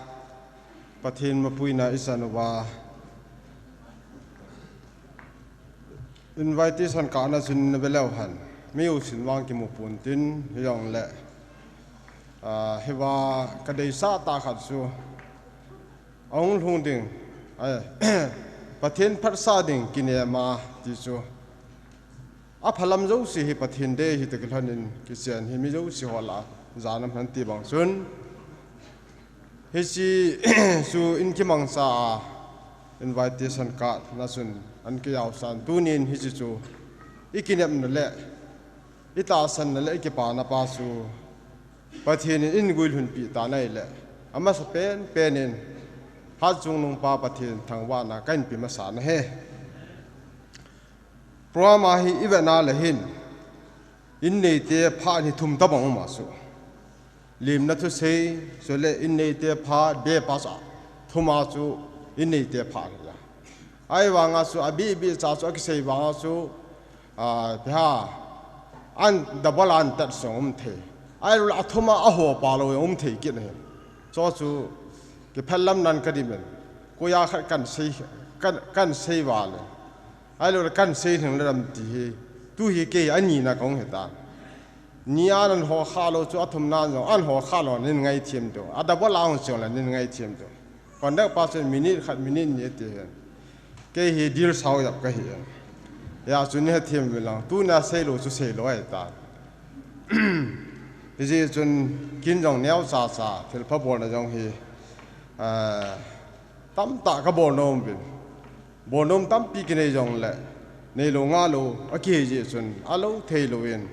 Pathen mapuina ichan uva invitation kana chun na beleu hen. Mi usin vang kimu pon tin hijongle. Ah, hiva kadeisah tah khat chu. Ahung lhung ding, ai, Pathen phatsah ding kinema ti chu. Aphalam jouse hi Pathen dei hi toh kilhon in kichen hi mi jouse ho lah a jana um hen ti bang chun. Hiche chu in kimangcha a invitation card na chun an kijaosan tunin hiche chu i kinepna le i tahsanna le i kipana pa chu Pathen in eiguilhunpi ta nai le, amasa pen pen in Hatchungnung pa Pathen thangvahna kahin pe masa na ahi. Program a hi i vetna le hin, in neite phat hi thum tabang um a chu. Limna thusei, chule in neite phat be pa sa, thum a chu in neite phat hi a. Ahivanga chu, abi bi cha chu, akisei vanga chu, a, piha, an double an tat song um thei. Ahilou le athum a ahopa lou um thei kit ahi. Chu chu, kiphellam nan ka dimin. Koiya khat kan sei, kan, kan sei vale. Ahilou le kan sei lhing le ram ti hi. Tu hi kei anina kong hita. Ni a nan ho kha lou chu athum nan jong, an ho kha lou nin ngai thim tu. A double a hung cheu le nin ngai thim tu. Conduct pa chun minute khat, minute ni ati hen. Kei hi deal sao jap ka hi hen. Ya chu ni ha thim vi lang. Tuna sei lou chu sei lou ai ta. Hijeh chun kin jong neo cha cha, thilpha bolna jong hi, ah, tamtah ka bol nom vin. Bol nom tampi kinei jongle, neilou ngahlou, akihe jeh chun, alou theilou in,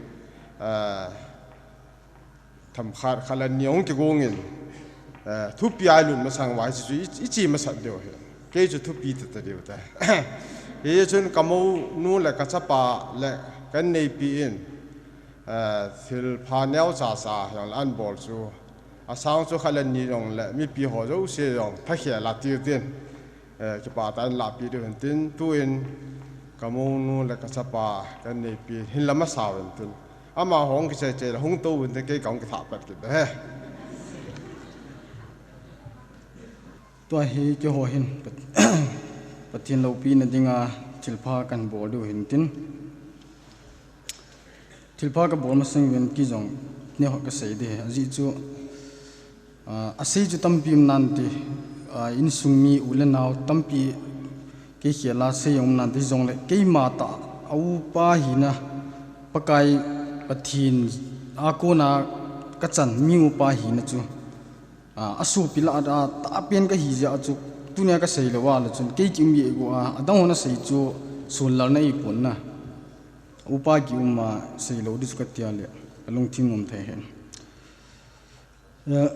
ah, themkhat, khat le ni hung kigong in, eh, thupi a ilhun masang uva hiche chu i, i che masat diu ahi. Kei chu thupi tata diu ahi. Hichun ka mounu le ka chapa le kan neipi in, eh, thilpha neo cha cha jong le an bol chu. Asang chu khat le ni jong le mipi ho jouse jong thakhel a ti tin. Eh, kipah tah in lahpeh diu hen tin, tuin ka mounu le ka chapa kan neipi hin la masa uvin tin. Amaho hung kichai chai le hung tou uvin tin, kei kahung kithah pat kit e. Tua hi keiho hin Pat-, Pathen loupina dinga thilpha kan bol diu hin tin. Thilpha ka bol masang uvin kei jong neo khat ka sei ding ahi. Ajeh chu, ah, asei chu tampi um nante, ah, insung mi u le nao tampi kei khel a sei um nante jongle keima tah a upa hina Pakai Pathen a kona ka chan mi upa hina chu, ah, asopi lah a tahpen ka hi jeh a chu tunia ka sei lou a le chun kei ki um jeh a adang hon asei chu sunlal na i pon na. Upa ki um a sei lou ding chu ka tia le, ka lungthim um thei hen. Eh,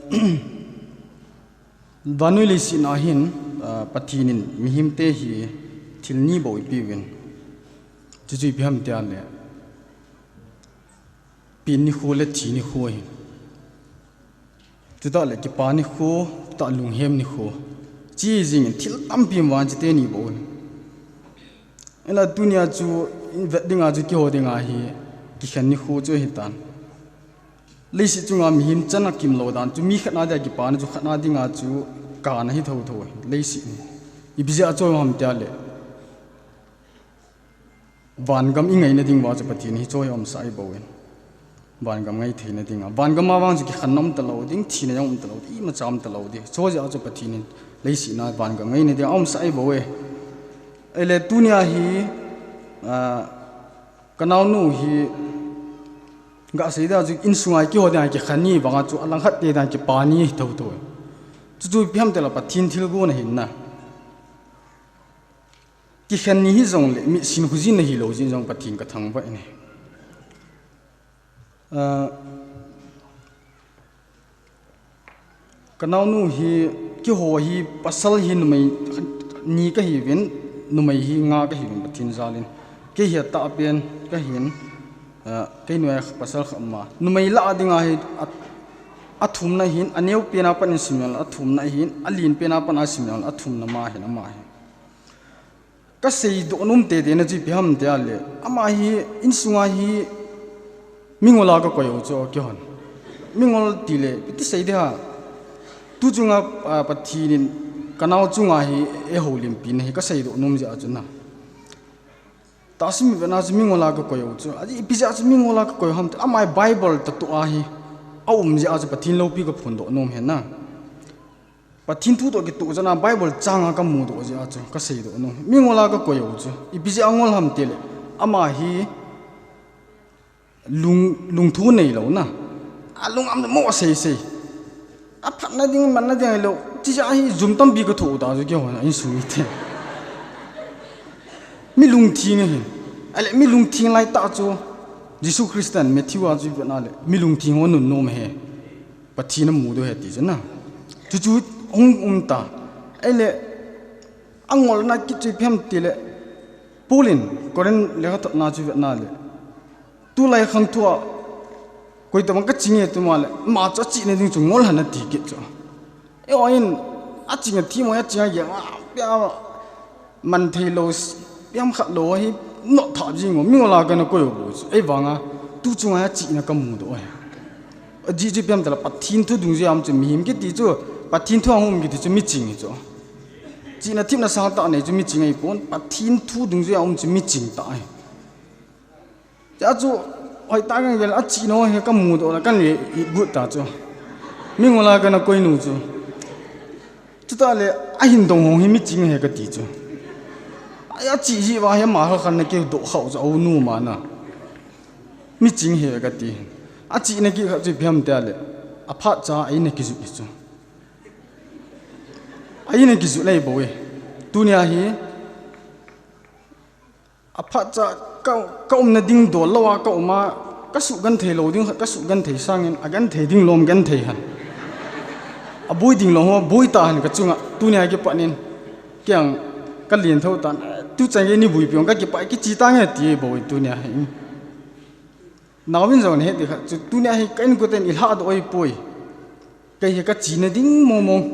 vannoi leiset a hin, ah, Pathen in mihemte hi thil ni bou eipe uvin. Chuchu ipi ham tia le, pen nikho le thi nikho ahi. Chutah le kipa nikho, chutah lunghem nikho. Chi jing in thil tampi um vang chu teni bou. Ela tunia chu vet dinga chu keiho dinga hi kikhen nikho chu ahi tan. Leiset chunga mihem chan a kimlou dan chu mi khat na dia kipana chu khat na dinga chu kana hi thotho leiset. Ipi jeh a chu ham tia le. Vangam i ngaina ding uva chu Pathen in hiche hi aumsah ahi bou in. Vangam ngai theina dinga. Vangam a vang chu kikhenna um talou ding, thina jong um talou ding, imacha um talou ding. Hiche jeh a chu Pathen in leiset a vangam ngaina dinga aumsah ahi bou e. Ahile tunia hi, ah, ka naonu hi, gasei dia chu insunga keiho dinga kikhen ni vanga chu alangkhat te dinga kipa ni thotho. Chuchu ipi ham tia le Pathen thilgon ahi na. Kikhen ni hi jongle, mitsin khojin na hilou jeh jong Pathen ka thangvah e. Ah, ka naonu hi Keiho hi pasal hi numei ni kahiuvin, numei hi nga kahiuvin Pathen jalin. Kei hi atahpen kahin, ah, kei noiya pasal khat ama. Numei lah dinga hi a, athumna hin, aneopen a pat in simleng, athumna hin, alenpen a pat a simleng, athumna ama hin, ama hin. Kaseidoh nom teitei na chu ipi ham tia le, ama hi insunga hi mingol a kakoi u chu keihon. Mingol tile, iti sei ding ham. Tu chunga, ah, Pathen in kanao chunga hi eihoulimpina hi kaseidoh nom jeh a chu na. Tahsa mi vetna chu mingol a kakoi u chu. Ajeh ipi jeh a chu mingol a kakoi u ham tia, ama hi Bible toh toh a hi aum jeh a chu Pathen loupi kaphondoh nom ahi na. Pathen thu toh kitoh jeh a Bible chang a kamudoh jeh a chu kaseidoh nom. Mingol a kakoi u chu. Ipi jeh a ngol ham tile, ama hi lung, lungthu neilou na. Alung ammo seisei. Aphatna ding, manna ding ahilou. Chijeh a hi jum tampi kathoh u ta chu keihon insung mite. Mi lungtheng ahin. Ahile mi lungtheng lai tah chu Jesu Christan Matthew a chu ivetna le, mi lungtheng ho anunnom ahi. Pathen amudoh ahi ti chu na. Chuchu hung um ta. Ahile, angolna kit chu ipi ham tile, Paul in Corinth lekhathotna chu ivetna le, tulai khang thua koitobang kaching e tia le, ama chu achihna ding chu ngol hen ati kit chu. Eiho in aching a thim u, aching a gel u, apia man theilou, ipi ham khat lou hi notthap jing u, mingol a kana koi u bou chu. Ahivanga tu chunga achihna kamudoh ahi. Ajeh chu ipi ham tile Pathen thu dungjui a um chu mihem kiti chu, Pathen thu a um kiti chu miching ahi chu. Chihna themna sangtah nei chu miching ahipon, Pathen thu dungjui a um chu miching tah ahi. Chua chu, hoitah kagel, achihna ho hi kamudoh le, kale igut ta chu. Mingol a kana koi u chu. Chutah le, ahin dong ho hi miching ahi kati chu. Achih jeh uva hi ama kha khan ana kidoh khah u chu, aunu ama na. Miching ahi kati. Achihna kit khat chu ipi ham tia le, aphatcha a in ana kijot hi chu. A in ana kijot le bou e. Tunia hi, aphatcha ka, kaumna ding dol lou a kaum a, kasugenthei lou ding khat kasugenthei sangin, agenthei ding lom genthei hen. Aboi ding lom ho boi ta hen kachunga, tunia kipat in. Kei jong kalen thou tan, tuchan gei neiboipi jong kakipah e, kiche tange ti bou e tunia hi. Naovin jong nahet ding khat chu, tunia hi ka inkoten eilhahdoh ahipoi. Kei hi kachena ding mongmong.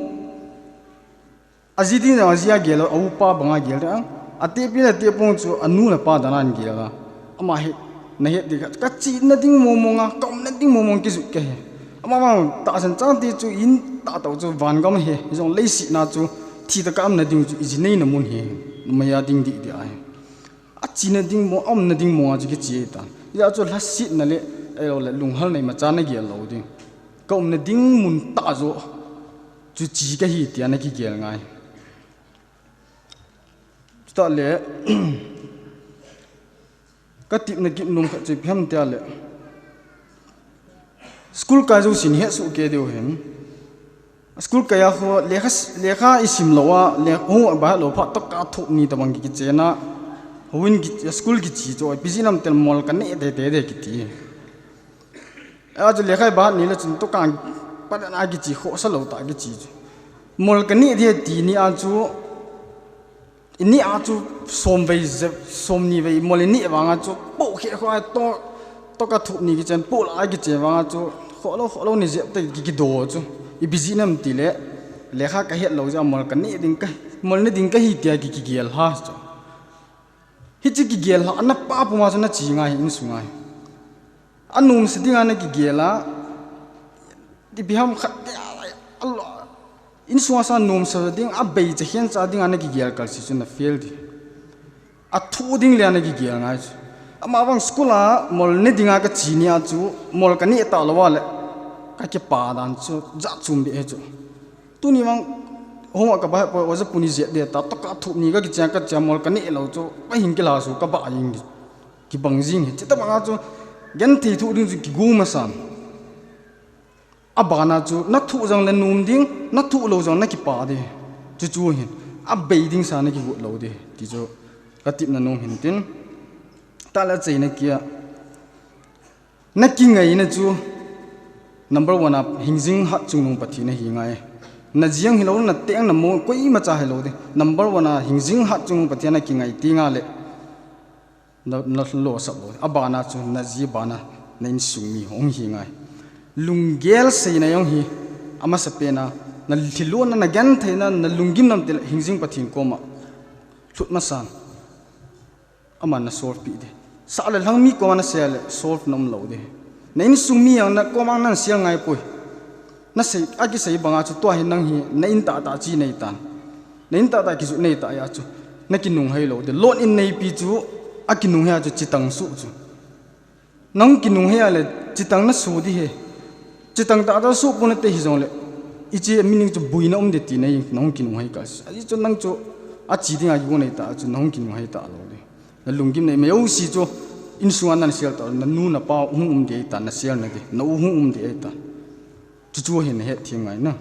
Aji ding jong aji a gel, aupa banga gel ding. Atehpi le atehpong chu anu le apa dan a gel a. Ama hi nahet ding khat, kachena ding mongmong a, kaumna ding mongmong kijot kahi. Ama vang tahsan chang ti chu in tah tah chu vangam ahi, jong leiset na chu thi tah a kaumna ding chu iji neina mun ahi. Maya ding dih dih ahi. Achena ding mong, aumna ding mong a chu kiche tan. Hijeh a chu lhasetna le, ahiloule lunghalna imacha nagel lou ding. Kaumna ding mun tah joh chu che kahi tia nakigel ngai. Chutah le, katepna kit nom khat chu ipi ham tia le, school kai jousen ihet soh kei diu ahin. School kai a ho, lekha, lekha isim lou a, le, hung a bahat lou phat tokah thopni tobang kichen a, houin ki, school kiche chu, ipi jeh ham tile mol kaneh teitei ding kiti. Achu lekha ibahat ni le chun tokah pat a kiche khohsa lou tah kiche chu. Mol kaneh ding ti ni a chu, ineh a chu somvei jep, somni vei mol ineh vanga chu, poh kheh khoh a to, tokah thopni kichen, poh lah a kichen vanga chu, khoh lou, khoh lou ni jep tah ki, kido chu. Ipi jeh ham tile, lekha kahet lou jeh a mol kaneh ding ka, mol ne ding kahi tia ki, kigel lha chu. Hiche kigel lha, ana pah puma chu nache ngai ahi, insunga hi. Anomsa dinga nakigel a, ipi ham khat, insunga sa nomsa ding, abeicha khencha dinga nakigel kal se chu na fail ding. Athoh ding le a nakigel ngai chu. Amavang school a mol ne dinga kache ni a chu, mol kaneh talou a le, kakipah dan chu jat chom beh ahi chu. Tuni vang, homework kabah poi, oja puni jet ding ta, tokah thopni kakichen a kache a mol kaneh lou chu, kahin kilhaso kabah jeng, kibang jeng ahi. Chuti banga chu, genthei thoh ding chu kigo masang. Abana chu, nathoh jongle nom ding, nathoh lou jongle nakipah ding. Chuchu hin, abei ding sa nakigot lou ding. Ti chu, katepna nom hin tin. Tale achaina kia. Nakingaina chu, number one a hingjing hatchungnung Pathen ahi ngai. Na ji jong hilou, na teng na mo, koima cha hilou ding. Number one a hingjing hat chu Pathen a kingai teng le na, na losap lou. Abana chu na ji bana na insung mi hung hi ngai. Lunggel seina jong hi amasapen a, na thilna, na gentheina, na lunggim nam tile hingjing Pathen koma lhut masan. Aman na solve pi ding. Sah le lhang mi koma na sei le solve na um lou ding. Na insung mi jong na koma na sei ngai poi. Na sei, akisei banga chu tua hi nang hi na in tahtah chi nei tan. Na in tahtah kisu nei tah a chu na kinung hei lou ding. Lon in neipi chu akinung hei a chu chitang su chu. Nang kinung hei a le chitang na su ding he. Chitang tahtah su pon na te hi jong le. Ichi meaning chu buina um ding ti nei nang kinung hei ka. Aji chu nang chu achi dinga kigo nei tah chu nang kinung hei ta lou ding. Na lunggim nei mai u si chu insunga na sel ta, na nu na pa hung um ding ta, na sel na ding, na u hung um ding ta. Chu chu hin het thim ngai na.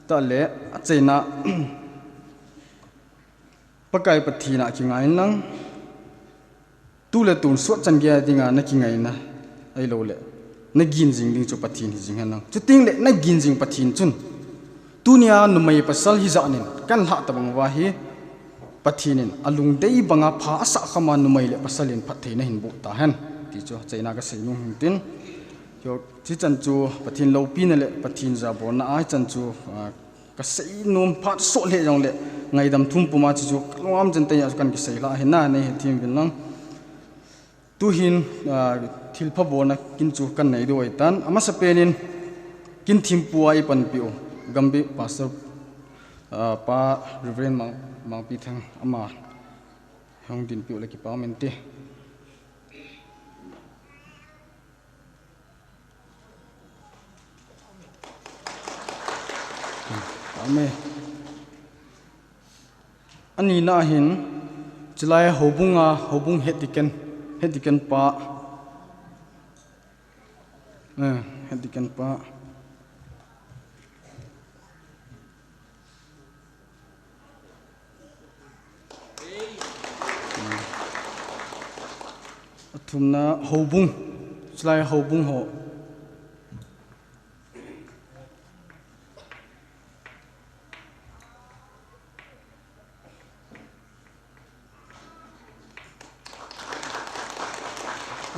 Tale, achaina, Pakai Pathen a kingai lang. Tu le tun suat chan gei dinga na kingaina. Ahilou le. Na gin jing ding chu Pathen hi jing hen lang. Chuting le na gin jing Pathen chun. Tunia numei pasal hi jat nin kan lhah tabang uva hi Pathen in alungdei banga pha asah khama numei le pasal in phattheina hin boh ta hen. Ti chu achaina ka sei nung hung tin. Chu, chu chan chu Pathen loupina le Pathen jabolna a chan chu, ah, ka sei nom phat sot le jong le ngaidam thum puma chu chu ka lungam chen tei a chu kan kisei lha hin na nei het thim vin lang. Tuhin, ah, thilpha bolna kin chu kan nei diu ahi tan. Amasapen in kin thempu a i panpi u Gambih Pastor, ah, pa Reverend Mang, Mangpithang ama hung dinpi u le kipa um inte. Amen. Anina hin, chulai houbung a, houbung head deacon, head deacon pa. Eh, head deacon pa. Athumna houbung, chulai houbung ho.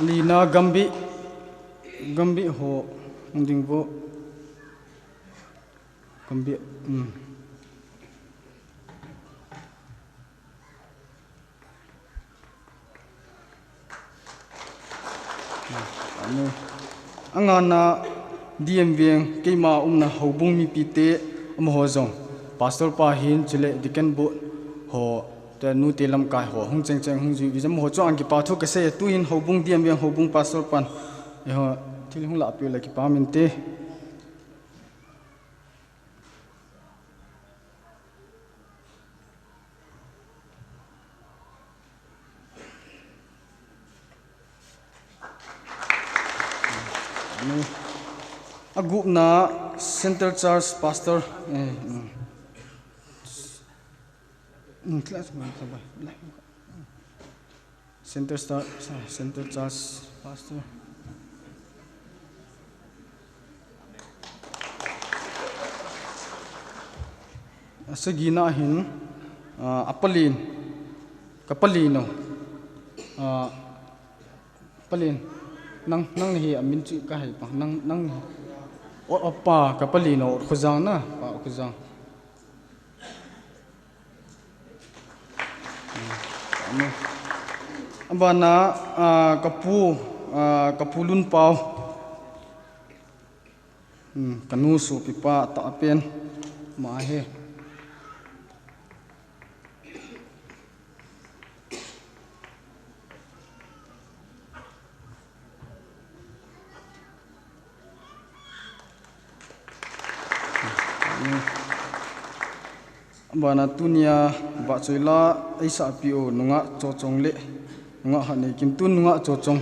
Lina Gambih, Gambih ho, hung ding vo. Gambih, um. Angana D M Veng, keima umna houbung mipite, amaho jong. Pastor pa hin chule deacon board ho, te nute lamkai ho, hung cheng cheng hung jui, vijam ho chu ang kipa thu kasei, tuhin houbung D M Veng houbung pastor pan. Eiho, thil hung lahpeh le kipa um inte. Agupna Central Church Pastor, eh, mm. Mm, class, mm, class. Center Star, Center Church Pastor. Asagina hin, ah, apalin, kapalin o. Ah, palin, nang, nang hi amin chu kahai pa, nang, nang hi. O, opa, kapalin o, Khujang na, pa Khujang. Abana, ah, kapu, ah, kapu Lunpau. Hmm, kanu sopipa tah pen. Ma he. Abana tunia vahchoi la eisahpi u nungah Chochong le nungah Hatneikim, tu nungah Chochong.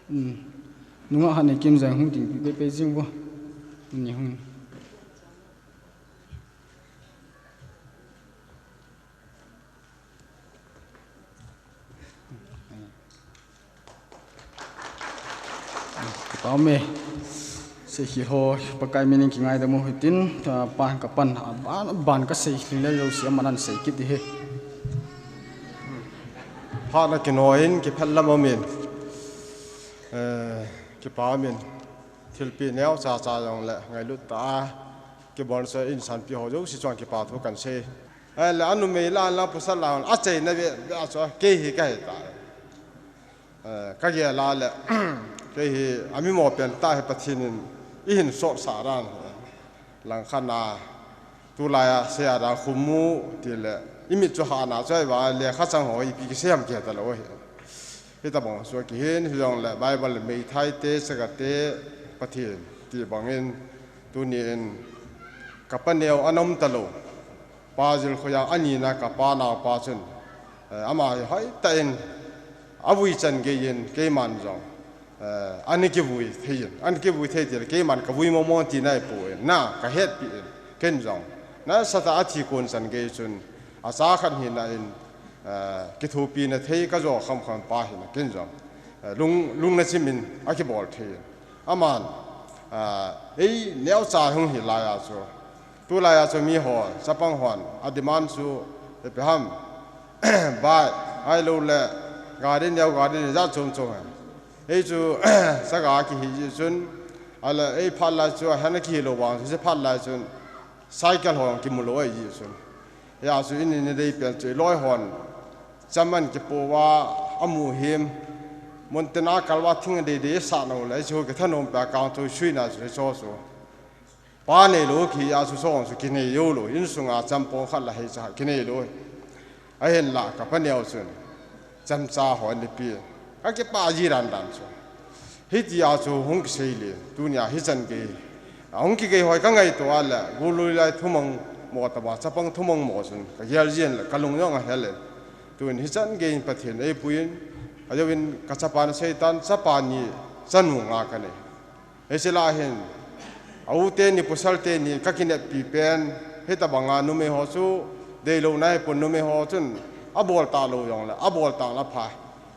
Hmm. Nungah Hatneikim jeng hung ding pi pe pe jing vo. Ni hung. Kipa um e. Seikhel ho, Pakai min in kingaidam u hitin, ah, pan ka pan, ah, ban, ban ka seikhel le jouse aman ahin seikit ding ahi. Phat na kinoh in, kipah lam aum in, eh, kipa aum in, thilpeh neocha cha jong le ngailut tah a kibol sa in sanpi ho jouse chunga kipa thu kan sei. Eh, le anumei la, la pasal la, achaina ve, ve a chu, kei hi ka hi ta. Eh, ka gel a le, kei hi, a mi mo pen tah hi Pathen in, i hin sot sa dan hi. Langkhat na, tulai a, sei a dan khum u, ti le, i mit chu hahna chu ahi vang, lekha chang ho, ipi kisei ham kihe ta lou ahi. Hitabang chu kihin, hijong le, Bible le, meithai te, chaga te, Pathen, ti bang in, tuni in, ka pa neo ana um ta lou. Pa Jilkhoiang a nina ka pa naopa chun, eh, ama hi hoitah in a vui chan gei in keiman jong, eh, ana kivui thei in, ana kivui thei ti le keiman ka vui momo tina ahi poi, na ka hetpi in, ken jong nasatah a thi kon chan gei chun a cha khat hina in, eh, kithopina thei ka jo khamkham pa hina ken jong, eh, lung, lung na chim in a kibol thei in. Aman, ah, ei neocha hung hi lai a chu. Tulai a chu mi ho, chapang hon, a demand chu, ipi ham, bike, ahilou le, gari neo, gari neo, jat chom chom ham. Ei chu, chaga kihi ji chun, ahile, ei phat lai chu, a hena kihi lou vang, chu phat lai chun, cycle ho kimu lou ahi ji chun. Hia chu in, in dei pen chu, i loi hon, cham an kipo uva, a mu him, mun tin a kal uva thing dei dei sa nau le, chu kithanom pa kang chu suina chu, chu chu. Pa nei lou khi a chu song chu kinei jou lou, insunga champong khat la hei cha kinei lou. Ahin la ka pa neo chun, chamcha ho ni pi. Ka kipa ji dan dan chu. Hiti a chu hung kisei le, tunia hichan gei. A hung kigei hoi ka ngaito a le, gului lai thumang mo taba, chapang thumang mo chun, ka gel jin le, ka lung jong a hel le. Tun hichan gei in Pathen ei puiyin, a jou in ka chapa na seitan, chapa ni, chanu nga ka nei. Hiche la hin, a u teni, pasal teni, ka kineppi pen, hitabanga numei ho chu, deilou nai pon numei ho chun, a bol ta lou jong le, a bol tang la pha.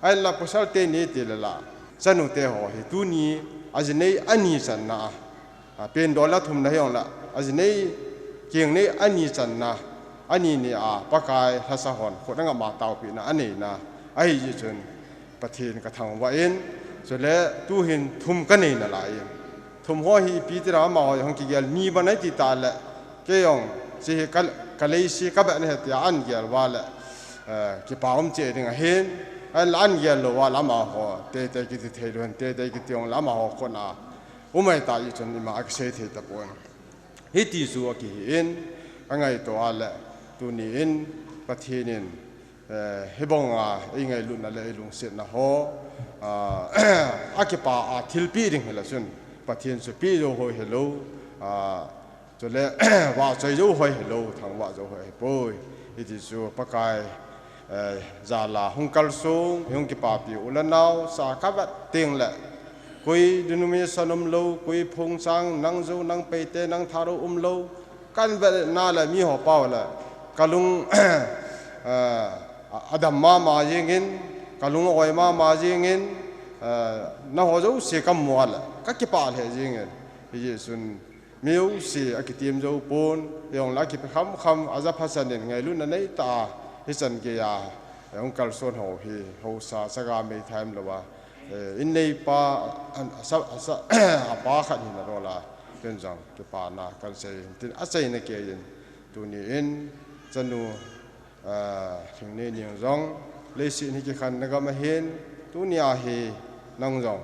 Ahin la pasal teni ti le la, chanu te ho hi, tuni, a jinei ani channa a, a, pen dol la thum na hi jong le, a jinei, keng nei ani channa, ani ni a, Pakai lhasa hon, khut a ngam a taopina, a neina, ahi ji chun, Pathen ka thangvah in, chule tuhin thum ka nei nalai in. Thum ho hi ipi ti dam amaho hung kigel ni ban ahi ti ta le, kei jong, hiche hi ka, ka leiset ka beh ahi tia an gel uva le, eh, kipa um cheh ding ahin, ahin la an gel lou uva le amaho, teitei kiti thei lou hen, teitei kiti jong le amaho kona, um ahi ta ji chun ima a kisei thei tapon. Hiti chu akihi in, ka ngaito a le, tuni in, Pathen in, eh, hibanga, ei ngailutna le ei lungsetna ho, ah, akipa a thilpeh ding hi la chun, Pathen chu peh jou hoi hilou, ah, chule, vahchoi jou hoi hilou, thangvah jou hoi hipoi. Hiti chu Pakai, eh, jal a hung kalsong, hung kipapi u le nao, sa ka vet teng le, koi denomination umlou, koi phungchang, nang Zou, nang Paite, nang Thadou umlou, kan vet na le mi ho pao le, ka lung, eh, a, a dam mama jingin, ka lung a oi mama jingin, eh, na ho jouse ka mu a le, ka kipah lheh jingin, hijeh chun, mi jouse a kitim jou pon, jong le a kipe kham kham, a ja phasan in ngailutna nei ta a, hichan gei a, eh, hung kalson ho hi, haosa, chaga meithai umlou a, eh, in neipa, an, a sa, a sa, a pa khat hi na dol a, ken jong, kipana, kan sei, tin a seina kei in, tuni in, chanu, ah, Lhingneiniang jong, leiset hi kikhenna gam ahin, tunia hi, nang jong,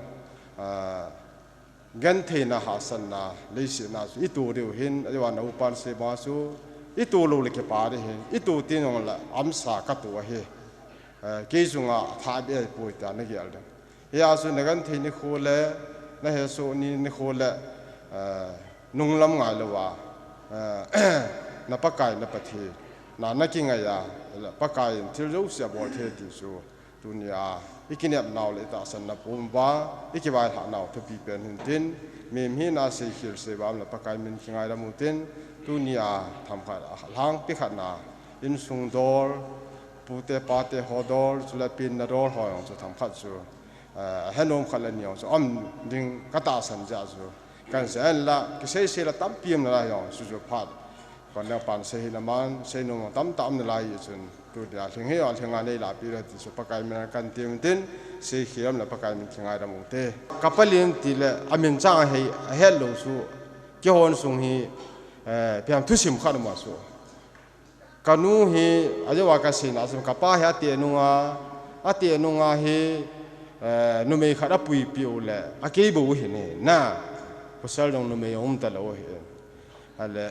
ah, Gentheina hahsatna, leiset na chu i to diu hin, ahilouleh na upan sei banga chu i to lou le kipa ding ahi, i to teng jongle amasa ka to ahi. Eh, kei chunga athah beh ahipoi tia na gel ding. Hia chu na genthei nikho le, na hesoh ni nikho le, eh, nunglam ngailouva, eh, na Pakai na Pathen, na, na kingai a, Pakai in thil jouse abol thei ti chu. Tunia, i kinepnau le i tahsanna pum uva, i kivailhahnau thupi pen hintin, mihem hina seikhel seiva umle Pakai min kingaidam utin, tunia themkhat a lhangpi khat na, insung dol, pute pate ho dol, chule penna dol ho jong chu themkhat chu, eh, ahenom khat le ni jong chu um ding ka tahsan jeh a chu, Kan sei a la, kisei sei la tampi um nalai jong, chu chu phat. Kon le pan sei hi na man, sei nom tamtah um nalai chun, tunia lhing hi, lhing a nei la pi la ti chu Pakai min a kan ti um tin, sei hi lam la Pakai min kingaidam u te. Ka palen ti le, a min chang hei, a het lou chu, kihon sung hi, eh, piam thusim khat ma chu. Ka nu hi, a jo a ka sei na, ka pa hi a te nunga, a te nunga hi, eh, numei khat a puipi u le, a kei bou hi ni, na, pasal jong numei um ta lou hi. A le,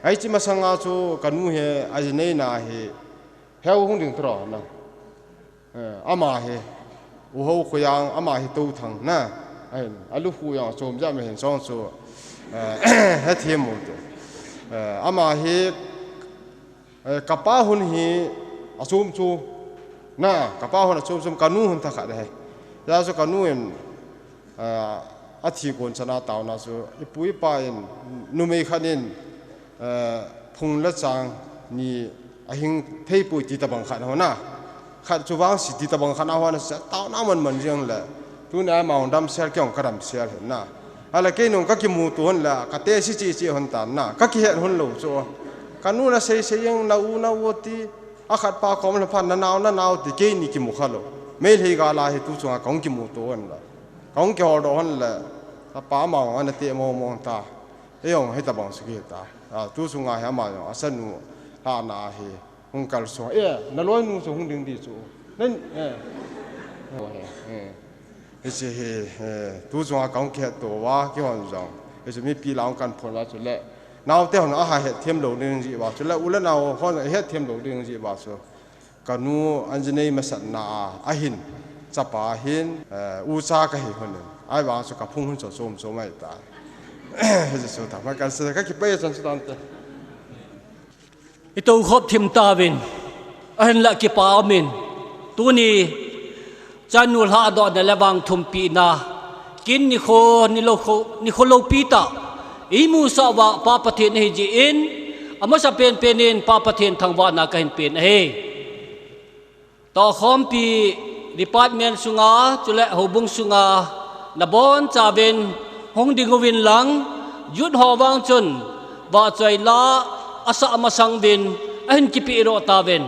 ai chi masanga chu ka nu hi, a ji nei na hi, heu hung ding tro na. Eh, ama hi, u ho khu yang, ama hi to thang na. Ahin, a lu khu yang, chom ja me hin song chu, eh, he thiam mo te. Eh, ama hi, eh, ka pa hun hi, a chom chu, na, ka pa hun a chom chom, ka nu hun tha khat he. Ya chu ka nu in, eh, a thi kon chana tau na chu, i pu i pa in, numei khat in, eh, phung le chang ni a hing thei pui ti tabang khat ho na. Khat chu vang si ti tabang khat na ho na sa tau na man man jeng le. Tuni a ma hung dam sel kiong ka dam sel hen na. A le kei nung ka kimu tu hon le ka te si chi chi hon tan na. Ka kihet hon lou chu. Ka nu na sei sei jeng na u na u ti. A khat pa kom le phan na nau na nau ti kei ni kimu kha lou. Meilhei ga la hi tu chunga ka hung kimu tu hon le. Ka hung kihol do hon le. Ka pa ma hung ana te mo mo ta. Ei jong hi tabang suki ta. A, tu chunga hi ama jong, a sanu, hla na hi, hung kal so. Eh, na loi nu chu hung ding di chu. Nen, eh. Oh, eh, eh. Hiche hi, eh, tu chunga ka hung kihet to va, kihon jong. Hiche mipi la hung kan phon va chu le. Nau te hon a ha het thiam lou ding ji va chu le, u le nau hon het thiam lou ding ji va chu. Ka nu Anjanei masat na a, a hin, chapa hin, eh, u cha ka hi hon in. Ai vang chu ka phung hun chu chom chom ai ta. Hiche chu ta, ma kan sa ka kipai chan chu tan te. I to khop thim ta vin, a hin la kipa min. Tuni, chanu hla do na le vang thum pi na. Kin ni kho, ni lo kho, ni kho lo pi ta. I mu sa va Pa Pathen hi ji in, a masa pen pen in Pa Pathen thangvahna ka hin pen ahi. Tohkhompi department sunga, chule houbung sunga, na boncha uvin hung ding uvin lang, youth ho vang chun, vahchoi la, asa masang uvin, ahin kipe doh ta uvin.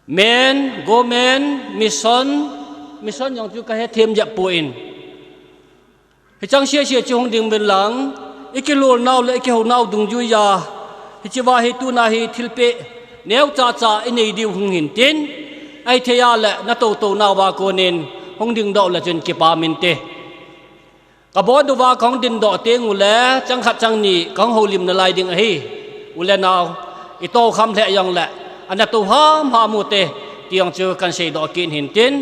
Men, government, mission, mission jong chu ka hethem jep poi. Hichang sia sia chu hung ding uvin lang, i kilol nau le i kihou nau dungjui a, hiche va hi tuna hi thilpeh neo cha cha i nei diu hung hin tin, ahi thei a le na to to nau va kon in hung ding doh le chun kipa min te. Ka bol uva ka hung ding doh teng u le, chang khat chang ni ka hung houlim nalai ding ahi. U le nau, i to kham lheh jong le, ana to ham ham u te, ti jong chu kan sei doh kit hin tin.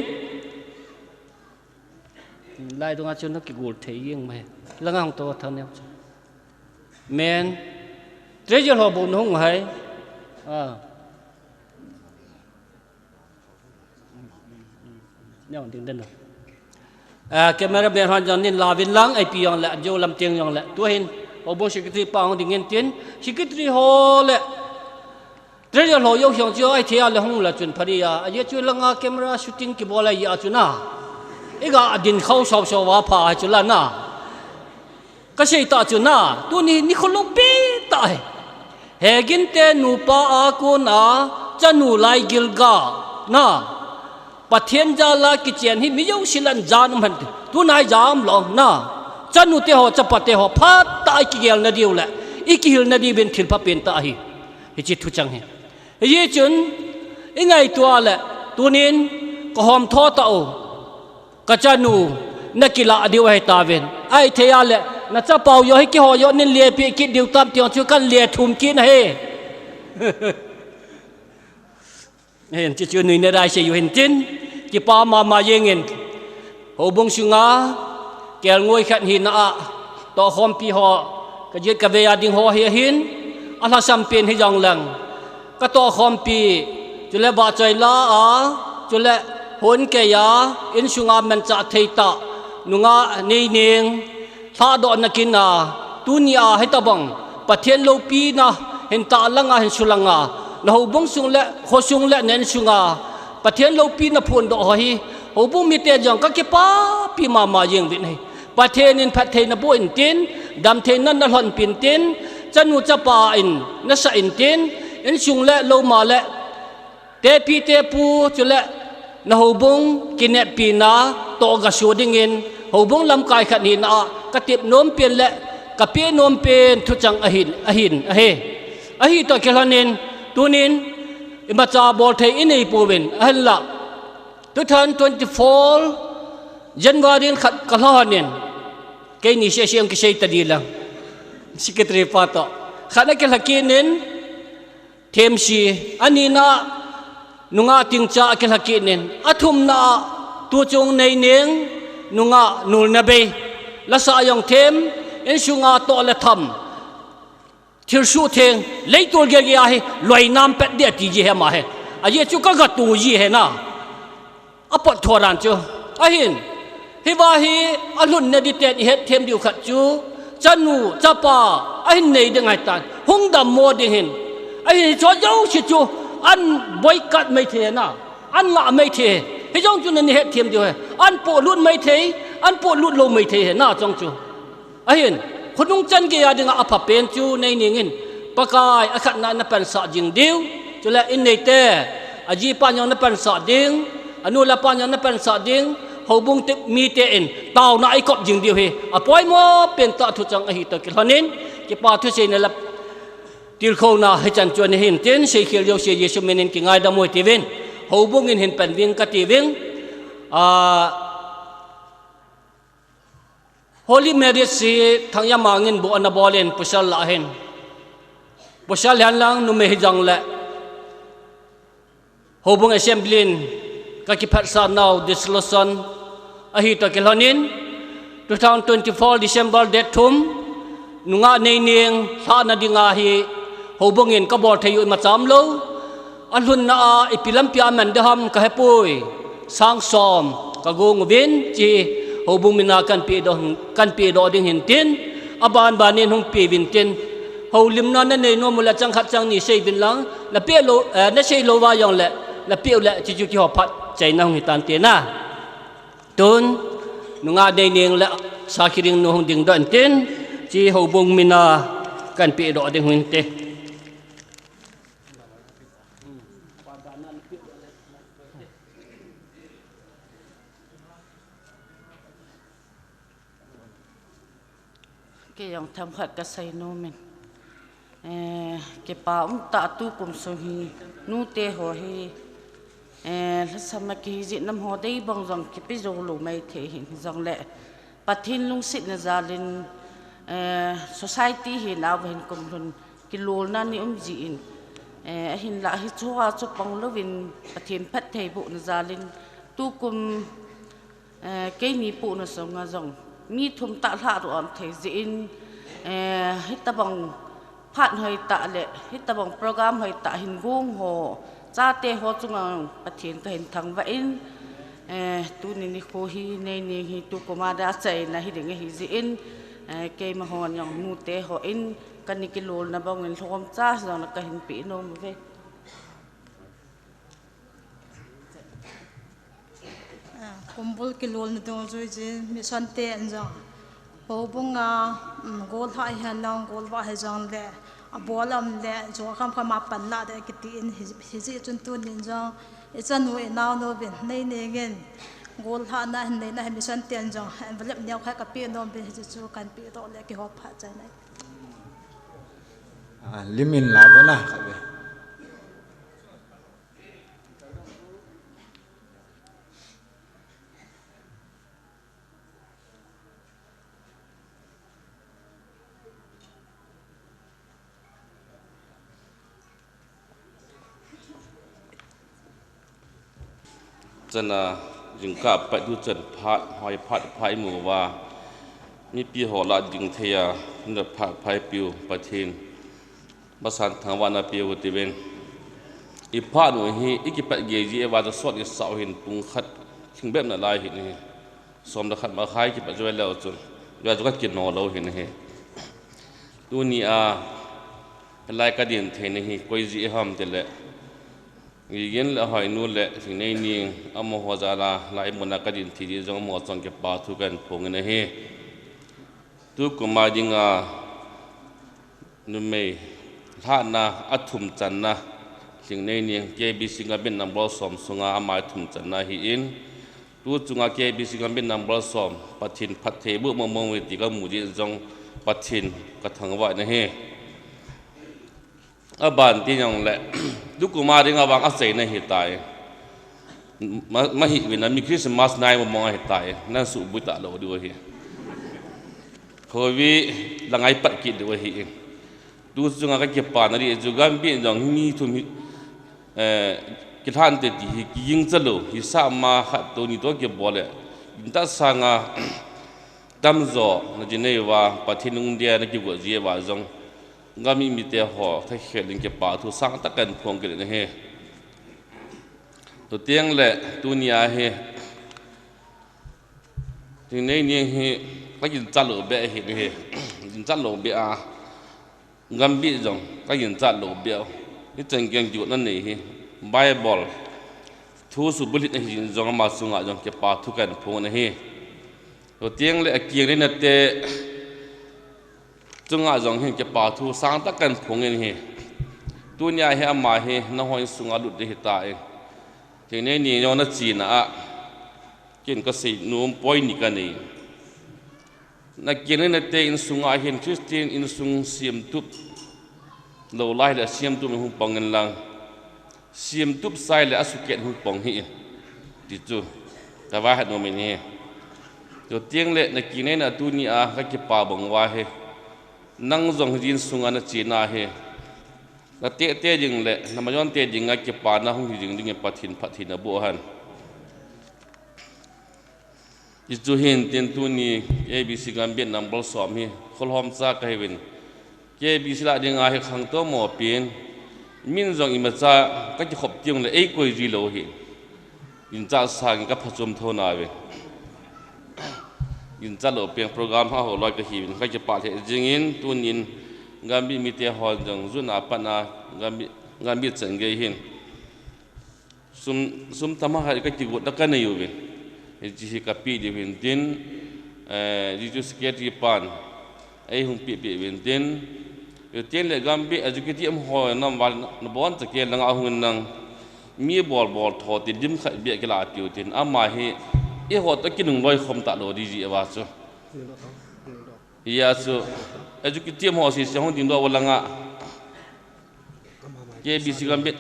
Lai dunga chun na kigol thei jeng mai. Langa hung to thang neo chu. Men. Treasure ho bu nung hai. Ah. Neo ding den. Ah, camera man hon jong nin la uvin lang, ai pi jong le, jo lam tiang jong le. Tua hin, houbung secretary pa hung ding in tin. Secretary ho le. Treasure ho jong hiong chu ahi thei a le hung la chun phari a. Ahi chu langa camera shooting kibol a ahi a chu na. I ga din khau sau sau va pha ahi chu la na. Ka sei ta chu na. Tuni ni kho lo pi ta ahi. Hegin te nupa a kon a chanu lai gilga na. Pathen jal a kichen hi mi jouse lah a jan um hen ti. Tuna hi jam lou na. Chanu te ho, chapa te ho, phat a i kigel na diu le, i kihil na diu vin thil pha pen ta ahi. Hiche thu chang hi. Hiche chun, i ngaito a le, tunin, ka hom tho ta u. Ka chanu, na kila diu ahi ta vin. Ahi thei a le, na chapau jo hi kiho jo nin le pi kit diu tam ti jong chu kan le thum kit na hi. Hin, chu chu nui na dai sei u hin tin, kipa mama jeng in. Houbung sunga, kelngoi khat hina a, tohkhompi ho, ka jet ka vei a ding ho hi ahin, a lhasam pen hi jong lang. Ka tohkhompi, chule vahchoi la a, chule hon kei a, insunga manchah thei ta, nunga nei ning, Lhadohna kin a, tuni a hitabang, Pathen loupina, hin tahlang a, hin sulang a, na houbung sung le, khosung le, na insunga, Pathen loupina phondoh ho hi, houbung mite jong ka kipapi mama jeng uvin ahi. Pathen in phattheina boh intin, damtheina nalhonpi intin, chanu chapa in nasah intin, insung le louma le tepi tepu chule nahoubung kineppina toh gasoh dingin houbung lamkai khat hina a katep nompen le kapeh nompen thuchang ahin, ahin, ahi. Ahitoh kilhonin tunin imacha bolthei inei pouvin ahinla two thousand twenty-four January in khat kalhonin, keini session kisei tadi lang, secretary pa toh khat akilha kit in, themsi, anina nungah Tingcha akilha kit in, athumna a tuchung Neineng nungah Nulnabei, lasa jong them, insunga toh le tham, thilsoh theng, leitol geiya hi loinam pet ding ati ji hi ama hi. Ajeh chu kagatoh ji hi na, apot thoran chu. Ahin, hiva hi alhunna ding ten ihet them diu khat chu, chanu chapa ahin nei ding ahitan, hung dammo ding hin. Ahin, hicho jouse chu an boycott mai thei na, an lah mai thei. Hijong chu nani het them diu hi, an pohlut mai thei, an pohlut lou mai thei hi na chong chu. Ahin, khonung chan geiya dinga aphapen chu Neineng in, Pakai akhatna napansah jing diu, chule inneite, ajipan jong napansah ding, anu le apan jong napansah ding, houbung mite in taona eikop jing diu hi apoimo pentah thuchang ahitoh kilhonin, kipa thuseina le tilkhouna hichan chu ana hin tin, seikhel jouse Jesu minin kingaidam u hitiuvin, houbung in hin panving katiuvin, a, Holy Marriage hi Thangyamang in bu ana bol in pasal lah ahin, pasal hihen lang numei hijongle houbung assembly in kakiphatsah nau dissolution ahitoh kilhonin, two thousand twenty-four December date thum, nungah Neineng lhahna dinga hi houbung in kabol thei u imacha umlou. Alhunna a ipi lampi a aman ding ham kahepoi. Sang som kagong uvin, hiche houbung mina kanpehdoh, kanpehdoh ding hin tin, abanbanin hung peuvin tin, houlimna nanei nom ule chang khat chang ni seiuvin lang, napeh lou, eh, nasei lou uva jongle, napeh ule hiche chu kihou phat chaina hung hitante na. Tun, nungah Neineng le Sakhiringnu hung dingdoh intin, hiche houbung mina kanpehdoh ding hinte. Kei jong themkhat kasei nomin, eh, kipa umtah tukum sung hi nute ho hi, eh, lhasam a kihi jeh in amaho deibang jong kipe jou lou maithei hin, hijongle Pathen lungsetna jalin, eh, society hi nauva hin kumlhun kilolna ni um jin, eh, ahinlah hicheho a chu pang louvin Pathen phattheibohna jalin tukum, eh, keini pohna sunga jong mi thum tah lhahdoh aum thei jeh in, eh, hitobang phat hoitah le hitobang program hoitah hin gong ho, chate ho chunga Pathen kahin thangvah in, eh, tuni nikho hi Neineng hi tukum a dia achaina hiding ahi jeh in, eh, keima hon jong nute hon kani kilolna bangin lhomcha jong kahin peh nom uve. Ah, kumbul kilolna dungjuiyin mission ten jong houbunga, um, gollhah hihen lang, golvah hijongle, abol aum le, jong khamkham a panlah ding akitin, hi, hijeh chun tunin jong ichanu inaonu vin Neineng in gollhahna hin neina hi mission ten jong envelope neokhat kapeh nom uvin, hiche chu kanpehdoh le kihou phat chaina. Ah, limin la bona kave. Chana jingkah pat tuchan phat, hoi phat, phat imu uva, mipi ho lah ding thei a, nunga phat, phat ipiu Pathen masang thangvahna peh u hitiuvin. Iphat u hi ikipat gei jeh uva chu sot isah u hin pung khat lhingbep nalai hin ahi. Som le khat makhai kipat jou leu chun, jeh a chu kakino lou hin ahi. Tunia hilai kadin theina hi koi jeh ham tile, Gigin le Hoinu le Singneining amaho jal a lai muna kadin thei jeh jong amaho chunga kipa thu kahin phongin ahi. Tukum a dinga numei lhahna a thum channa, Lhingnei Niang, K B C Gambih number som sunga ama thum channa ahin, tu chunga K B C Gambih number som, Pathen phattheiboh mong mong uve ti kamu jeh in jong Pathen kathangvah in ahi. Aban ti jongle, tukum a dinga vang achaina ahitai. Ma, mahi uvin, mi Christmas nai mong mong ahitai. Nasuhboi talou diu ahi. Khovi la ngai pat kit diu ahi. Tu chunga kakipana ding chu Gambih jong mi thum hi, eh, kilhan te ti hi kiging chalou, hisah ma khat to ni to kibol le, gingtah sanga tamjo na jinei uva, Pathen lungdei a na kigot jeh uva jong, Gambih mite ho thakhel in kipa thu sangtah kahin phong kit in ahi. Chuteng le tuni a hi, Lhingnei Niang hi kaginchat lou beh ahi, hi ginchat lou beh a, Gambih jong kaginchat lou beh a, hichan gei kigotna nei hi, Bible thu subulhit na hijeh jong ama chunga jong kipa thu kahin phong in ahi. Chuteng le akeng neina te chunga jong hin kipa thu sangtah kahin phong in ahi. Tuni a hi ama hi nahon sunga lut ding ahitai. Lhingnei Niang jong nachena a, ken kasei nom point ni kanei. Nakeng neina te insunga hin Christian insung semtup lou lai le semtup in hung pang in lang, semtup sai le asuhkeh hung pang hih in ti chu kavaihah nom in ahi. Chuteng le nakeng neina tuni a kakipa bang uva hi, nang jong hi insunga nachena hi, nateh teh ding le namajon teh dinga kipana hung hi jing dingin Pathen phatthei naboh hen. Hichu hintin tuni K B C Gambih number som hi kholhomcha kahiuvin, K B C lah dinga hi khangtou mo pen, min jong imacha kakikhop teng le eikoi ji lou hi. Ginchat sangin kaphachom tho nauve. Ginchat lou pen program ha ho loi kahiuvin, kakipah lheh jingin, tunin Gambih mite hon jong jun a pat a Gambih, Gambih chan gei hin sum, sum tamtah kakigot na kanei uve. Hiche hi kapeh diu hintin, eh, hichu secretary pan eihung peh peh uvintin, chuteng le Gambih executive ho nam val naboncha kei langa hung in lang, mi bol bol tho tin lim khat beh kilah piu tin, ama hi eiho toh kinungloi khom talou ding jeh uva chu. Hijeh a chu executive ho sese hung dingdoh uva langa, K B C Gambih,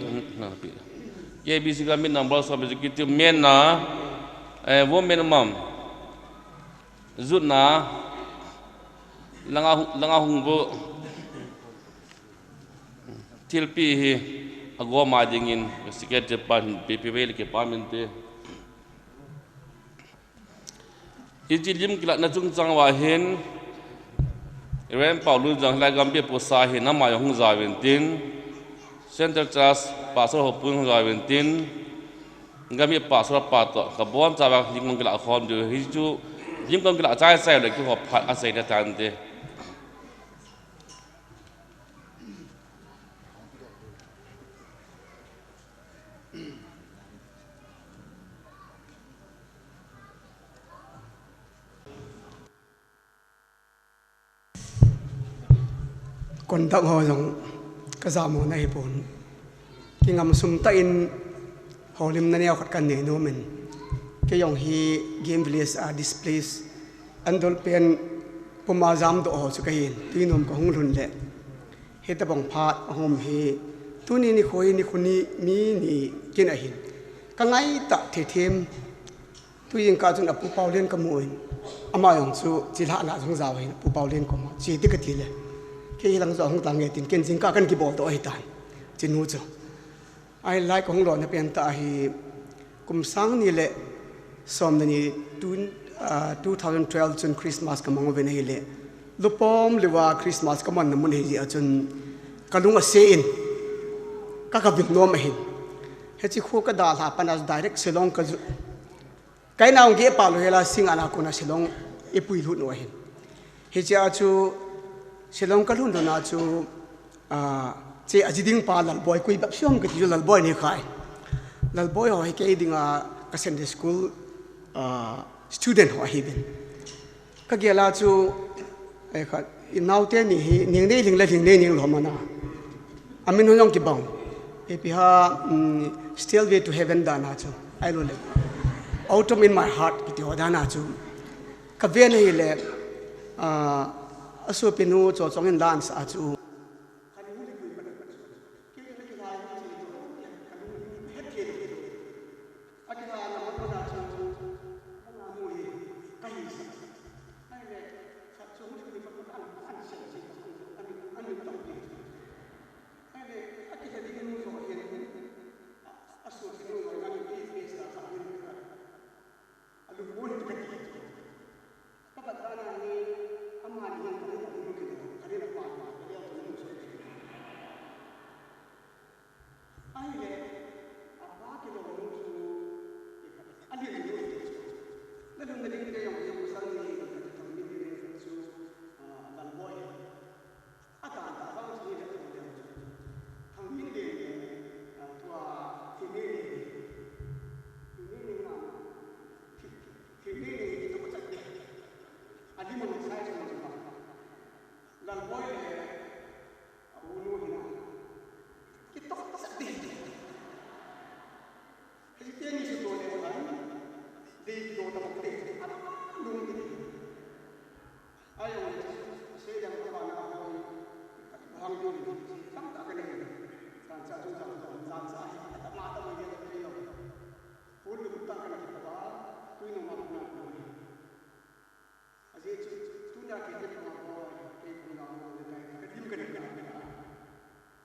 K B C Gambih number som executive men na, eh, women mam, jun a, langa, langa hung uvo, thilpeh hi agom a dingin secretary pan peh peh uve le kipa min te. Hiche lim kilatna chungchang uva hin, Reverend Paulun jong hilai Gambih post a hin ama jong hung ja uvintin, Central Church Pastor ho pun hung ja uvintin, Gambih Pastor pa toh kabonchauva lim kakilah khom diu, hichu lim kakilah chai chai le keiho phat aseina tante. Conduct ho jong kajamona ahipon. Kingam sum tah in houlimna neo khat kanei nom in. Kei jong hi Game Village a displaced, andol pen puma jamdoh ho chu kahin, tuinom kahung lhun le. Hitobang phat ahung um hi, tuni nikho hi nikho ni mi ni kin ahin. Kangaitah thei them. Tujingkah chun apu Paolian kamu in, ama jong chu chilhah lah jong jao ahin, apu Paolian koma che ding kati le, kei hilang jong hung tang nge tin, ken jingkah kan kibol doh ahitan, chinu chu. Ahilai kahung lona pen tah hi, kum sang ni le som le ni, two, ah, two thousand twelve chun Christmas kamang uvin ahile, lupom louva Christmas kamangna mun ahijeh a chun, kalung ase in, ka, kavil nom ahin. Hiche kho kadalha pat a direct Shillong kaju. Kaina hung geh pah lou hela Singngat a kona Shillong eipui lut u ahin. Hichea chu Shillong kalhun lhon a chu, ah, che aji ding pa Lalboi, koi bep seh ham kati chu Lalboi ni khai. Lalboi ho hi kei dinga ka Sunday school, ah, student ho ahiuvin. Kagel a chu Khat, i naote ni hi, ning nei ling le ling nei ning lou mana. Amin hon jong kibang. Ipi ham, mm, Stairway to Heaven dan a chu. Ahilou le. Autumn in My Heart kiti ho dan a chu. Ka ven ahile, ah, a sopinu chu chong in dance a chu. Ahile, apa kilom nu chu, alin nu chu. Nalung nading te jong, jong pasal ni, chu, ah, Lalboi. Atan ta bang chu ni le chu le. Thangmin le, ah, tua, Thimi le. Thimi le na. Thimi le, tu ko chat de. Adi mo sai chu. Lalboi le. Aunu hina. Kitok sat di. Hei teni su to le han. Di do ta te. Alu di. Ayo se yang ta na ko. Hang di. Tam ta ka ni. Tan sa chu ta. Tan sa. Ta ma ta ma ye ta yo. Pun ta ka ni ta. Tu no ma na ko. Ajeh chu, tunia kei kin bang a boi, kei kum la mo le tai, ka dim ka dim ka dim ka.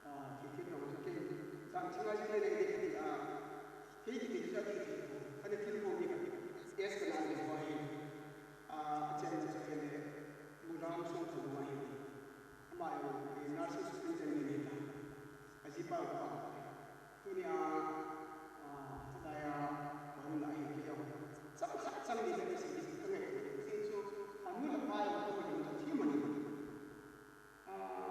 Ah, kei kin bang chu kei, jang chang a jing le le kei a. Kei kiti chu a ti ti ko. Ka ne thil ko mi ka. Yes ka na le boi. Ah, a chen na chu kei le. Mu lam song ko mo hi. Ama yo, kei nursing student ni ni ta. Aji pa pa. Tunia, ah, hilai a, kahung lai hi kei a. Chang khat chang ni le si si ka ngai. Sin chu, anu le pa le ko ko jong thi mani. Ah,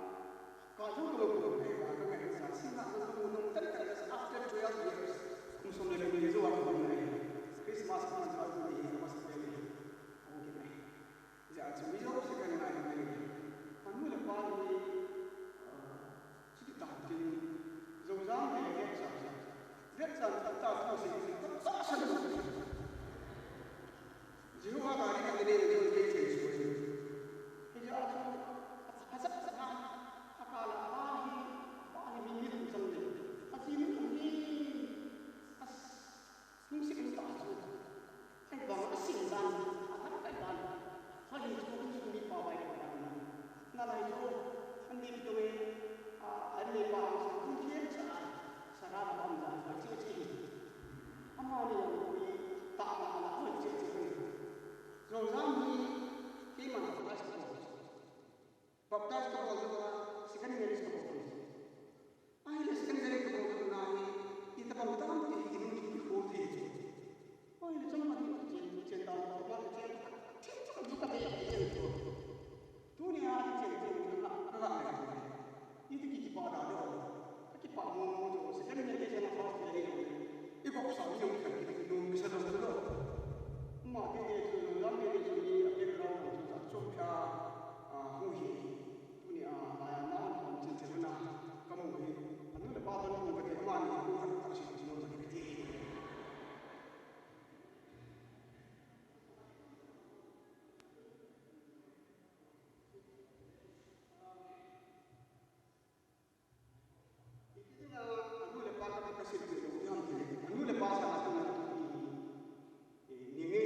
ka jong ko ko ko ka ngai sa si na ko ko nong tan tan after twelve years. Kum som le ko ni jo a ko ngai. Christmas ko man sa ko ni ma sa ko ni. Ko ki ngai. Ja chu mi jouse kan ngai ngai. Anu le pa ni, ah, chuti ta tin. Jong jang le le cha cha. Le cha ta ta ta si si ta ta sa. Jehovah ka ni ka ni le le ke che su. Ke ja chu. Ka sa sa na. Ka la pa hi, pa hi mi mi tu sang le. Ka si mi mi. Lungset in ta chu. Ahivang a sin dan, a thak kai dan. Fa hi chu in chu mi pa bai pa dan. Na lai chu, an ni tu e, a, an ni pa ang sa, kun thiem sa, sa ra ba bang dan, ba chi chi. Ama ni yang ni, ta ma la, oi chi chi. Jong jang ni, kei man ta sa. Baptize ka bol chu, second marriage ka bol chu. Ahile second marriage ka bol chu na hi, itobang tam ti hi inung chu i khol thei chu. Ahile chang ma ni chen, chen ta ma chen. Chen chu ka du ka be chen chu. Tunia chen chen ka ka ka. Iti ki kipa da do. Ka kipa mo mo chu second marriage na first marriage. I bol sa ni yung ka ki nung sa do sa do. Ma ti ti chu lam ni chu ni a background chu ta chu ka, ah, hu hi. Tunia, ah, na, na, chin chin na, kamu hi. Anu le pa ban ko ka ti, ama ni ko ka ta chin chin na ka ti. Anu le pa ka ka sil pe lo, yan ti le. Anu le pa sa na tu na tu. Eh, ni nge.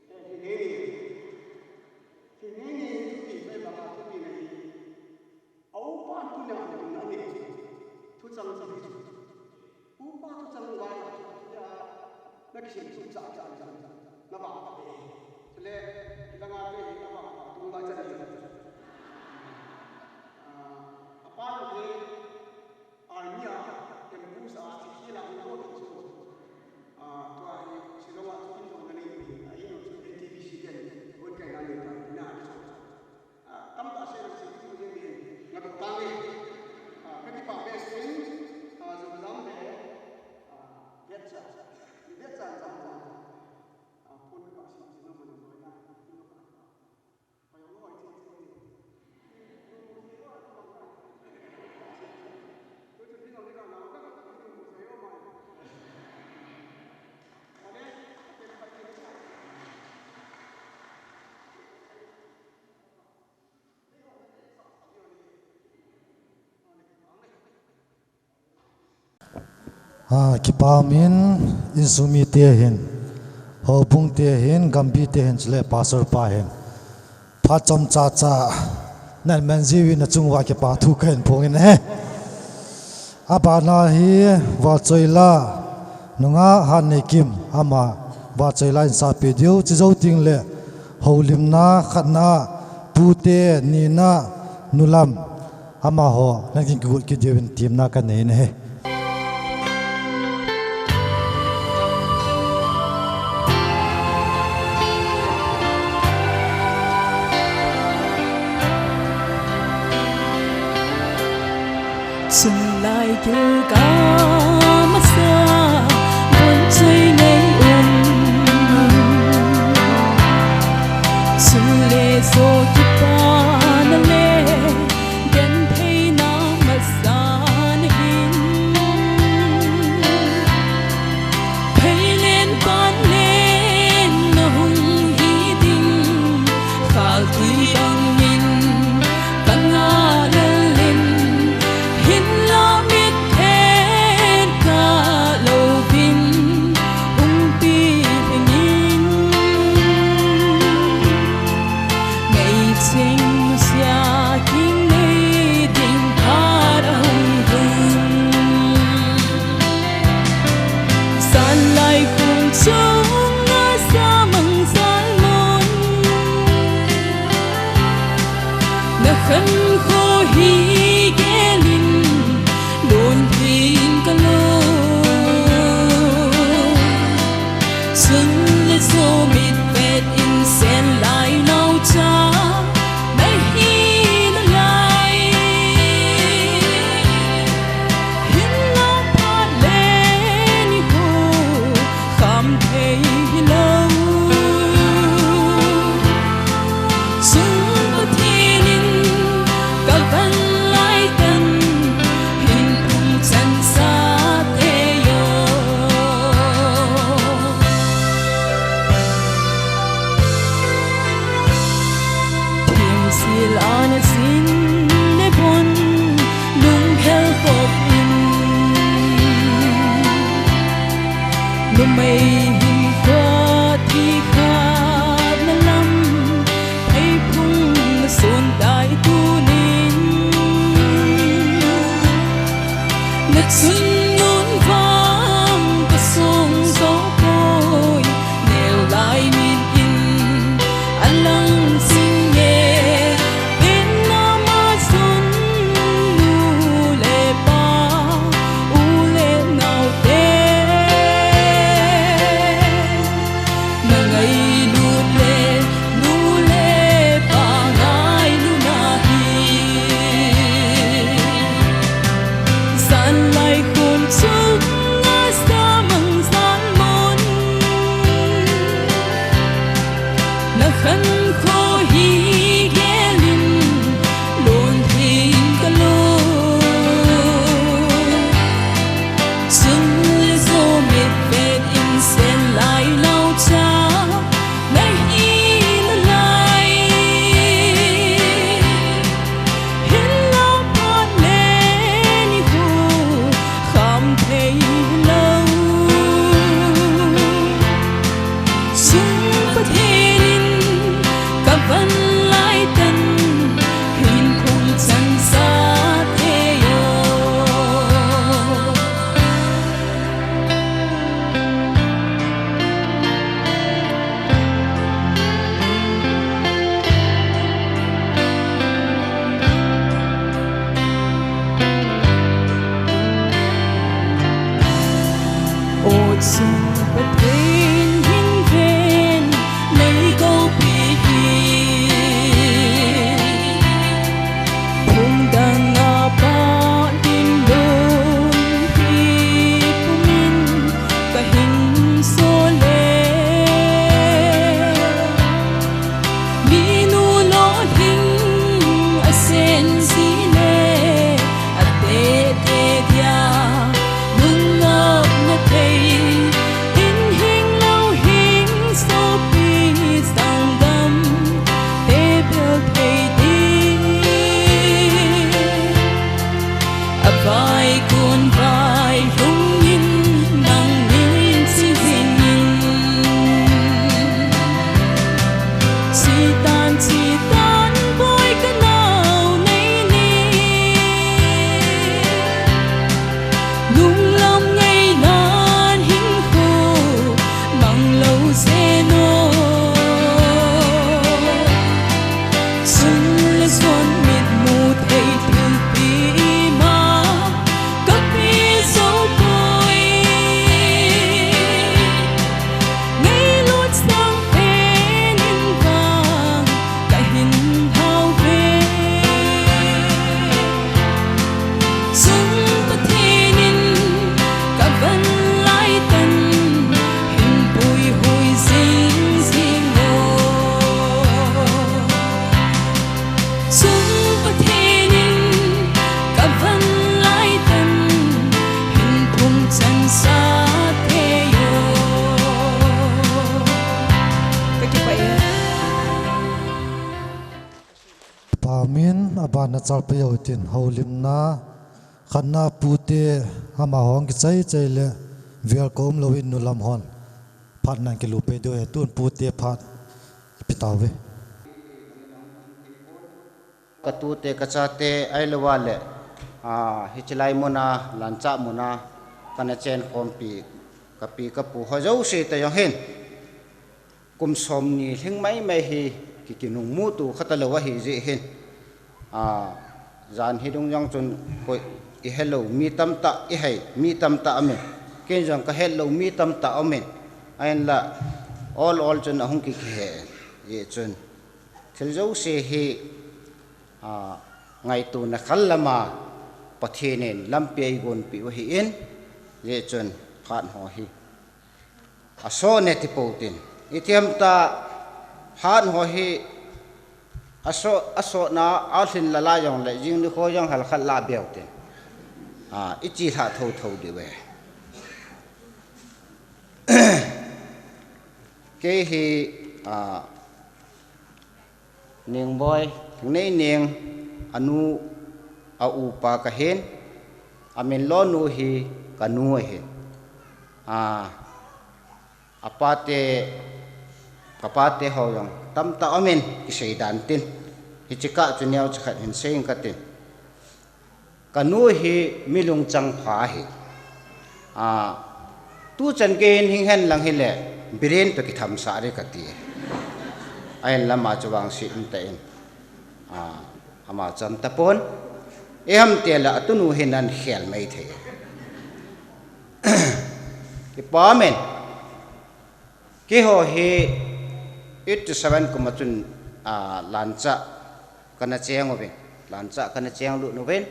Eh, ni nge ni. Ni nge ni tu ti pe ba ma tu ti na ni. Au pa tu na tu na ni. Tu chang sa ni. Upa chu chang lai, ya, na kisim chu cha, cha, cha, cha. Na ba ta be. Chule, langa te hi na ba ta, tung lai cha ni. Ah, apa ni hi, army a, ambush a, chi khi la, ni ko chu. Ah, tua hi, Shillong a, chu kin jong na ni, a, ino chu N T B C ten, gon kai na ni ta, na chu. Ah, tamtah seh lang seh, tu jeng ding. Ngato tang e. Ah, ka kipa best friend, ah, Zogam le, ah, Betcha. Ni Betcha jam jam. Ah, phone ka ba si, si no mo no na. Pai lo oi ti. Ah, kipah min, insung mite hin, houbung te hin, gampi te hin, chule pastor pa hin, phat chomcha cha nan man jiuvin, achung uva kipa thu kahin phong in ahi. Abana hi Vachoila nungah Hanneikim, ama Vachoila in sapi diu, chujou tengle houlimna khatna, pute nina, nulam, amaho nan kin kigot kit diuvin temna kanei in ahi. Chulai gilgal masa, von choi nei um. Chule jo kipana le, gentheina masa nahin. Pheilen panlen nahung hiding, khaltui bangin kangahlel in, hinla mitphetna louvin hungpi hingin. Meiching sia kinei ding phat ahung lhung. Sanlai khun chunga samang salmun, nakhankho hi gelin, lungthim kalung. Chule jo mitphet in Senlai naocha nahi nalai. Hinla phat le nikho kham thei hilou. Chung Pathen in kavan lai tan hin phung chansah thei o. Themsil ana jin le von lunghel khop in, numei hinkho thi khatna lam, pheiphung nason tai tunin. Nachun nun vang kasong jou poi, neo lai min in alang jing e, pen nama sun nu le pa, u le nao te. Na ngailut le, nu le pa ngailut na hi. Sanlai khun chunga samang salmun, nakhankho hi gelin, lungthim kalung. Chule jo mitphet in Senlai naocha nahi nalai. Hinla phat le nikho kham thei lou. Chung Pathen in kavan lai tan hin phung chansah thei o. O chung Pathen hin ven nei koupi hi. Phung dang a pat in lungthim pumin kahin sol e. Minu lolhing asen jing le, atete dia lungngapna thei. Ana chalpeh u hitin, houlimna, khatna pute, amaho hung kichai chai le, vel ka um louvin nulam hon. Phat nan kilup peh diu ahi, tun pute phat, ipi tauve. Ka tute, ka chate, ahilouva le, a, hiche lai muna, Lanchah muna, kana chen khompi, ka pi ka pu ho jouse te jong hin. Kum somni lhing mai mai hi ki, kinung muto kha talou ahi jeh hin. A, jan hi dung jong chun koi ihelou mi tamtah, ihei mi tamtah aumin. Ken jong kahelou mi tamtah aumin. Ahinla, ol ol chun ahung ki, kihe. Jeh chun. Thil jouse hi, a, ngaitona khal lama Pathen in lampi eigonpeh u ahin. Jeh chun, phat ho hi. Aso ne ti pou tin. Itiham ta phat ho hi aso, asona alhin lala jongle, jing nikho jong hal khat la beu tin. A, ichi lha thotho diu ve. Kei hi, a, Ningboi, Thingneining, anu, a upa kahin, amin lonu hi kanu ahin. A, apate, kapate ho jong, tamtah aumin, kisei dan tin. Hiche kah chu neocha khat hin sei inge katin. Kanu hi mi lungchang pha ahi. A, tuchan gei in hing hen lang hile, Biren toh kithamsah ding kati. Ahinla ama chu vangset umtah in. A, ama cham tapon. Iham tile atunu hin ahin khel mai thei. Kipa aumin. Keiho hi eighty seven kum a chun, a, Lanchah kana cheng uvin. Lanchah kana cheng lut uvin.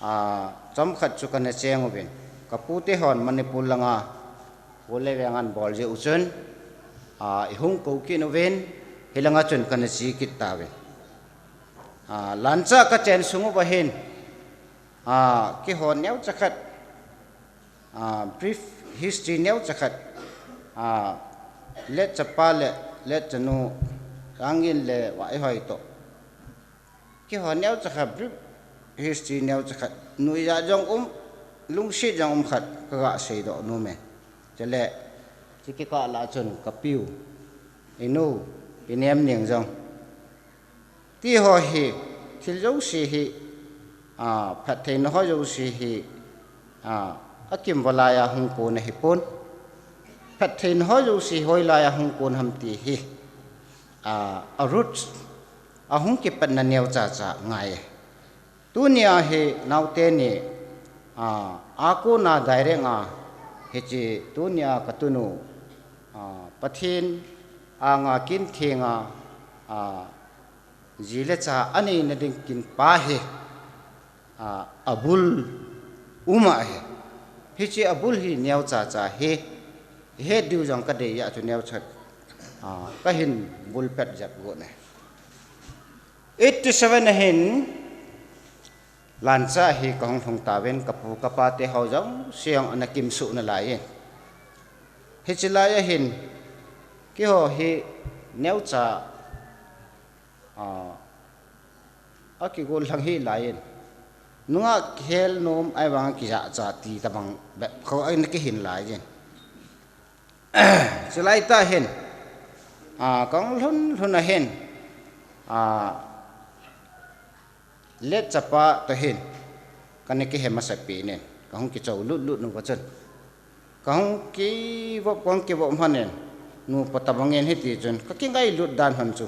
A, chomkhat chu kana cheng uvin. Kapute hon Manipur langa, Pule veng ahin bol jeh u chun, a, ihung kou kit uvin, hilanga chun kana che kit tauvin. A, Lanchah kachen sung uva hin, a, keiho neocha khat, a, brief history neocha khat, a, late chapa le late chanu, Sangin le Vaihoi toh. Keiho neocha khat brief history neocha khat. Nuijat jong um, lungset jong um khat, kaga seidoh nom e. Chule, hiche kikah lah a chun kapiu, inu, Pi Nemning jong. Tiho hi, thil jouse hi, a, phattheina ho jouse hi, a, akimva laiya hung kon ahipon. Phattheina ho jouse hoilaiya hung kon ham ti hi, a, a roots, ahung kipatna neocha cha ngai e. Tunia hi naote ni, a, akona direct a, hiche tunia katunu, a, Pathen anga kinthenga, a, ji le cha aneina ding kin pa hi, a, abul um ahi. Hiche abul hi neocha cha hi, ihet diu jong kadei a chu neocha, a, kahin bul pet jep got e. Eighty seven a hin, Lanchah hi kahung lhung tauvin, kapu kapa te ho jouse ana kimsuh nalai in. Hiche laiya hin, keiho hi neocha, a, akigol lhang hih laiyin. Nungah kihel nom ahivanga kijahcha ti tabang bep kho ana kihin laiyin. Chulai tah hin, a, kahung lhun lhun a hin, a, late chapa toh hin, kana kihe masapen in, kahung kichou lut lut uva chun. Kahung kivop, kahung kivop lhon in, nupa tabang in hiti chun, kakingailut dan lhon chu.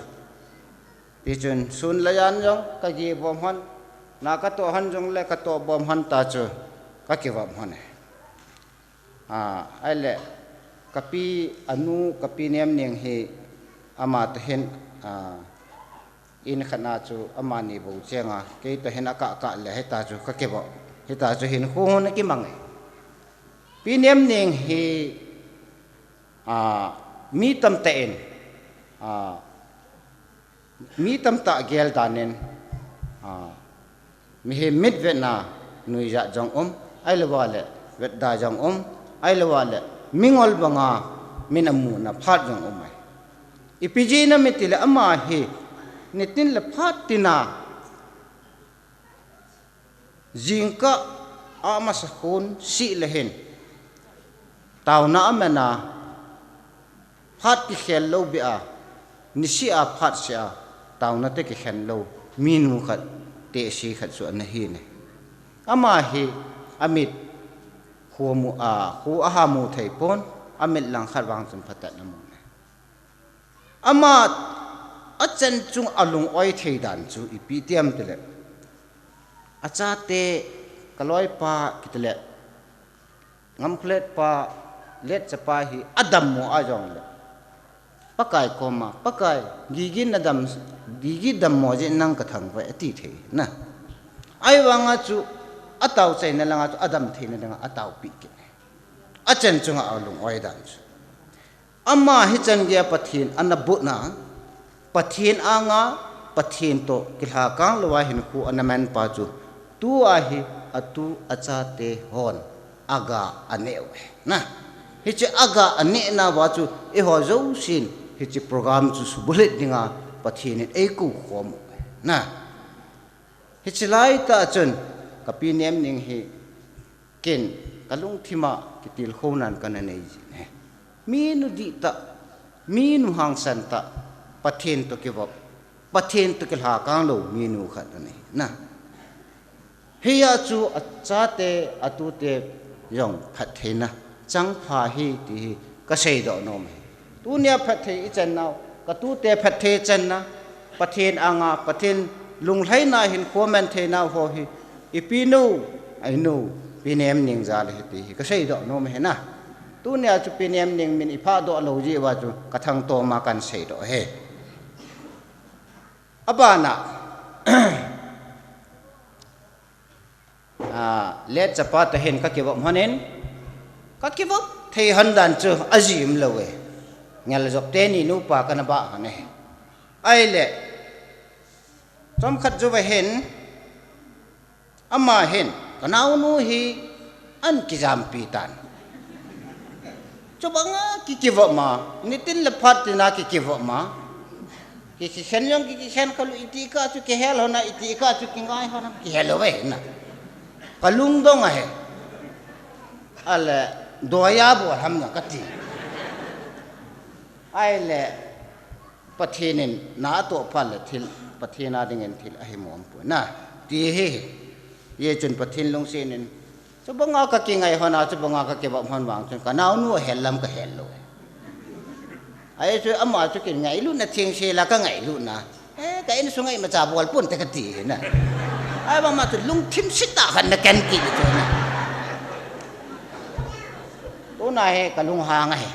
Tichun, sun le jan jong, kageh bom lhon, na katoh lhon jongle katoh bom lhon ta chu, kakivop lhon e. A, ahile, kapi anu, kapi Nemning hi, ama toh hin, a, in khat na chu, amani bou chenga, kei toh hin akah kah le, hita chu kakivop, hita chu hinkho hung kimang e. Pi Nemning hi, a, mi tamtah in, a, mi tamtah gel dan in, a, mihem mitvetna nuijat jong um, ahilouva le vetda jong um, ahilouva le mingol banga min amuna phat jong um ahi. Ipi jeh inem itile ama hi nitin le phat tina Jingkah a masa khun sih le hin, taona a man a, phat kikhel lou beh a, nisih a phat seh a, taona te kikhen lou, minu khat, tehse khat chu ana hi ne. Ama hi, amit, khu mu a, khu aha mu thei pon, amit lang khat vang chun phaten amu ne. Ama achan chung a lung-oi thei dan chu ipi ti ham tile, achate, kaloipa kiti le, Ngamkholet pa, Letchapa hi adammo a jongle, Pakai koma, Pakai, gigin nadam, gigi dammo jeh in nang kathangvah e ati thei na. Ahivanga chu, atao chaina langa chu, adam theina langa ataopi kit e. Achan chunga a lung-oi dan chu. Ama hichan geiya Pathen ana botna, Pathen anga, Pathen toh kilhakang louva hinkho ana manpa chu, tua hi atu achate hon aga aneh uve. Na, hiche aga anehna uva chu, eiho jousen, hiche program chu subulhit dinga Pathen in eikou khom uve. Na, hiche laitah chun, kapi Nemning hi, ken, kalungthima kitilkhounan kana nei jin ahi. Minu dihtah, minu hangsan tah, Pathen toh kivop, Pathen toh kilhakang lou minu khat ana hi na. Hia chu achate, atute jong phattheina changpha hi ti hi kaseidoh nom e. Tunia phatthei ichan nau, katute phatthei channa, Pathen anga, Pathen lunglhaina hinkho man theinau ho hi, ipi nu, ainu, Pi Nemning jal ahi ti hi kaseidoh nom e na. Tunia chu Pi Nemning min iphahdoh lou jeh uva chu kathangtoma kahin seidoh e. Abana, Letchapa toh hin kakivop lhonin, kakivop thei lhon dan chu ajih umlou e. Ngeljop teni nupa kana bah lhon e. Ahile, chomkhat jouva hin, ama hin, kanaonu hi ahin kijampi tan. Chubanga kikivop ma, nitin le phat tina kikivop ma, ki, kikhen jong ki, kikhen khalou, iti kah chu kihel lhona, iti kah chu kingai lhona, kihel lou ve na. Kalungdong ahi. Ale, doiya bol ham na kati. Ahile, Pathen in na atoh phat le thil, Pathen a dingin thil ahimopoi na, ti hi. Hijeh chun Pathen lungset in, chubanga kakingai lhona, chubanga kakivop lhon vang chun, kanaonu ahel lam kahel lou. Ahi chu ama chu kin ngailutna thengsel a kangailutna. Eh, ka insunga imacha bol ponte kati na. Ahivang ama chu lungthim seta khat ana ken kit chu na. Tuna hi kalunghang ahi.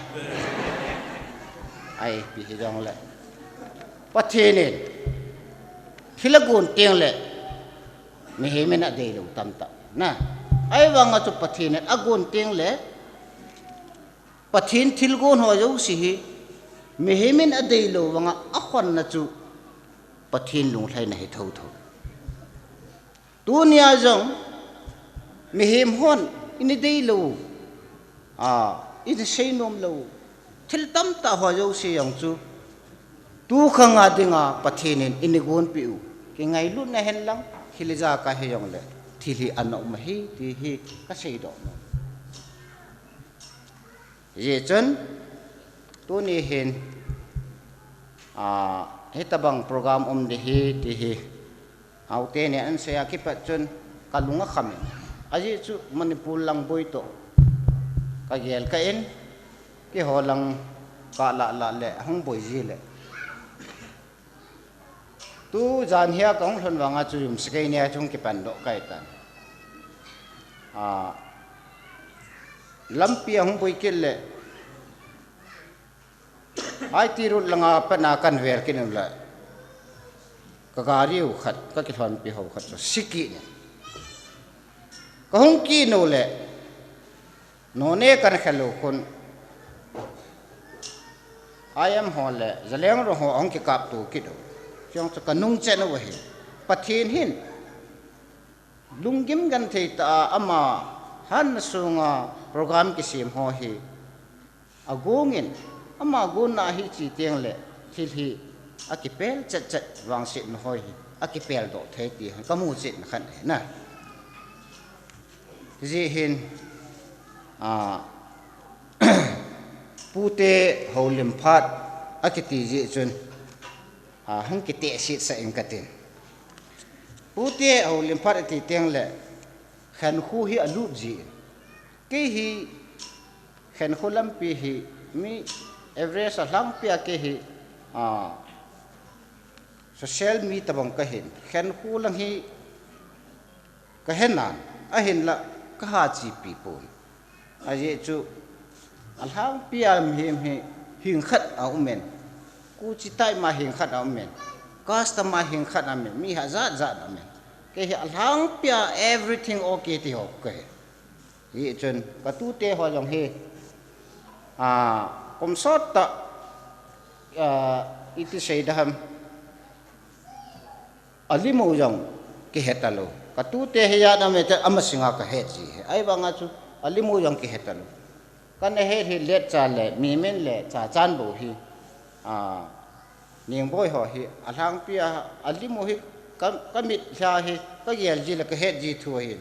Ahi, ipi hijongle, Pathen in thil agon tengle, mihem in adeilou tamtah na. Ahivanga chu Pathen in agon tengle, Pathen thilgon ho jouse hi, mihem in adeilou vanga akhonna chu Pathen lunglhaina hi thotho. Tunia jong, mihem hon, ini deilou, a, ini seinom lou, thil tamtah ho jouse jong chu, tukhanga dinga Pathen in ini gonpeh u, kingailutna henlang, thil ijakai hijongle, thil hi ana um ahi, ti hi kaseidoh nom. Hijeh chun, tuni hin, a, hitobang program um ding ahi, ti hi, Haote nin asei a kipat chun kalung akham in. Ajeh chu Manipur lang boi toh kagel kah in, keiho lang kalah lah le ahung boi ji le. Tu jan hia kahung lhun vanga chu Yumsakei nia chu hung kipandoh kahitan. A, lampi ahung boi kit le, I T road langa patna kahin vel kit u le, ka gari u khat, kakilhonpi ho khat chu sikit in. Kahung kit u le, Noney kahin khel u khun, I M ho le Zeliangrong ho ahung kikapto kit u. Chujong chu kanung chen u ahi. Pathen hin lunggim genthei tah a ama hatna sunga program kisem ho hi agong in, ama gonna ahi che teng le thil hi akipel chet chet, vangsetna ho hi akipeldoh thei ti hi kamu chetna khat ahi na. Hijeh hin, a, Pute Houlimphat akiti jeh chun, a, hung kitehsetsah inge katin. Pute Houlimphat ati teng le, khenkho hi alut jin. Kei hi khenkho lampi hi mi average a lhangpia kei hi, a, social media bang kahin. Khenkho lang hi kahe nan, ahinla kaha chepi pon. Ajeh chu, alhangpia mihem hi hing khat aumin. Kuchi tai ma hing khat aumin. Custom ma hing khat aumin. Mi hajat jat aumin. Kei hi alhangpia everything okay ti ho kahi. Hijeh chun, katute ho jong hi, a, kum sot tah, a, iti sei ding ham, alim u jong kihe talou. Katute hi ijat ham iti amasinga kahet ji hi. Ahivanga chu alim u jong kihe talou. Kana het hi Letcha le Mimin le Chachan bou hi, a, Ningboi ho hi alhangpia alim u hi ka, kamit lha hi kagel ji le kahet ji thu ahin.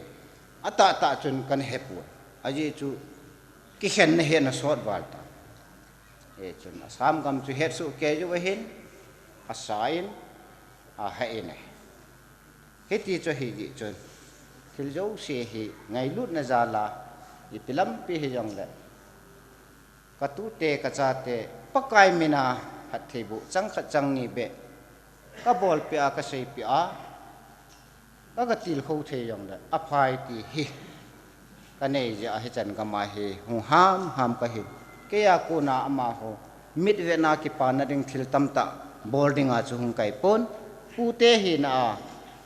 Atahtah chun kana hepon. Ajeh chu kikhenna hi ana sot val tan. Hichun Assam gam chu hetsoh kei jiu ahin, asa in, ahah in ahi. Hiti chu ahijeh chun, thil jouse hi ngailutna jal a, ipi lampi hijongle, katute kachate Pakai mina phattheiboh chang khat chang ni beh kabolpeh a, kaseipeh a, ka, katilkhou thei jongle aphai ti hi kanei jeh a hichan gam a hi hung hamham kahi. Keia kona amaho mitvetna kipana ding thil tamtah bol dinga chu hung kahipon, pute hina a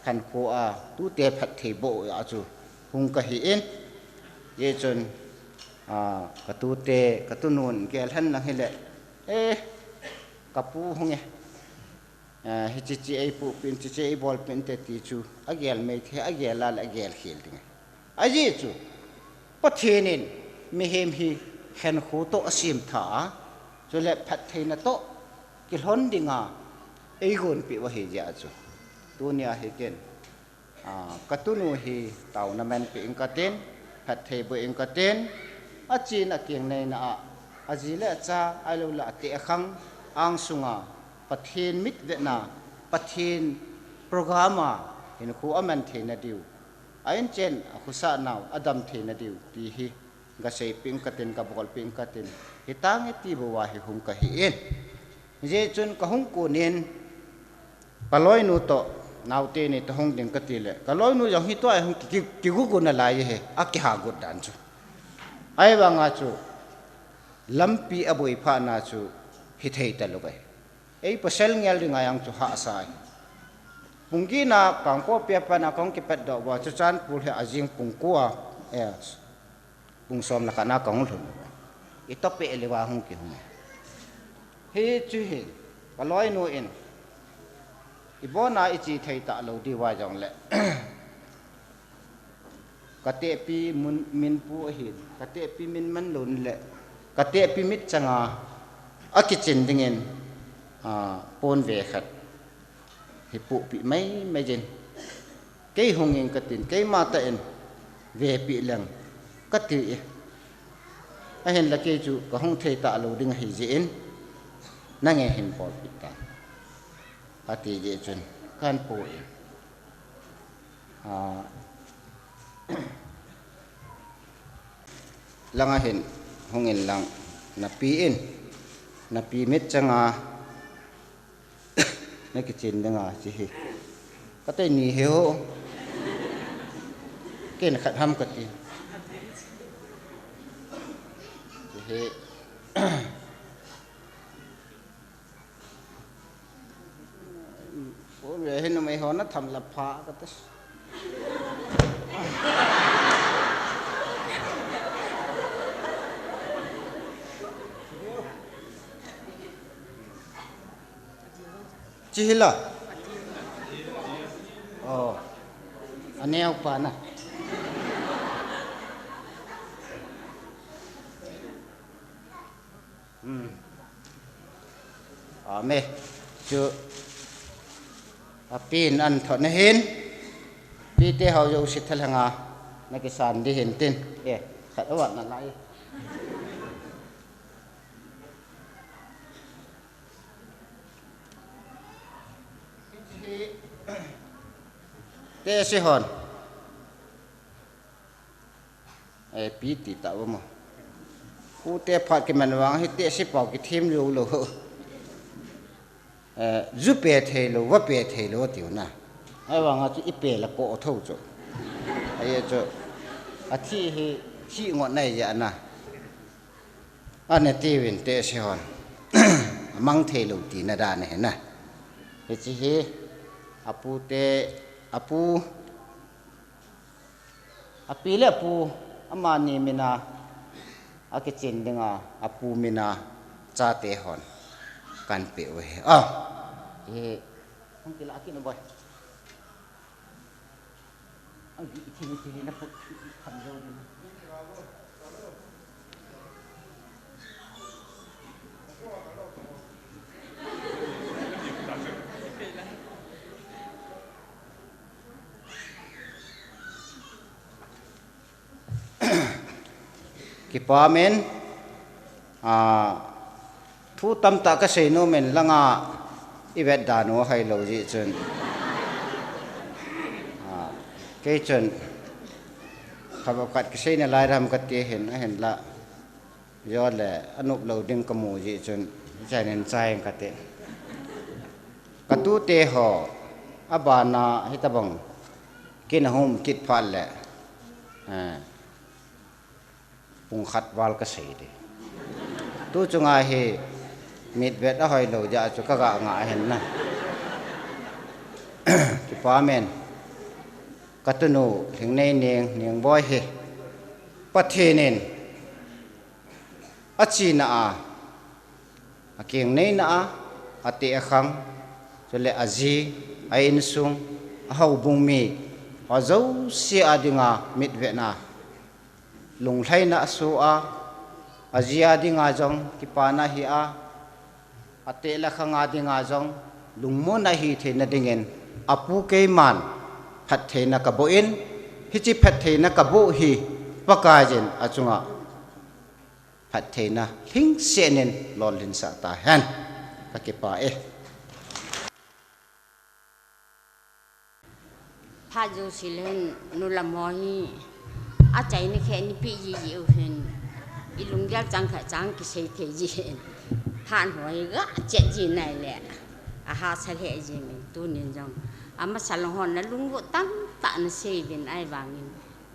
khankho a tute phattheiboh a chu hung kahin. Hichun, a, katute, katunun gelhen lang hile, eh, kapu hung e, a, hiche che eipohpeh in, hiche eibolpeh inte ti chu agel mei thei, agel a le agel khel ding ahi. Ajeh chu Pathen in mihem hi khenkho toh asemtha a, chule phattheina toh kilhon dinga eigonpeh u ahijeh a chu, tunia hi ken, a, katunu hi taona manpeh inge katin, phattheiboh inge katin, achen akeng neina a, aji le acha, ahiloule ateh akhang angsunga Pathen mitvetna, Pathen program a hinkho aman theina diu, a inchen akhosah nau adam theina diu ti hi kaseipeh inge katin, kabolpeh inge katin, hitange ti bou a hi hung kahin. Hijeh chun kahung konin, kaloinu toh, naote ni toh hung ding katile, kaloinu jong hi tua hung ki, ki, kigugu nalai ahi, akihagot dan chu. Ahivanga chu, lampi aboiphatna chu hithei talou ahi. Ei pasal ngel dinga jong chu hahsa ahi. Pung get na Kangpokpi a pat na kahung kipatdoh uva, Churachandpur hi ajing pung ko a, eh, pung som le khat na kahung lhun uva. Itopeh leuva hung kihung e. Hichu hi, kaloinu in, ibona iche thei talou diuva jongle, katehpi mun, minpu ahin, katehpi min manlou le, katehpi mitchanga akichen dingin, a, ponve khat hi pohpeh maimai jin. Kei hung inge katin, keima tah in vepeh leng kati e. Ahinla kei chu kahung thei talou ding ahijeh in, nange hin bolpeh tan, ati jeh chun kahin po in. A, langa hin hung in lang, napi in, napi mitchanga nakichen dinga hiche hi, katei ni hi ho, ken khat ham kati. Hiche hi, ule hin numei ho natham la pha kati. Hiche hi la. Oh. Aneo pa na. Hmm. Amen. Chu, apin an thot na hin, pite ho jouse thalhanga Na kisan di hin tin. Eh, khat awa na lai. Te si hon. Eh, pi ti ta wa mo. Pu te phat kiman vang hi te si pau kithim lo lo. Eh, ju pe thei lo, va pe thei lo, tiu na. Ai vang a chu i pe la po tho chu. Ai chu, a thi hi, thi ngot nai ja na. A ne ti vin te si hon. A mang thei lo ti na da ne na. Hi chi hi, a pu te, a pu, a pi le a pu, amani mina, a kichin dinga, a pu mina, chate hon, kan pe u hi. Ah, hi, hung kila, a kin u boi. Ang di, i thini, thini na put, i, i, kham zo din. Kipa men, a, thu tamtah ka sei nom in langa i vet dan u hai lo ji chun. A, kei chun, kha ba khat kisei na lai ram ka ti hin, a hin la. Jo le, a nop lo ding ka mu ji chun, chai nen chai ka ti. Ka tu te ho, a bana hi ta bang, kin a hum kit phat le, eh, pung khat val ka sei di. Tu chunga hi mit vet a hoi lo ja chu ka ga nga hen na. Kipa men. Ka tunu, Lhingnei Ning, Ning Boi hi. Pathen in, a china a, a keng neina a, a te a khang, chule a ji, a insung, a houbung mi, a jouse a dinga mit vetna. Lunglhaina a su a, a ji a dinga jong kipana hi a, a te le khang a dinga jong lungmon a hi theina dingin, a pu keiman phattheina ka boh in, hichi phattheina ka boh hi Pakaiyin a chunga phattheina lhingsenin lolhinsah ta hen. Ka kipa e. Phat jouse le hin, nu le mo hi, a chaina khe ni pi ji ji u hin, i lunggel chang kha chang kisei thei ji hin. Phat ho hi ga chet ji nai le, a hahsa lheh ji min, tunin jong. Amasa lang hon na lungvut tamtah na sei uvin ahivangin,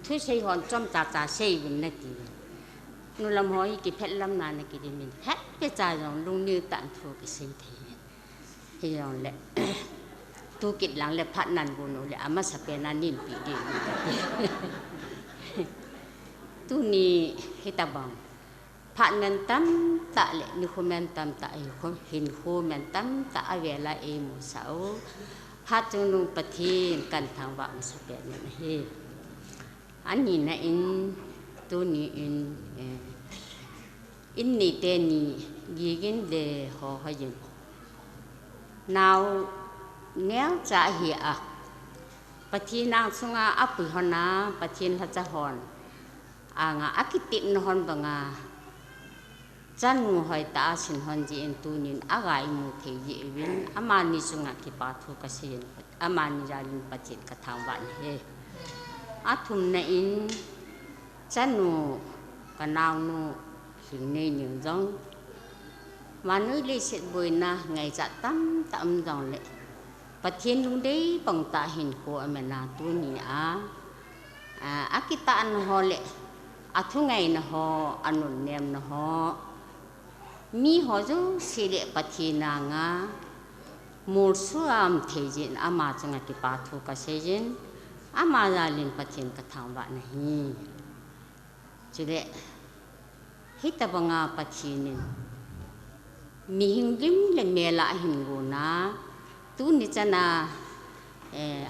thusei hon chomcha cha sei uvin nati uvin. Nu le mo hi kiphet lamna na kiti min, phet peh cha jong lungneo tah in thu kisei thei uvin. Hijongle, tu kit lang le phat nan gon u le, amasa pen a nin pi di. Tuni hi ta bang. Phat man tamtah le, nikho man tamtah, hinkho, hinkho man tamtah a vel a eimusah u. Hatchungnung Pathen kan thangvah masa pen in ahi. Ani na in, tuni in, eh, in ni teni, Gigin le Hohoiyin. Nao neocha ahi a. Pathen angsunga apui hon a, Pathen lhacha hon anga akitepna hon banga, chanu hoitah a sin hon jeh in tunin aga imu thei jeh uvin, amani chunga kipa thu kasei in, amani jalin Pathen kathangvah in ahi. Athumna in, chanu, kanaonu, Lhingnei Ning jong, vannoi leiset boina ngaichat tamtah um jongle, Pathen lungdei bang tah hinkho aman a tuni a, a, akitahna ho le, athungaina ho, anunnemna ho, mi ho jouse le Pathen anga molso a um thei jeh in ama chunga kipa thu kasei jin, ama jalin Pathen kathangvah in ahi. Chule, hitobanga Pathen in, mihing lim le mel a ahin gon a, tuni chan a, eh,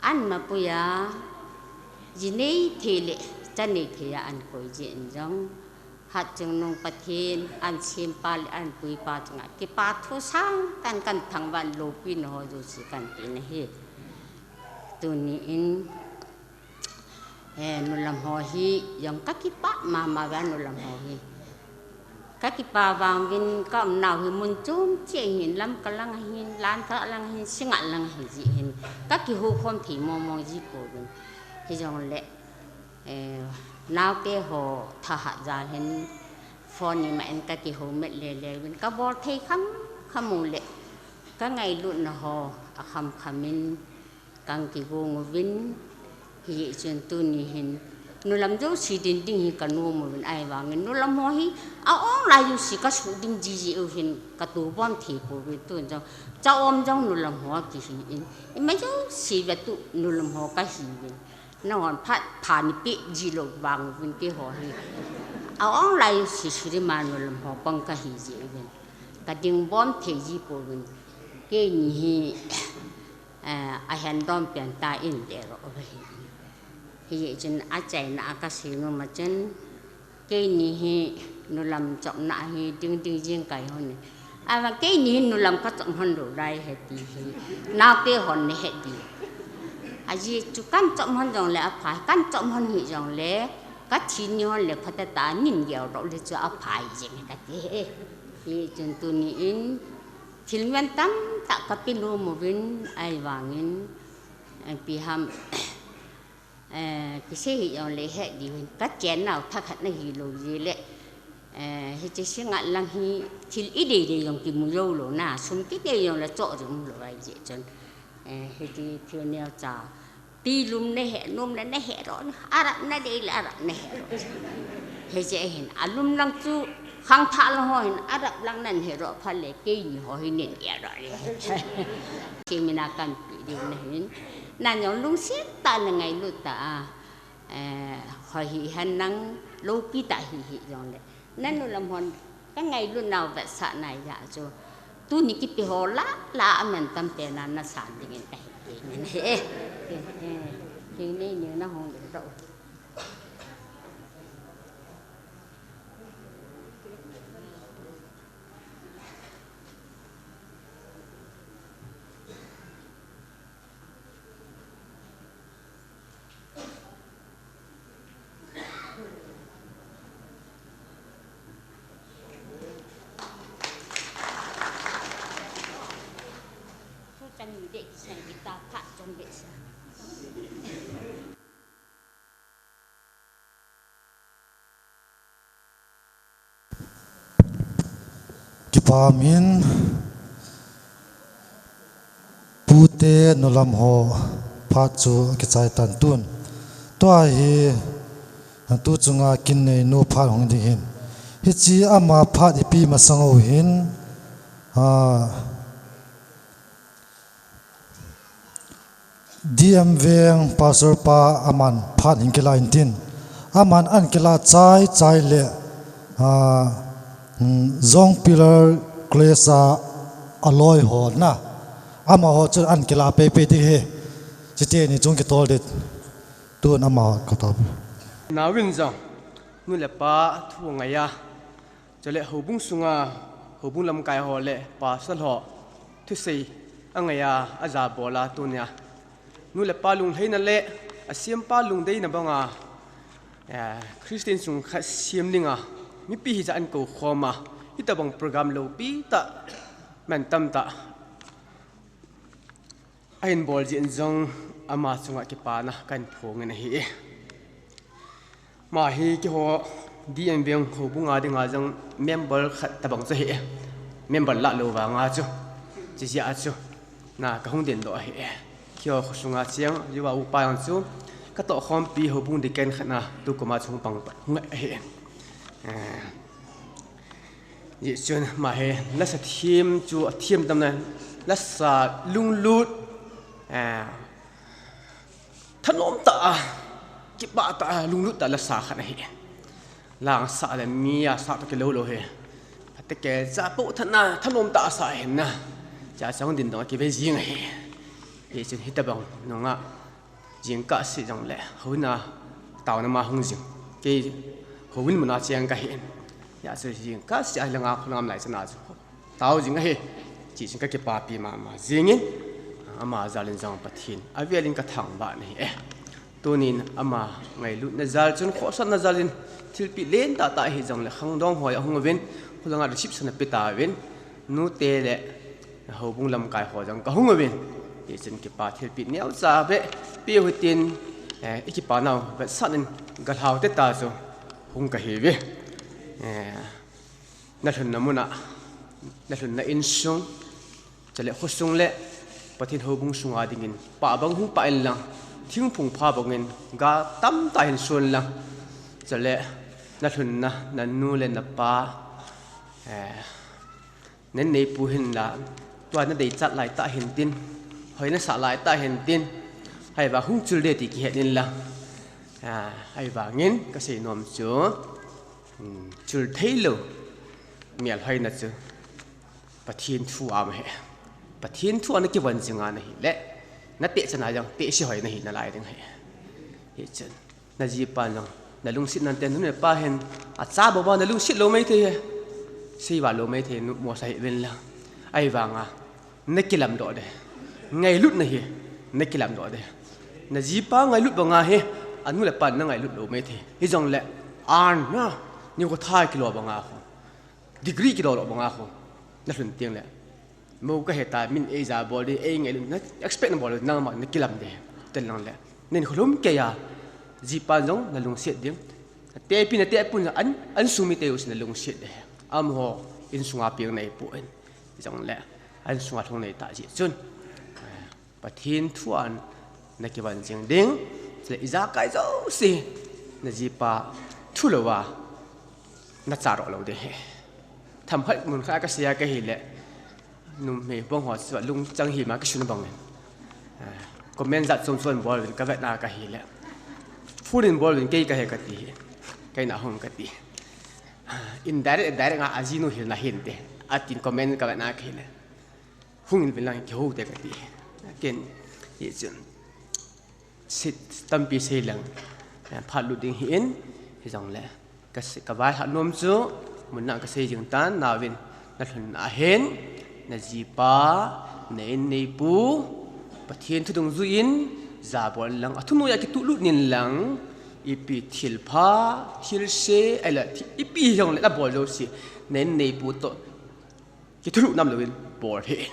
an mapui a, ji nei thei le cha nei thei a ahin koi jeh in jong, Hatchungnung Pathen, ahin sempa le ahin puipa chunga kipa thu sangtah in kathangvah in loupina ho jouse kahin pe in ahi. Tuni in, Eh, nulam ho hi, jong kakipah mama uve nulam ho hi. Kakipah vang uvin ka umnau hi mun chom cheh ahin, Lamka lang ahin, Langkhat lang ahin, Singngat lang ahi jeh hin. Kakihoukhom thei mong mong ji pouvin. Hijongle, eh, naote ho thahat jal hin phone ima in kakihoumat le le uvin. Kabol thei kham kham u le. Kangailutna ho akham kham in. Kang kigong uvin, hijeh chun tuni hin, nulam jouse din ding hi kanom uvin ahivangin, nulam ho hi, a-ong lai jouse kasuh ding jiji u hin, katoh bom thei pouvin tun jong, cha-om jong nulam ho kihi in, ima jouse vetu nulam ho kahi uvin, nanghon phat pha neipeh ji lou vang uvin keiho hi, a-ong lai jouse suri ma nulam ho pang kahi ji uvin, kading bom thei ji pouvin, keini hi, Eh, ahen dom pen ta in dero uve hi. Hijeh chun achaina a kasei nom a chun, keini hi nulam chopna hi ding ding jing kahi hon e. Ahivang keini hi nulam kachop hon lou lai ahi ti hi. Naote hon nahe diu. Ajeh chu kan chop hon jongle apha, kan chop hon hih jongle, kathi ni hon le phatah tah a nin gel lou le chu apha jing e kati e. Hijeh chun tuni in, Thil ngen tamtah kape nom uvin ahivangin, eh, ipi ham, eh, kisei hih jongle het diu hin, kachennau thakhat na hilou jeh le, eh, hiche Singngat lang hi thil idei dei jong kimu jou lou na, sum kidei jongle choh jong umlou ahi jeh chun, eh, hiche thil neocha Tilum nahe nom le nahe ro, arap nadei le arap nahe ro. Hijeh hin, alum lang chu khangthah lang ho hin, arap lang nahe ro, phat le keini ho hin nen e ro le. Kei mina kanpe diu nahin, nang jong lungset tah a nangailut tah a, eh, ho hi hen nang loupi tah hi hih jongle. Nanu lam hon, kangailut nau vetsahna jeh chu. Tuni kipe ho lah lah a mantam pen a nasan dingin kahin gel in ahi e. Eh, eh, eh, nei nei na hung ding tau. Kipah min, pute nulam ho phat chu kichai tan tun. Tua hi, tu chunga kin neinu phat hung ding hin. Hiche ama phat ipi masang u hin, ah, D M Veng Pastor pa aman phat hin kila intin. Aman ahin kila chai chai le, ah, mm, Zong Pillar Grace a aloi ho na. Amaho chun ahin kila pei pei ding ahi. Chuteni chung kitol ding. Tun amaho kata. Nauvin jong, nu le pa thu ngai a. Chule houbung sunga, houbung lamkai ho le pastor ho thusei angai a, ajabol a tunia. Nu le pa lunglhaina le asempa lungdeina banga, eh, Christian sung khat sem dinga mipi hijat ahin kou khom a, hitobang program loupi tah, mantam tah ahin bol jeh in jong ama chunga kipana kahin phong in ahi e. Ama hi keiho D M Veng houbunga dinga jong member khat tobang chu ahi e. Member lah lou vanga chu. Chujeh a chu. Na kahung dingdoh ahi e. Keiho khosunga cheng, jouva upa jong chu. Katoh khompi houbung deacon khat na tukum a chu hung pang, hung ahi e. Eh. Hijeh chun ama hi lasa them chu athem tam na, lasa lunglut, eh, thanom tah a, kipah tah a, lunglut tah a lasa khat ahi. Lasa le mi asah toh kilou lou ahi. Phatecha pou tah na, thanom tah a sa ahi na. Chuche chang dingdong a kive jing ahi. Hijeh chun hitobang nunga Jingkah seh jongle, houin a taona ma hung jing. Kei houin muna cheng kahi in. Hijeh chun jingkah seh a langa khonam lai chana chu tao jing ahi. Chuche chun kakipapi mama jingin, ama jal in jong Pathen avel in kathangvah in ahi e. Tunin ama ngailutna jal chun, khohsatna jal in thilpeh lentah tah hijongle khangdong ho ahung uvin, khulanga reception ape tauvin, nute le houbung lamkai ho jong kahung uvin, hichun kipa thilpeh neocha beh peh u hitin, eh, ikipa nau vetsahnan galhau tah chu hung kahiuve. Eh, nalhunna muna, nalhunna insung, chule khosung le Pathen houbung sunga dingin pah bang hung pah inlang, thingphung pha bangin ga tamtah hin sun lang, chule nalhunna, nanu le napa, eh, neipu hinla, tua nadei chat laitah hintin, hoi nasah laitah hintin, ahivang hung chul ding ti kihet inlang, ah, ahivangin kasei nom chu, um, chul theilou melhoina chu Pathen thu a um ahi. Pathen thu a nakivon jinga nahile, nateh chana jong tehse hoi nahi nalai ding ahi. Hichun najipa jong nalungset nante, nanu le pa hin acha bou ba nalungset lou maithei e. Seiva lou maithei, numosa hih uvin lang. Ahivanga nakilamdoh ding, ngailutna hi nakilamdoh ding. Najipa ngailut banga hi anu le apan nangailut lou maithei. Hijongle, an na, nikho thai kilo banga khu, degree kilo lo banga khu nalhun tengle, mo kahe ta, min eija bol ding, eingailut, na expect nabol ding, nangma nakilam ding. Tenlang le, nikho lhum keiya jipa jong nalungset ding. Tepi natehpun an, insung mite jouse nalungset ding. Amaho insunga peng neipon, jongle insunga lhung neitah jeh chun, Pathen thu a nakivon jing ding, chule ijakai jouse najipa thu louva nacharoh lou ding ahi. Themkhat munkhat a kasei a kahile, numei bang ho chu lungchang hima kisun bangin, ah, comment jat chom chom bol uvin kavetna kahile, phone in bol uvin kei kahi kati ahi, kei na hung kati. Ah, indirect, direct a ajinu hilna hinte, atin comment kavetna kahile, hung in uvin lang kihou te kati. Ken, hichun, sit tampi sei lang, eh, phat lut ding ahin, hijongle, ka se-, kavailhah nom chu, munna kasei jing tan, nauvin nalhun ahin, najipa, na in neipu, Pathen thu dungjuiyin jabol inlang, athunoiya kituhlut inlang, ipi thilpha, thilse, ahile, thi-, ipi hijongle nabol jouse, na in neipu toh kithulhuh nam louvin bol hih in.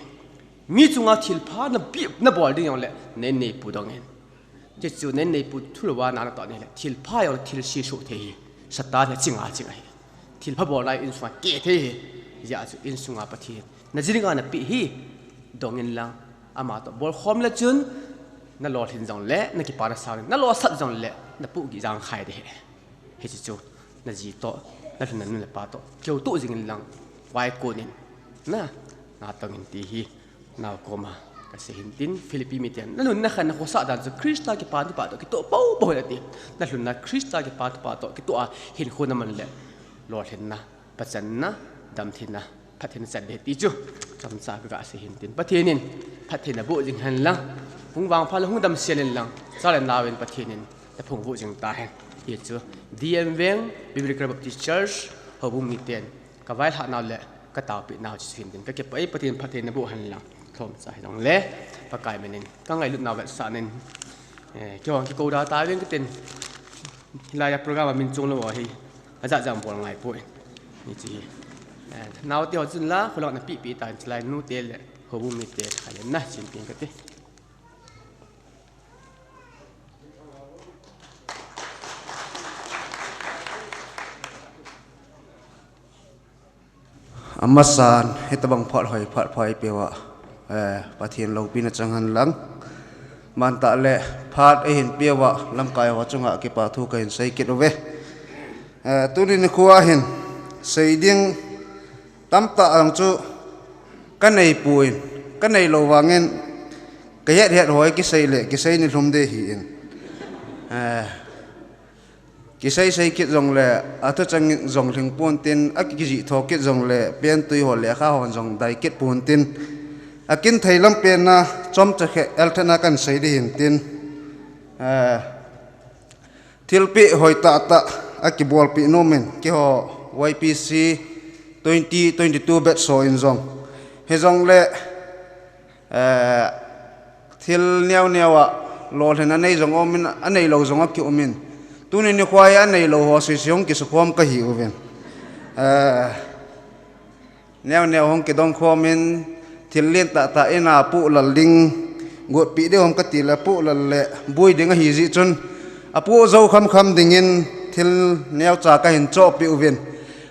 Mi chunga thilpha nabep nabol ding jongle, na in neipu dongin. Chuche chu na in neipu thulouva na natoh nile, thilpha jongle thilse soh thei ahi. Satan hi achinga ching ahi. Thilpha bolna insunga keh thei ahi. Hijeh chun insunga Pathen najinga napeh hi dongin lang, amatoh bolkhom le chun, nalolhin jongle nakipa nasang, nalosat jongle napohgih jangkhai ding ahi. Hiche chu naji toh, nalhunna nu le pa toh kihoutoh jingin lang, vaikon in, na, natong in ti hi nao koma kasei hintin, Philippi miten, nalhunna khan nakhosah dan chu Christa kipa thupha toh kitoh poupou hen ati. Nalhunna Christa kipa thupha toh kitoh a hinkho naman le, lolhinna, pachanna, damtheina, phattheina chan ding ahi ti chu chomcha kaga sei hintin, Pathen in phattheina boh jing hen lang, hung vangpha le hung damsel in lang, cha le nao in Pathen in naphung vuh jing tahen. Hichu D M Veng Biblical Baptist Church houbung miten kavailhah nau le kataopeh nau chu hintin, kakipah e, Pathen phattheina boh hen lang, lhomcha hijongle Pakai min in kangailut nau vetsahnan, eh, kihong kikou da tauvin katin. Hilaiya program a min chunglou ahi, ajat jat bol ngaipoi. Hiche hi, eh, naote ho chun la, kholanga napehpeh tan, chulai nute le houbung mite khaile na chin ping kati. Amasan, hitabang phat hoi, phat pha eipeuva, eh, Pathen loupina chang hen lang. Mantah le phat eihin peuva, lamkai ho chunga kipa thu kahin sei kit uve. Eh, tuni nikhoa hin, sei ding tamtah jong chu kaneipon, kaneilou vangin, kahet het hoi kisei le, kisei nilhum ding ahin. Eh, Kisei sei kit jongle, athu chang jong lhing pontin, akijih tho kit jongle, pentui ho lekha hon jong dai kit pontin, akin thei lam penna, chomcha khe, eltena kan sei ding hintin. Eh, thilpeh hoi tah tah, akibolpeh nomin, keiho Y P C twenty twenty-two batch ho in jong. Hijongle, Eh, thil neo neo a, Lolhin anei jong aumin, aneilou jong akiumin. Tuni nikho hi aneilou ho sese hung kisukhom kahi uvin. Eh, neo neo hung kidong khomin, thil lentah tah in apoh lal ding, gotpi ding ham kati le apoh lal le boi ding ahi jeh chun, apoh jou kham kham dingin thil neocha kahin chohpeh uvin.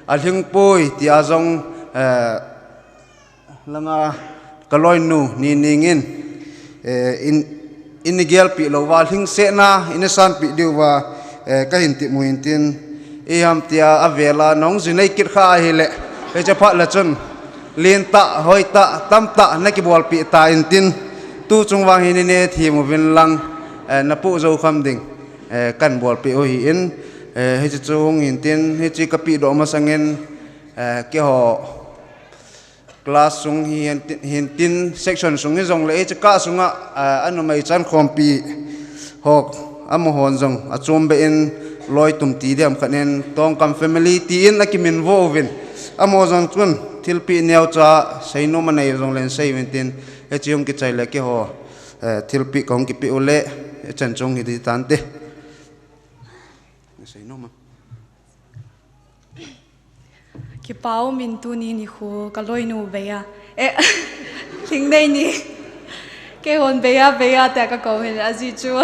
Alhingpoi tia jong, eh, langa kaloinu Nining in, eh, in, in gelpeh louva, lhingsetna in sanpeh diuva, eh, kahin temu hintin, iham tia avela nahung jinei kit kha ahile, hiche phat le chun, lentah, hoitah, tamtah nakibolpeh ta intin, tuchung vang hi neithem uvin lang, eh, napoh jou kham ding, eh, kahin bolpeh u ahin, eh, hiche chu hung hintin, hiche kapehdoh masangin, eh, keiho class sung hi hintin, hintin section sung hijongle, hiche kah sunga, ah, anumei chankhompi ho, amahon jong achom beh in Loitum ti diham khat in Tongkam family tin akiminvo uvin. Amaho jong chun thilpeh neocha seinom anei jongle seiuvin tin, hiche hung kichai le keiho, eh, thilpeh kahung kipeh u le, hichan chung hi ding tante. Seinom a. Kipa umin tuni nikho kaloinu Beiya. Eh, Lhingneini. Keihon Beiya, Beiya tia kakou hin ajeh chu.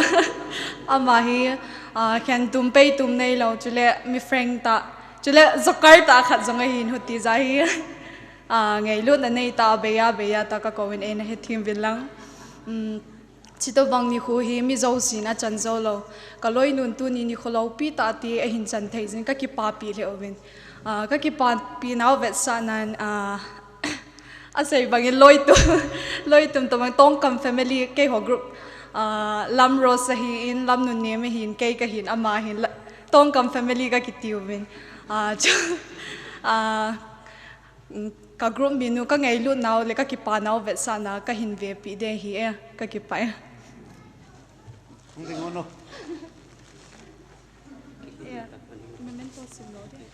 Ama hi, ah, khentum peitum neilou, chule mi frank tah. Chule joker tah khat jong ahin, hiti jeh hi. Ah, ngailutna neitah a Beiya, Beiya tia kakou hin eina hethem uvin lang. Um, Chutobang nikho hi mi jousen achan jou lou. Kaloinun tuni nikho loupi tah tia ahin chan thei jeh in kakipapi lheh uvin. Ah, kakipapi nau vetsahnan, ah, asei bangin Loitum, Loitum tobang Tongkam family keiho group. Ah, Lamrose ahin, Lamnunnem ahin, kei kahin, ama ahin, la-, Tongkam family kakiti uvin. Ah, chu, ah, Ka group minu kangailut nau le kakipa nau vetsahna kahin vepi ding ahi e, kakipah e. Hung ding o no. E, memento sim lou ding.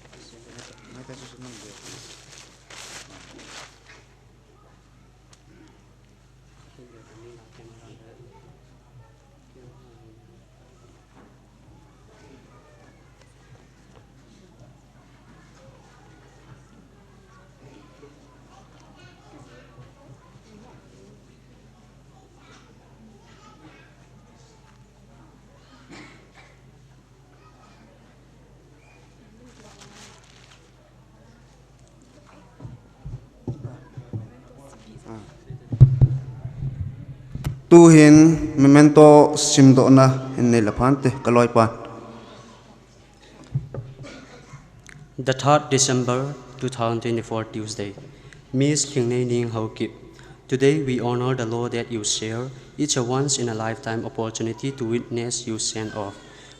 Tuhin memento simdohna hin nei le phante, ka loipan. The third December two thousand twenty-four, Tuesday. Miss Lhingneining Haokip, today we honor the law that you share. It's a once in a lifetime opportunity to witness you send off.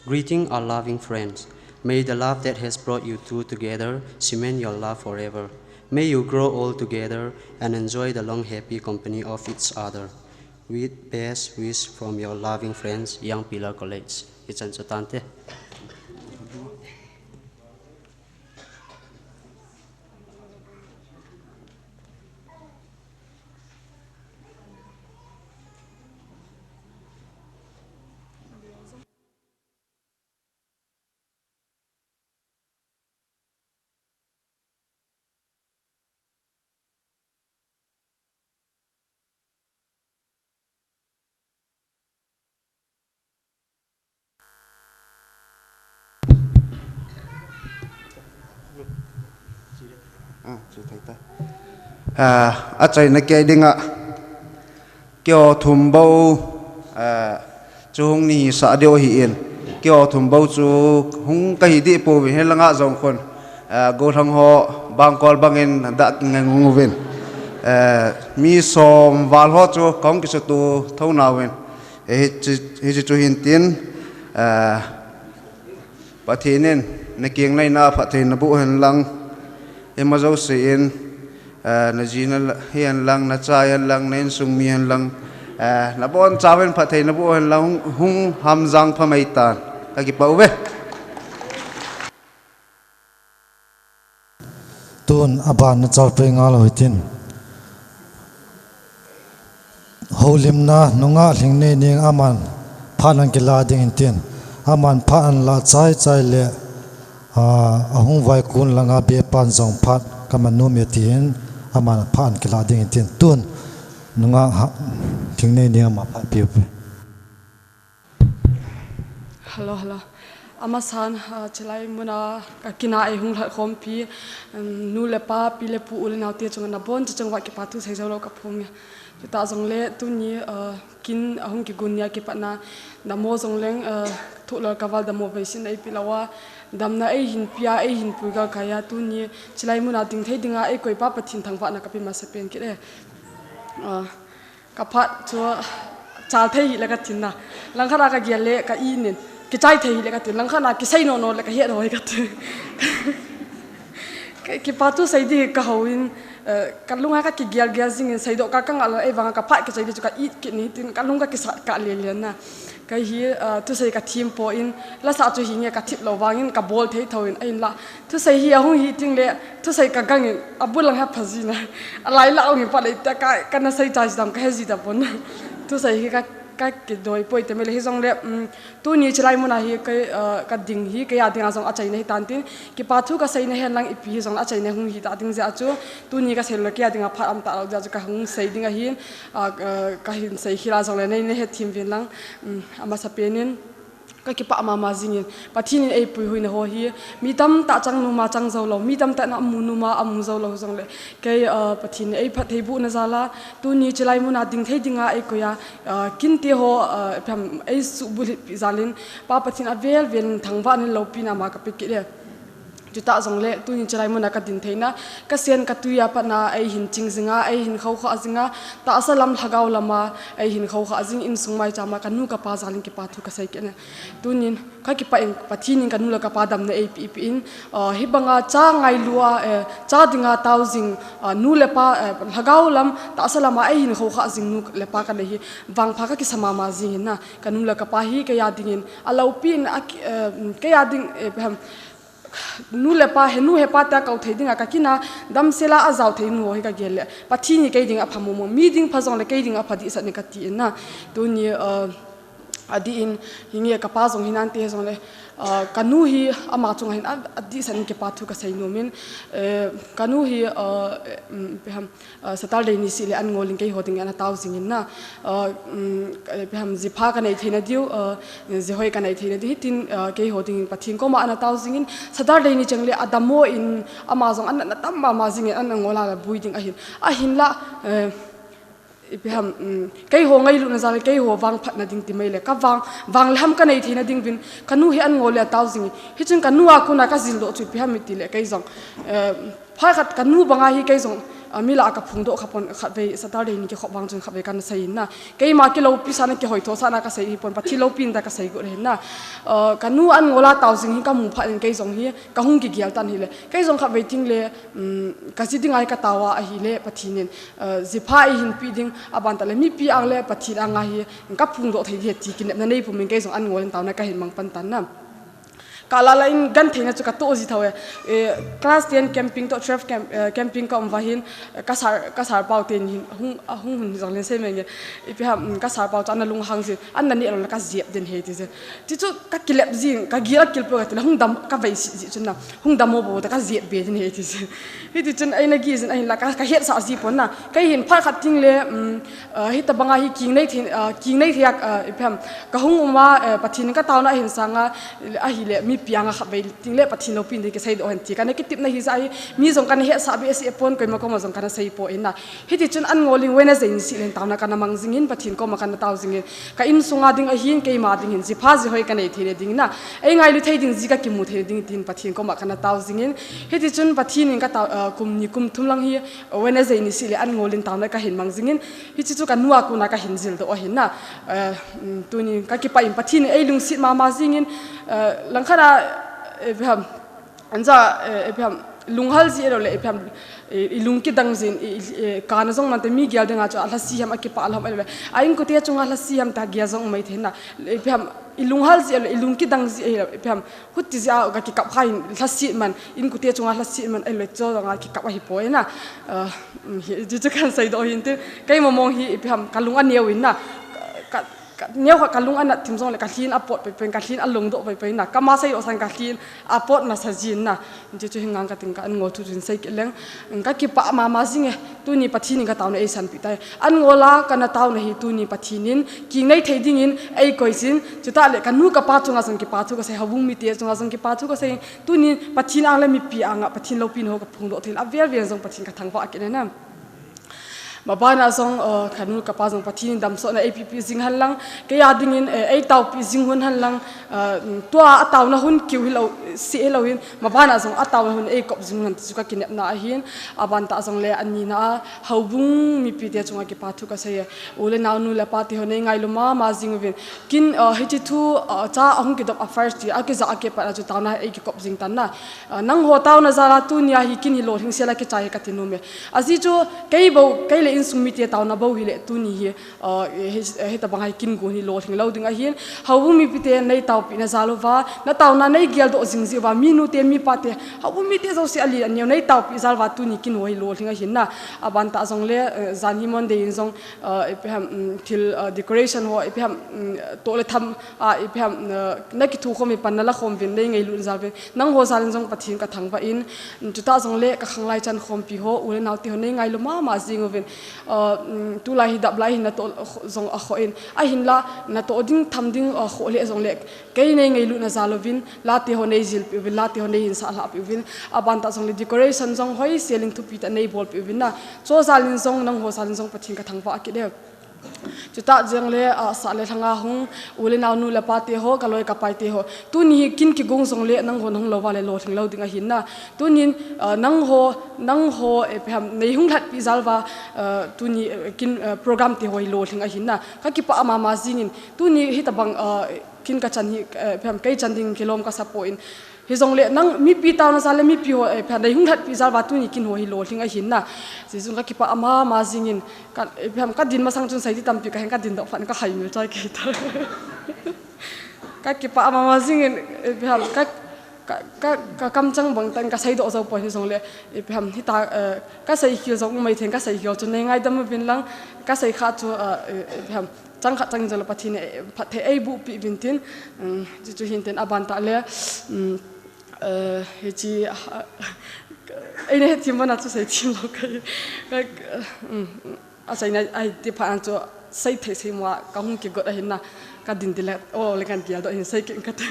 Greeting our loving friends. May the love that has brought you two together cement your love forever. May you grow old together and enjoy the long happy company of each other. With best wish from your loving friends, Young Pillar College. Hichan chu tante. Ah, che thei ta. Ah, achaina kei dinga. Keiho thum bou, ah, chu hung ni sah diu ahin. Keiho thum bou chu hung kahi deh pouvin, hilanga jong khun, ah, gollhang ho bangkol bangin dah kingai ngung uvin. Ah, mi som val ho chu kahung kisuto thou nauvin. Hiche, hiche chu hin tin, ah, Pathen in na keng naina phatthei naboh hen lang, ima jouse in, eh, na jina la-, hen lang, na cha hen lang, na insung mi hen lang, eh, na boncha uvin phatthei naboh hen lang, hung, hung hamjang pha mai tan. Ka kipah uve. Tun aban na chau pei ngal u hitin. Houlimna nungah Lhingneining aman Phat an kila ding in tin. Aman phat an la chai chai le, ah, ahung vai kun langa be pan jong phat ka man nom e tin. Aman phat an kila ding in tin. Tun, nunga ha, thing nei ni ama phat piu. Hello, hello. Amasan, ah, chilai muna ka kin a ei hung lhat khom pi, um, nu le pa, pi le pu, u le nau te chunga nabon chunga va kipa thu sei jou lou ka phong e. Chuta jong le tuni, ah, kin ahung kigun nia kipatna, damo jong leng, ah, thu lou ka val damo vei sin ei pi lou a, damna ei hin pia, ei hin pui gal kaya tuni, chilai muna ding thei dinga ei koi pa Pathen thangvahna ka pi masa pen kit e. Ah, Ka phat chu chal thei hile ka tin na. Langkhat a ka gel le ka i nin. Kichai thei hile ka tin. Langkhat a kisei nom nom le ka het hoi ka tin. Ka, kipa thu sei di ka hou in, eh, ka lunga ka kigel gel jing in seidoh ka ka ngah lou ei vang ka phat kichai di chu ka it kit ni tin ka lung ka kisat ka le le na. Kei hi, ah, thusei ka thim poi, lasa chu hi nge ka thip lou vangin ka bol thei tho in, ahin la. Thusei hi ahung hi ting le, thusei ka gang in, abul lang ha pha ji na. Alai la ong in pa le, ta ka, ka na sei cha ji dam, ka he ji da pon. Thusei hi ka, ka kidoi poi te me le hi jong le, um, tuni chilai muna hi ka, ah, ka ding hi, kei a dinga jong achaina hi tan tin, kipa thu ka seina hen lang ipi hi jong le achaina hung hi ta ding jeh a chu, tuni ka sei le kei a dinga phat um ta lou jeh a chu ka hung sei ding ahin, ah, ah, ka hin sei khel a jong le nei, nei he thim vin lang. Um, amasa pen in, ka kipa mama jing in, Pathen in ei puihuina ho hi, mi tamtah chang nom a chang jou lou, mi tamtah in amu nom a amu jou lou jong le, kei, ah, Pathen in ei phattheibohna jal a, tuni chilai muna ding thei dinga ei koi a, ah, kin te ho, ah, phem ei subulhit pi jal in, Pa Pathen avel vel in thangvahna loupina ama ka pe kit e. Chuta jong le, tuni chilai muna ka din theina, ka sen ka tui a pat na, ei hin ching jing a, ei hin khou kha jing a, tahsa lam lhagao lam a, ei hin khou kha jing insung mai cham a, ka nu ka pa jal in kipa thu ka sei kit e. Tunin, ka kipa in Pathen in ka nu le ka pa damna ei pi, pi in, ah, hi banga cha ngailu a, eh, cha dinga tao jing, ah, nu le pa, eh, lhagao lam, tahsa lam a ei hin khou kha jing nu le pa ka nei hi, vangpha ka kisa mama jing in na, ka nu le ka pa hi kei a ding in, a loupi in, a ki, eh, kei a ding, eh, phem, nu le pa, he nu he pa te a kau thei dinga ka kin a, damsel a ajao thei nu ho hi ka gel le. Pathen hi kei dinga apha momo, mi ding pha jong le kei dinga apha dihsah in ka ti in na. Tuni, ah, adih in, hi nge ka pa jong hi nan te jong le, ah, ka nu hi ama chunga hin a, adihsah in kipa thu ka sei nom in, eh, ka nu hi, ah, eh, um, pe ham, Ah, Saturday ni sih le an ngol in kei ho ding ana tao jing in na. Ah, um, eh, peham jipha ka nei theina diu, ah, jihoi ka nei theina diu. Hitin, ah, kei ho ding Pathen koma ana tao jing in. Saturday ni cheng le adamo in ama jong ana na tam mama jing in ana ngol a la bui ding ahin. Ahin la, eh, i peham, um, kei ho ngailutna jal kei ho vangphatna ding ti mai le. Ka vang, vang le ham ka nei theina ding vin. Ka nu hi an ngol le atao jing in. Hichun ka nu a kona ka jil doh chu i peham i ti le kei jong. Eh, Phat khat ka nu banga hi kei jong, ah, mi lah a ka phongdoh kha pon khatvei Saturday ni kikhop vang chun khatvei kana sei in na. Keima kiloupi sahna kihoitho sahna ka sei hi pon Pathen loupina ka sei got ahin na. Ah, ka nu an ngol a tao jing hi ka mu phat in kei jong hi ka hung kigel tan hile. Kei jong khatvei ting le, um, ka ji dinga hi ka tao a ahile Pathen in, ah, jipha eihin pe ding aban tah le mipi ang le Pathen anga hi ka phongdoh thei ding ti kinepna nei pum in kei jong an ngol in taona ka hin mang pan tan na. Ka la la in gentheina chu ka toh ji tho e. Eh, class ten camping toh twelve camp, eh, camping ka um va hin, eh, ka sir, ka sir pau ten hin hung, a hung hun jong len sei menge. I peham, mm, ka sir pau chu ana lunghang jin, ana neh lou le ka jep den ahi ti jin. Ti chu ka kilep jin, ka gil a kil poi ka ti le hung dam, ka vei si ji chun na. Hung dam mo bo ta ka jep be den ahi ti jin. Hiti chun eina gi jin ahin la ka, ka hetsah ji pon na. Kei hin phat khat ting le, mm, Ah, hitabanga hi king nei thei, ah, king nei thei a, ah, i peham, ka hung um a, eh, Pathen ka taona ahin sang a, ahile mipi anga khatvei ting le Pathen loupina ding kisei doh hen ti. Kana kitepna hi jeh a hi, mi jong kana hetsah be si e pon koima koma jong kana sei poi na. Hiti chun an ngol in Wednesday ni sih le taona kana mang jing in Pathen koma kana tao jing in. Ka insung a ding ahin keima ding hin jipha jihoi ka nei theina ding na. Ei ngailu thei ding ji ka kimu theina ding tin Pathen koma kana tao jing in. Hiti chun Pathen in ka tao, ah, kum ni kum thum lang hi Wednesday ni sih le an ngol in taona ka hin mang jing in. Hiche chu ka nu a kona ka hin jil doh ahin na. Eh, mm, tuni ka kipah in Pathen in ei lungset mama jing in, eh, langkhat a, eh, i peham, anja, eh, i peham, lunghal ji e lou le, i peham, eh, i lung kidang jin, i, i, eh, kana jong mante mi gel dinga chu alhasi ham akipah lou ham e lou le. A inkote chunga lhasi ham ta gel jong mai thei na. I peham, i lunghal ji e lou, i lung kidang ji e lou, i peham, Huti jeh a ka kikap kha in lhaset man, inkote chunga lhaset man, ahilou le chu jong a kikap ahi poi na. Ah, um, hi, chu chu kan sei doh hin tin, keima mong hi, i peham, ka lung aneo in na. Ka, Neokhat kalung anat thim jongle kalhin apot paipai, kalhin alungdoh paipai na. Kama seidoh san kalhin apot masa jin na. Hiche chu hingang kating ka an ngol thu chun sei kit leng. Kakipah mama jing e. Tuni Pathen in kataona eisanpeh tai. An ngol a kana taona hi tuni Pathen in kinei thei dingin eikoi jin. Chutah le kanu kapa chunga jong kipa thu kasei, houbung mite chunga jong kipa thu kasei. Tuni Pathen ang le mipi anga Pathen loupina ho kaphongdoh thei le avel vel jong Pathen kathangvah kit e na. Mabana jong, eh, kanu kapa jong Pathen in damsotna eipeh peh jing hen lang, kei a dingin, eh, eitaopeh jing hun hen lang, eh, tua ataona hun kiu hilou, seh hilou hin, mabana jong ataona hun eikop jing hen ti chu kakinepna ahin, aban tah jongle anina a, houbung mipite chunga kipa thu kasei e, u le nao nu le pa te ho nei ngailu mama jing uvin, kin, eh, hiche thu, eh, cha ahung kidop a first ti, akija a kipat a chu taona eikikop jing tan na, eh, nangho taona jal a tunia hi kin hi lolhing sel a kichai hi kati nom e. Ajeh chu kei bou, kei le insung mite taona bou hile tuni hi, ah, hi, hitabang hi kin gon hi lolhing lou ding ahin. Houbung mipite nei taopeh na jal uva, na taona nei geldoh jing jeh uva, minu te, mipa te, houbung mite jouse alen aneo nei taopeh jal uva tuni kin ho hi lolhing ahin na. Aban tah jongle, eh, jan hi Monday in jong, ah, ipi ham, um, thil, ah, decoration ho, ipi ham, um, toh le tham, ah, ipi ham, ah, na kithu khom hi pan na la khom uvin, nei ngailut jal uvin. Nangho jal in jong Pathen kathangvah in, um, chutah jongle kakhanglai chan khompi ho, u le nao te ho nei ngailu mama jing uvin. Uh, um, tulai hi dap lai hin natoh jong akhoh in. Ahinla, natoh ding, tham ding, uh, khoh le jongle. Kei nei ngailutna jal uvin, la te ho nei jilpeh uvin, la te ho nei hinsah lhahpeh uvin. Aban tah jongle decoration jong hoisel in thupi tah nei bolpeh uvin na. Chu jal in jong, nangho jal in jong Pathen kathangvah kit e. Chutah jongle, ah, sah le lhanga hung, u le nao nu le pa te ho, kaloi kapai te ho. Tuni hi kin kigon jongle, nangho nahung lou uva le lolhing lou ding ahin na. Tunin, ah, nangho, nangho, eh, ipi ham, nei hung lhatpeh jal uva, ah, tuni, eh, kin, eh, program te ho hi lolhing ahin na. Kakipah mama jing in, tuni hitabang, ah, kin kachan hi, eh, ipi ham, kei chan ding kilom kasa poi. Hijongle nang mipi taona jal le mipi ho, eh, ipi ham, nei hung lhatpeh jal uva tuni kin ho hi lolhing ahin na. Jeh chun kakipah mama jing in, ka, eh, ipi ham, kadin masang chun seiti tampi kahin, kadin doh phat in kahaimil chai kei ta. Kakipah mama jing in, eh, ipi ham, ka, ka, ka, kakamchang bang tah in kaseidoh jou poi hijongle, eh, ipi ham, hita, eh, kaseikhel jong umei thei in, kaseikhel chu nei ngaidam uvin lang, kasei kha chu, eh, eh, ipi ham, chang khat chang jongle Pathen in, eh, phatthei eiboh peh uvin tin, um, chuchu hin tin aban tah le, um, eh, hiche, ah, eina hethem uva na chu seithem lou kei. Ka, um, aseina, ahi ti phat a chu seithei seimo a kahung kigot ahin na, kadin ti le, o le kan geldoh hin sei kit kate.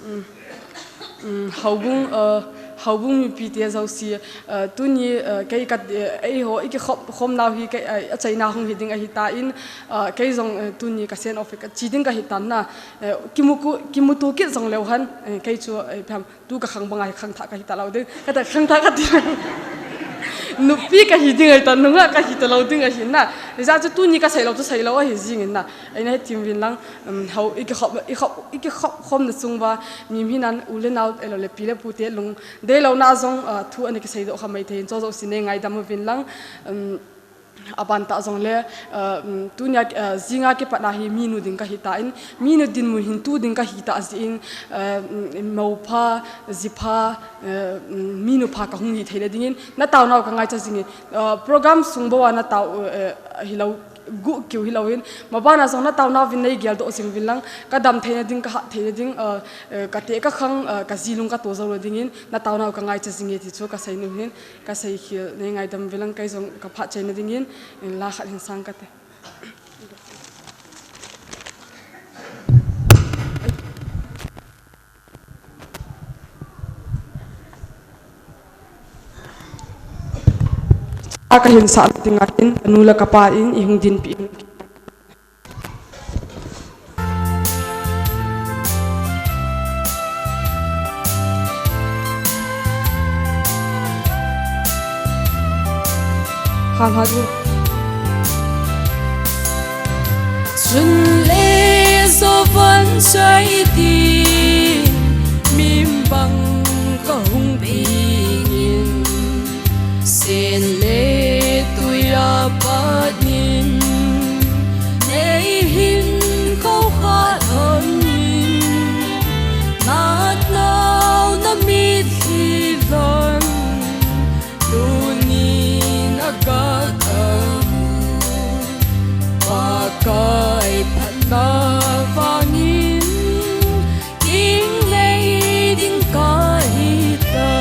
Um, um, houbung, uh, houbung mipite jouse, uh, tuni, uh, kei ka, uh, eiho, ikikhop khom nau hi kei, uh, achaina hung hi ding ahitan, uh, kei jong, uh, tuni ka send off kache ding kahitan na, uh, kimuku, kimuto kit jongleu hen, uh, kei chu, uh, ipi ham, tu kakhang banga hi khangthah kahi talou ding, kata khangthah kati. Nupi kahi ding ahitan, nungah kahi talou ding ahin na. Hijeh chun tuni kaseilou chu seilou ahi jing in na. Eina hethem uvin lang, um, hou, ikikhop, ikhop, ikikhop khomna chung uva, mihem hinan u le nao, ahilou le pi le pu te lungdeilouna jong, uh, thu ana kiseidoh kha mai thei in, chu jouse nei ngaidam uvin lang, um, aban tah jongle, uh, um, tunia, uh, jinga kipat a hi minu ding kahitan, minu dinmun hin tu ding kahitah jeh in, uh, um, mou pha, ji pha, uh, um, minu pha kahung hi theina dingin, na taonau kangaicha jing e, uh, program sung bou a na tao, uh, uh, hilou, gu kiu hilou hin, mabana jong na taonau vin nei geldoh jing uvin lang, kadam theina ding, kahat theina ding, uh, uh, kate kakhang, uh, kaji lung kato jou lou dingin, na taonau kangaicha jing e ti chu kasei nom hin, kaseikhel nei ngaidam uvin lang, kei jong kaphat chaina dingin, in la khat hin sang kate. A kahin sah ding ahin, kanu le kapa in, ihung dinpi in. Hal hal u. Chun le jovan chai ti, mimbang kahung pingin, sen le tui a pat in, nei hin kou kha lhon in, natna na mitlhi lhon, tunin a ka tamu. Kai phatna vangin, ding nei ding kahi ta.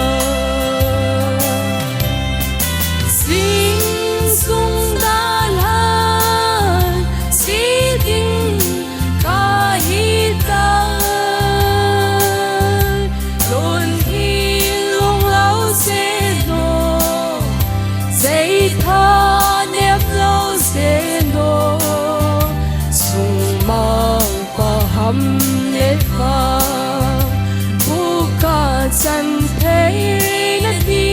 Sing sung dalhan, si ding kahi ta. Lun hi lung lau se no, sei tha nep lau se no. Sung mang paham le pa, buka chan thei na ti.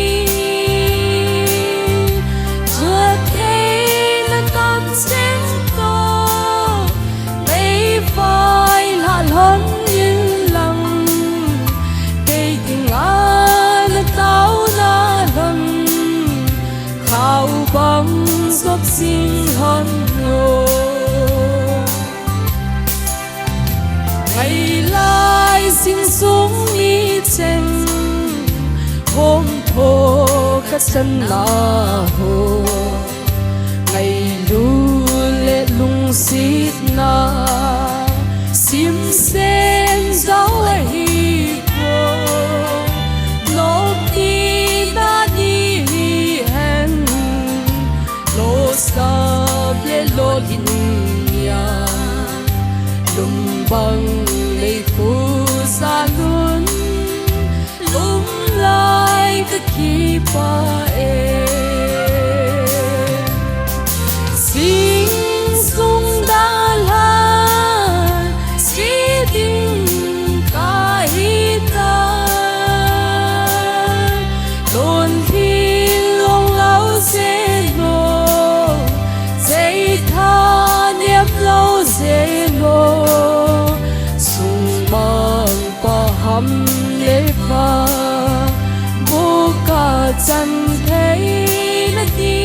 Tua thei na tam seng to, mei vai la lon in lang. Kei ding a na tau na lon, khau bang zop sing hon lo. Ngai lai sing sung mi cheng, hom tho ka chan na ho. Ngailut le lungsitna, sim sen zau ahi ko. Lop ni na ni hi hen, lo sap le lo lin ya. Lum bang lei khu sa lun, lum lai ka kipa e. Sing sung dalhan, si ding kahi ta. Lon hi long lau se no, sei tha nep lau se no. Sung mang paham le pa, buka chan thei na ti.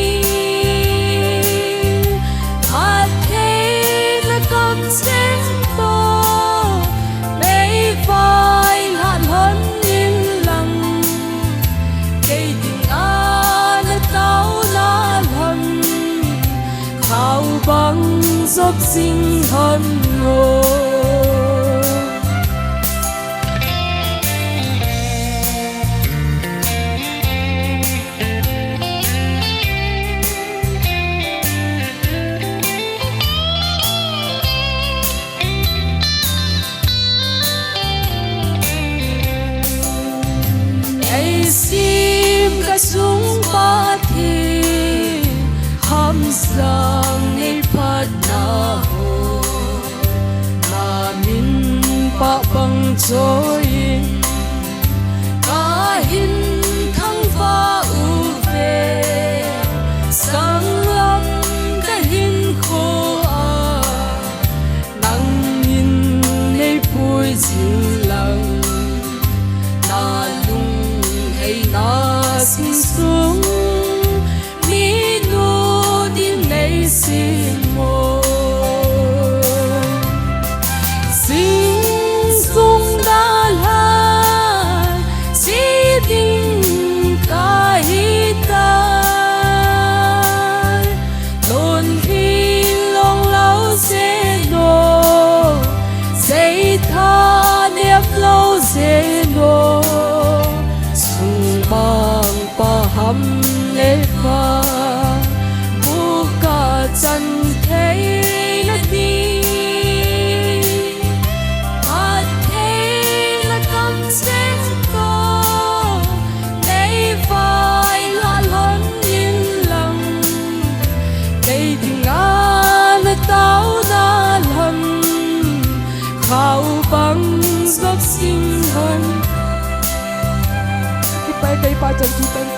Phat thei na kam seng to, mei vai la lon in lang. Kei ding a na tau na lon, khau bang zop sing hon lo. Ei sim ka sung Pathen, hamsang nei phatna ho. Na min pah bang choi in, ka hin thangvah uve. Sanglam ka hinkho a, nangin nei pui jing lang. Na lungheina sung sung, minu ding nei sim mo. Sing sung dalhan, si ding kahi ta. Lon hi long lau se no, sei tha nep lau se no. Sung mang paham le pa, buka chan thei na ti. Phat thei na kam seng to, nei vai la lon in lang. Kei ding a na tau na lon, khau bang zop sing hon. Kipai kei pa chan kipan.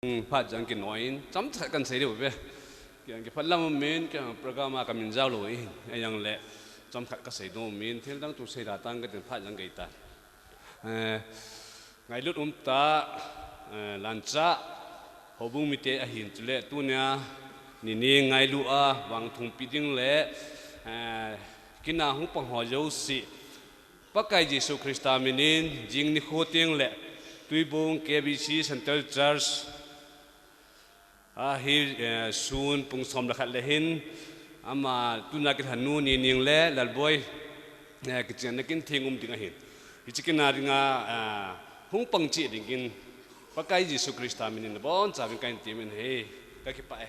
Hmm, phat jang kinoi in, chomkhat kan sei diu ve. Kiang kiphat lam um in, kiang program a ka min jao lou in, a yang le, chomkhat ka sei diu um in, thil dang tu sei da tang ka tin phat jang kei ta. Eh, ngailut um ta, eh, lancha, houbung mite ahin chule, tunia, nini ngailu a, vang thumpi ding le, eh, kina hung pang ho jouse, Pakai Jesu Christa minin, jing nikho teng le, Tuibong K B C Central Church, Ahi, eh, sun pung som le khat le hin, ama tuna kilhanu Nining le Lalboi, eh, kichenna kin thing um ding ahin. Hiche kin a dinga, eh, hung pang cheh dingin Pakai Jesu Christa minin nabonchauvin kahin temin ahi, kakipah e.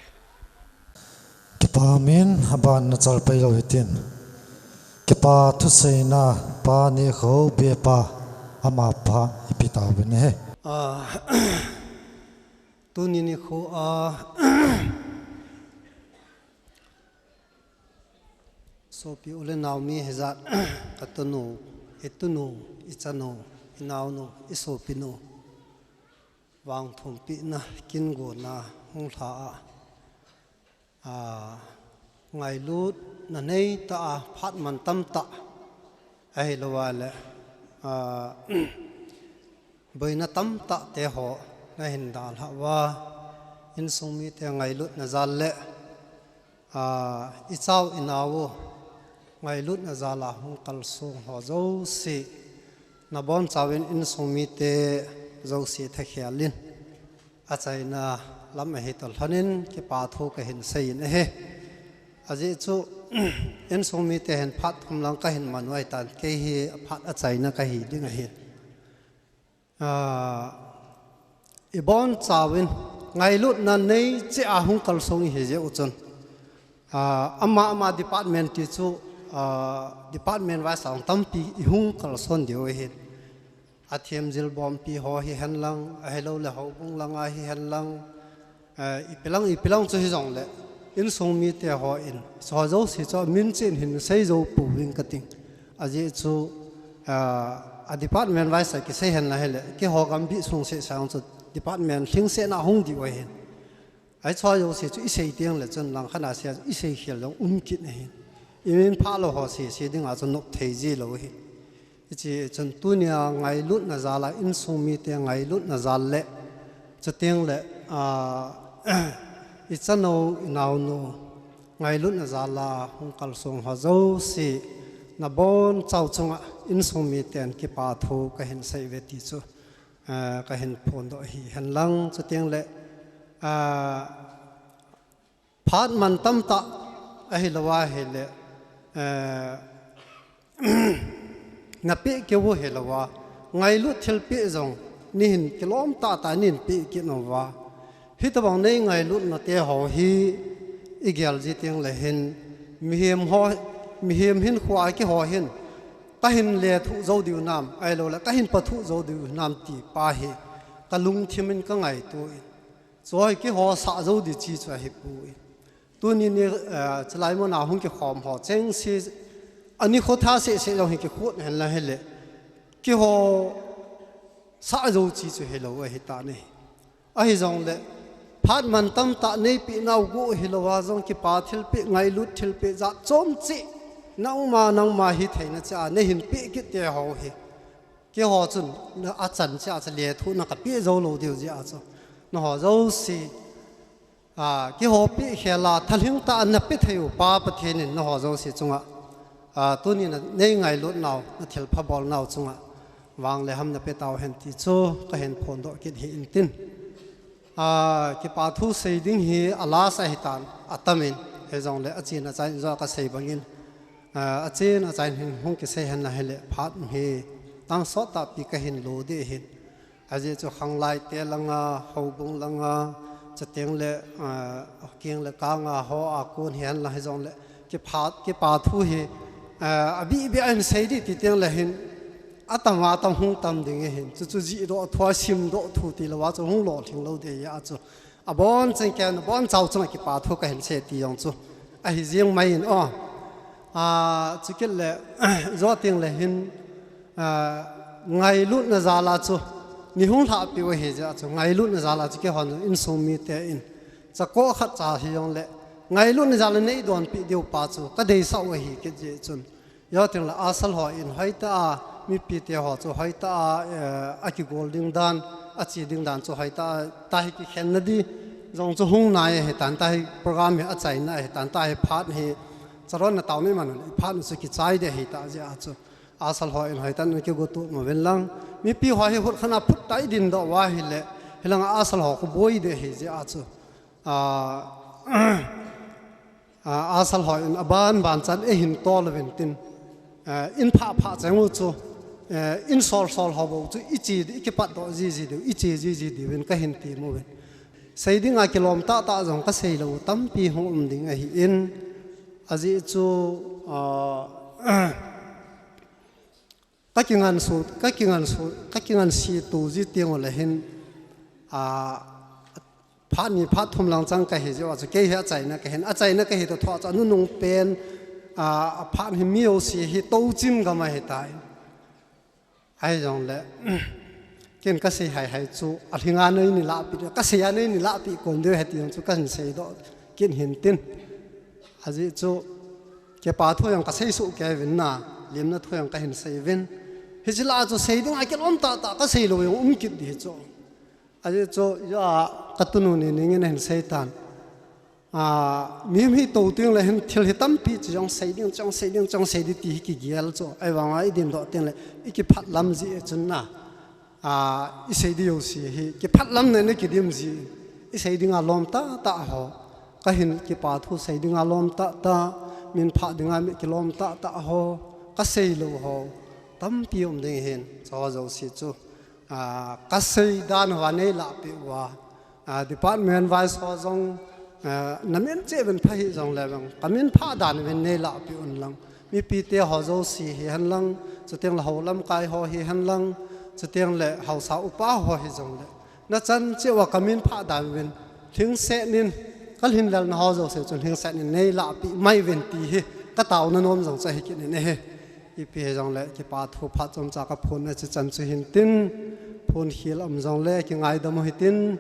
Kipa min, aban nachal pai lou hitin. Kipa thuseina, Pa Nikho, Bepa, ama pha ipi tauvin ahi. Ah, tuni nikho a, sopi u le nao mi hijat, katunu, itunu, ichanu, inaonu, isopinu, vangthumpina kin gonna hung lha a, a, ngailutna neitah a, phat mantam tah, ahilouva le, a, boina tamtah te ho nahin dalhah uva, insung mite ngailutna jal le, a, ichau inao u ngailutna jal a hung kalsong ho jouse, nabonchauvin insung mite jouse thakhel in achaina lam ahi toh lhonin kipa thu kahin seiyin ahi. Ajeh chu, insung mite hin phat thum lang kahin man u ahitan, kei hi phat achaina kahi ding ahi. Ah, ibonchauvin ngailutna nei cheh a hung kalsong ihi jeh u chun, ah, ama ama department ti chu, ah, department wise a hung tampi ihung kalson diu ahin. Athem jilbompi ho hihen lang, ahilouleh houbung langa hihen lang, eh, ipi lang, ipi lang chu hijongle, insung mite hon, hiche ho jouse chu min chen hin sei jou pouving kating. Ajeh chu, eh, a department wise a kisei henlang hile, keiho gambih sung seh sang chu department lhingsetna hung diu ahin. Hiche ho jouse chu isei tengle chun langkhat a sei a chu isei khel jong um kit ahin. Imin phah lou ho sese dinga chu nop thei ji lou ahin. Hiche chun tunia ngailutna jal a, insung mite ngailutna jal le, chuteng le, ah, ichanu, inaonu ngailutna jal a hung kalsong ho jouse, nabonchau chunga insung miten kipa thu kahin sei uve ti chu, ah, kahin phondoh ahi henlang, chuteng le, ah, phat mantam tah ahilouva hile, eh, napeh keu u hilouva, ngailut thilpeh jong neihin kilom tahtah neihin peh kit uva. Hitobang nei ngailutna te ho hi igel ji tengle hin, mihem ho, mihem hinkhoa keiho hin kahin lethuh jou diu nam, ahilouleh kahin pathuh jou diu nam ti pa hi kalungthim in kangaito in. Chu hi keiho sah jou di chi chu ahipoi. Tuni ni, eh, chulai muna hung kikhom ho chengse, ani kho tha seh seh jong hi kikhut henlang hile, keiho sah jou chi chu hilou ahitan ahi. Ahijongle, phat mantam tah neipeh nau gu hilouva jong kipa thilpeh, ngailut thilpeh jat chom cheh, nangma, nangma hitheina cheh a neihin peh kit te ho hi, keiho chun na achan cheh a chu lethuhna kapeh jou lou diu jeh a chu, nangho jouse, ah, keiho peh khel a thalhing tah a napeh thei u Pa Pathen in nangho jouse chunga, ah, tuni na nei ngailut nau, nathilpha bol nau chunga vang le ham napeh tau hen ti chu kahin phondoh kit hi intin. Ah, kipa thu sei ding hi a last ahitan, atam in, hijongle achen achain ijeh a kasei bangin, ah, achen achain hin hung kisei henlang hile phat hi tangsot tahpi kahin lo ding ahin. Ajeh chu khanglai te langa, houbung langa, chuteng le, ah, keng le kang a ho a kon hihen lang hijongle, kiphat, kipa thu hi, ah, abih bih a hin sei ding ti tengle hin, atam atam hung tam ding ahin. Chuchu jihdoh thu, asimdoh thu tilouva chu hung lolhing lou ding ahi a chu. Abonchan kei, nabonchau chunga kipa thu kahin sei ti jong chu ahi jeng mai in o. Ah, chukit le, jou tengle hin, ah, ngailutna jal a chu nei hung lhahpeh u ahi jeh a chu, ngailutna jal a chu keihon insung miten chako khat cha hijongle, ngailutna jal a nei donpeh diu pa chu kadeisah u ahi kit jeh chun, jou tengle asal hon hoitah a, mipite ho chu hoitah a, eh, akigol ding dan, ache ding dan chu hoitah a, tahi kikhenna di jong chu hung nai ahitan, tahi program hi achaina ahitan, tahi phat hi chalonna taona iman u le phat u chu kichai ding ahitah jeh a chu, asal hon hoitah in kigotup uvin lang, mipi ho hi hutkhat a phut tah a idindoh uva hile, hilanga asal ho khu boi ding ahi jeh a chu, a, a, asal ho in aban ban chan eihin tol uvin tin, a, in phah phah cheng u chu, a, in sol sol ho bou chu i che di, i kipat doh ji ji diu, i che ji ji diuvin kahin ti mu uvin. Sei dinga kilom tah tah jong kasei lou tampi hung um ding ahi in, ajeh chu, a, Ka kingan su, ka kingan su, ka kingan si tu ji tiang u le hin, a, phat ni phat thum lang chang kahi ji u chu, kei hi achaina kahin, achaina kahi to thoh chu, anunung pen, a, phat hi mi o si hi to chim gam ahi tai. Ahi jong le, ken kasei hai hai chu, alhinga nei ni lahpi, kasei a nei ni lahpi kon deu he ti jong chu kahin sei doh kit hin tin. Ajeh chu, kipa thu jong kasei suh kei uvin na, limna thu jong kahin sei uvin. Hiche lah a chu sei dinga kilom tah tah kasei lou jong um kit di chu. Ajeh chu, ja, katunu ni ning in ahin sei tan. A, mi hi to ting le hin thil hi tampi chu jong sei ding, jong sei ding, jong sei di ti hi kigel chu. Ahivanga i din doh ting le, i kiphat lam ji e chun na. A, i sei di jouse hi, kiphat lam nei na kidim ji, i sei dinga lom tah tah ho. Kahin kipa thu sei dinga lom tah tah, min phah dinga mi kilom tah tah ho, kasei lou ho tampi um ding hin, chu jouse chu, a, kasei dan uva nei lahpi uva, a, department wise ho jong, a, na min che uvin pha hi jong le vang, ka min phah dan uvin nei lahpi un lang. Mipi te ho jouse hi hen lang, chuteng le ho lamkai ho hi hen lang, chuteng le haosa upa ho hi jong le. Na chan cheh uva ka min phah dan uvin, lhingset nin, ka lhinlelna ho jouse chun lhingset nin nei lahpi mai uvin ti hi, ka taona nom jong chu ahi kit in ahi. Ipi hi jong le, kipa thu phat chomcha ka phon na chu chan chu hin tin, phon khel um jong le, kingaidam u hi tin,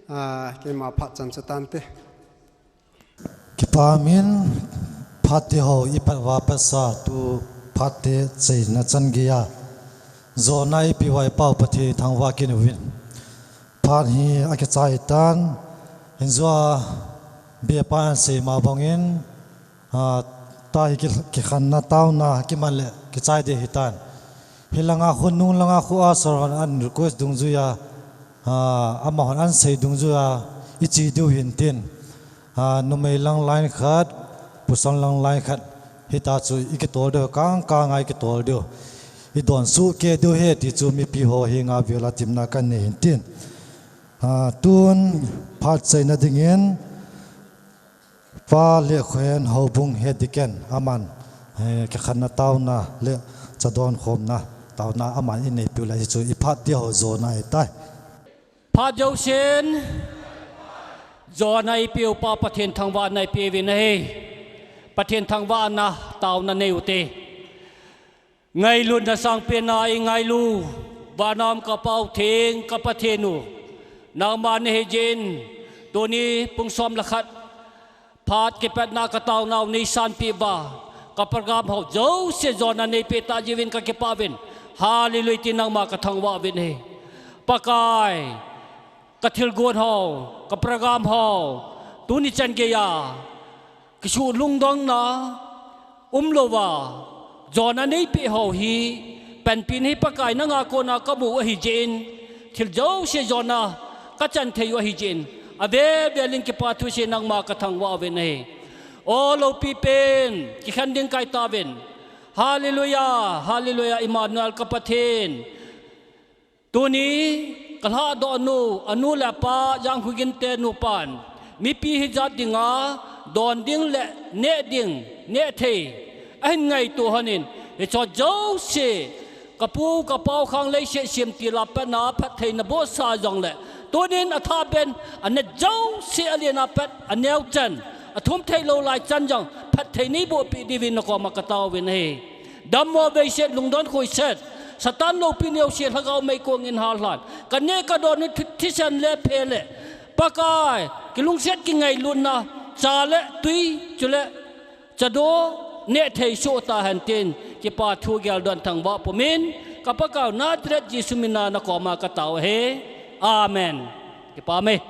a, keima phat chan chu tante. Kipa min phat te ho i phat uva patsa tu phat te cheina chan geiya. Jona i pe uva i Pau Pathen thangvah kit uvin. Phat hi akichai tan, hinjou a biapa in asei ma bangin, a, tua hi ki, kikhenna taona kiman le kichai ding ahi tan. Hilanga khu nung langa khu a sor hon an request dungjuiya, a, amahon an sei dungjuiya, i che diu hin tin. A, numei lang line khat, pasal lang line khat, hita chu i kitol diu, kang kang a i kitol diu. I don suh kei diu ahi ti chu mipi ho henga vela temna kanei hin tin. A, tun phat cheina dingin, Pa Lekhohen Houbung Head Deacon aman, eh, kikhenna taona le chadon khomna taona aman inei piu le hichu i phat te ho jona ahi tai. Phat jousen, jona i peupa Pathen thangvahna i peuvin ahi. Pathen thangvahna taona nei ute. Ngailutna sangpenna i ngailu, vana um ka Pa u Theng ka Pathen u, nangma nahi jeh in, tuni pung som le khat, phat kipatna ka taonau nei sanpeh uva, ka program ho jouse jona nei peh tah jeh uvin ka kipah uvin, Hallelujah ti nangma ka thangvah uvin ahi. Pakai, ka thilgon ho, ka program ho, tuni chan geiya, kisuh lungdonna umlouva, jona nei peh ho hi, panpina hi Pakai nanga kona ka mu ahi jeh in, thil jouse jona ka chan thei u ahi jeh in, ave vel in kipa thu sei nangma ka thangvah uvin ahi. O loupi pen, kikhen ding kai tauvin. Hallelujah, Hallelujah, Emmanuel ka Pathen. Tuni, ka lhahdoh nu, anu le apa, Jangkhohginte nupan, mipi hijat dinga, don ding le neh ding, neh thei, ahin ngaito hon in, hicho jouse, ka pu, ka pau khang leiset semtil a pat na phattheina bohsa jong le, tunin athah pen, aneh jouse alen a pat, aneo chan, athum thei lou lai chan jong, phatthei nei boh peh diuvin na koma ka taovin ahi. Dammo veiset, lungdon khoiset, Satan loupina neoset, lhagao meikong in hallhan. Ka neh ka don u thi, thisan le phe le. Pakai, kilungset kingailutna, cha le tui, chule, chado, neh thei soh tahen tin, kipa thu geldon thangvah pumin, ka Pakai u Nazareth Jesu mina na koma ka tao ahi. Amen. Kipa me.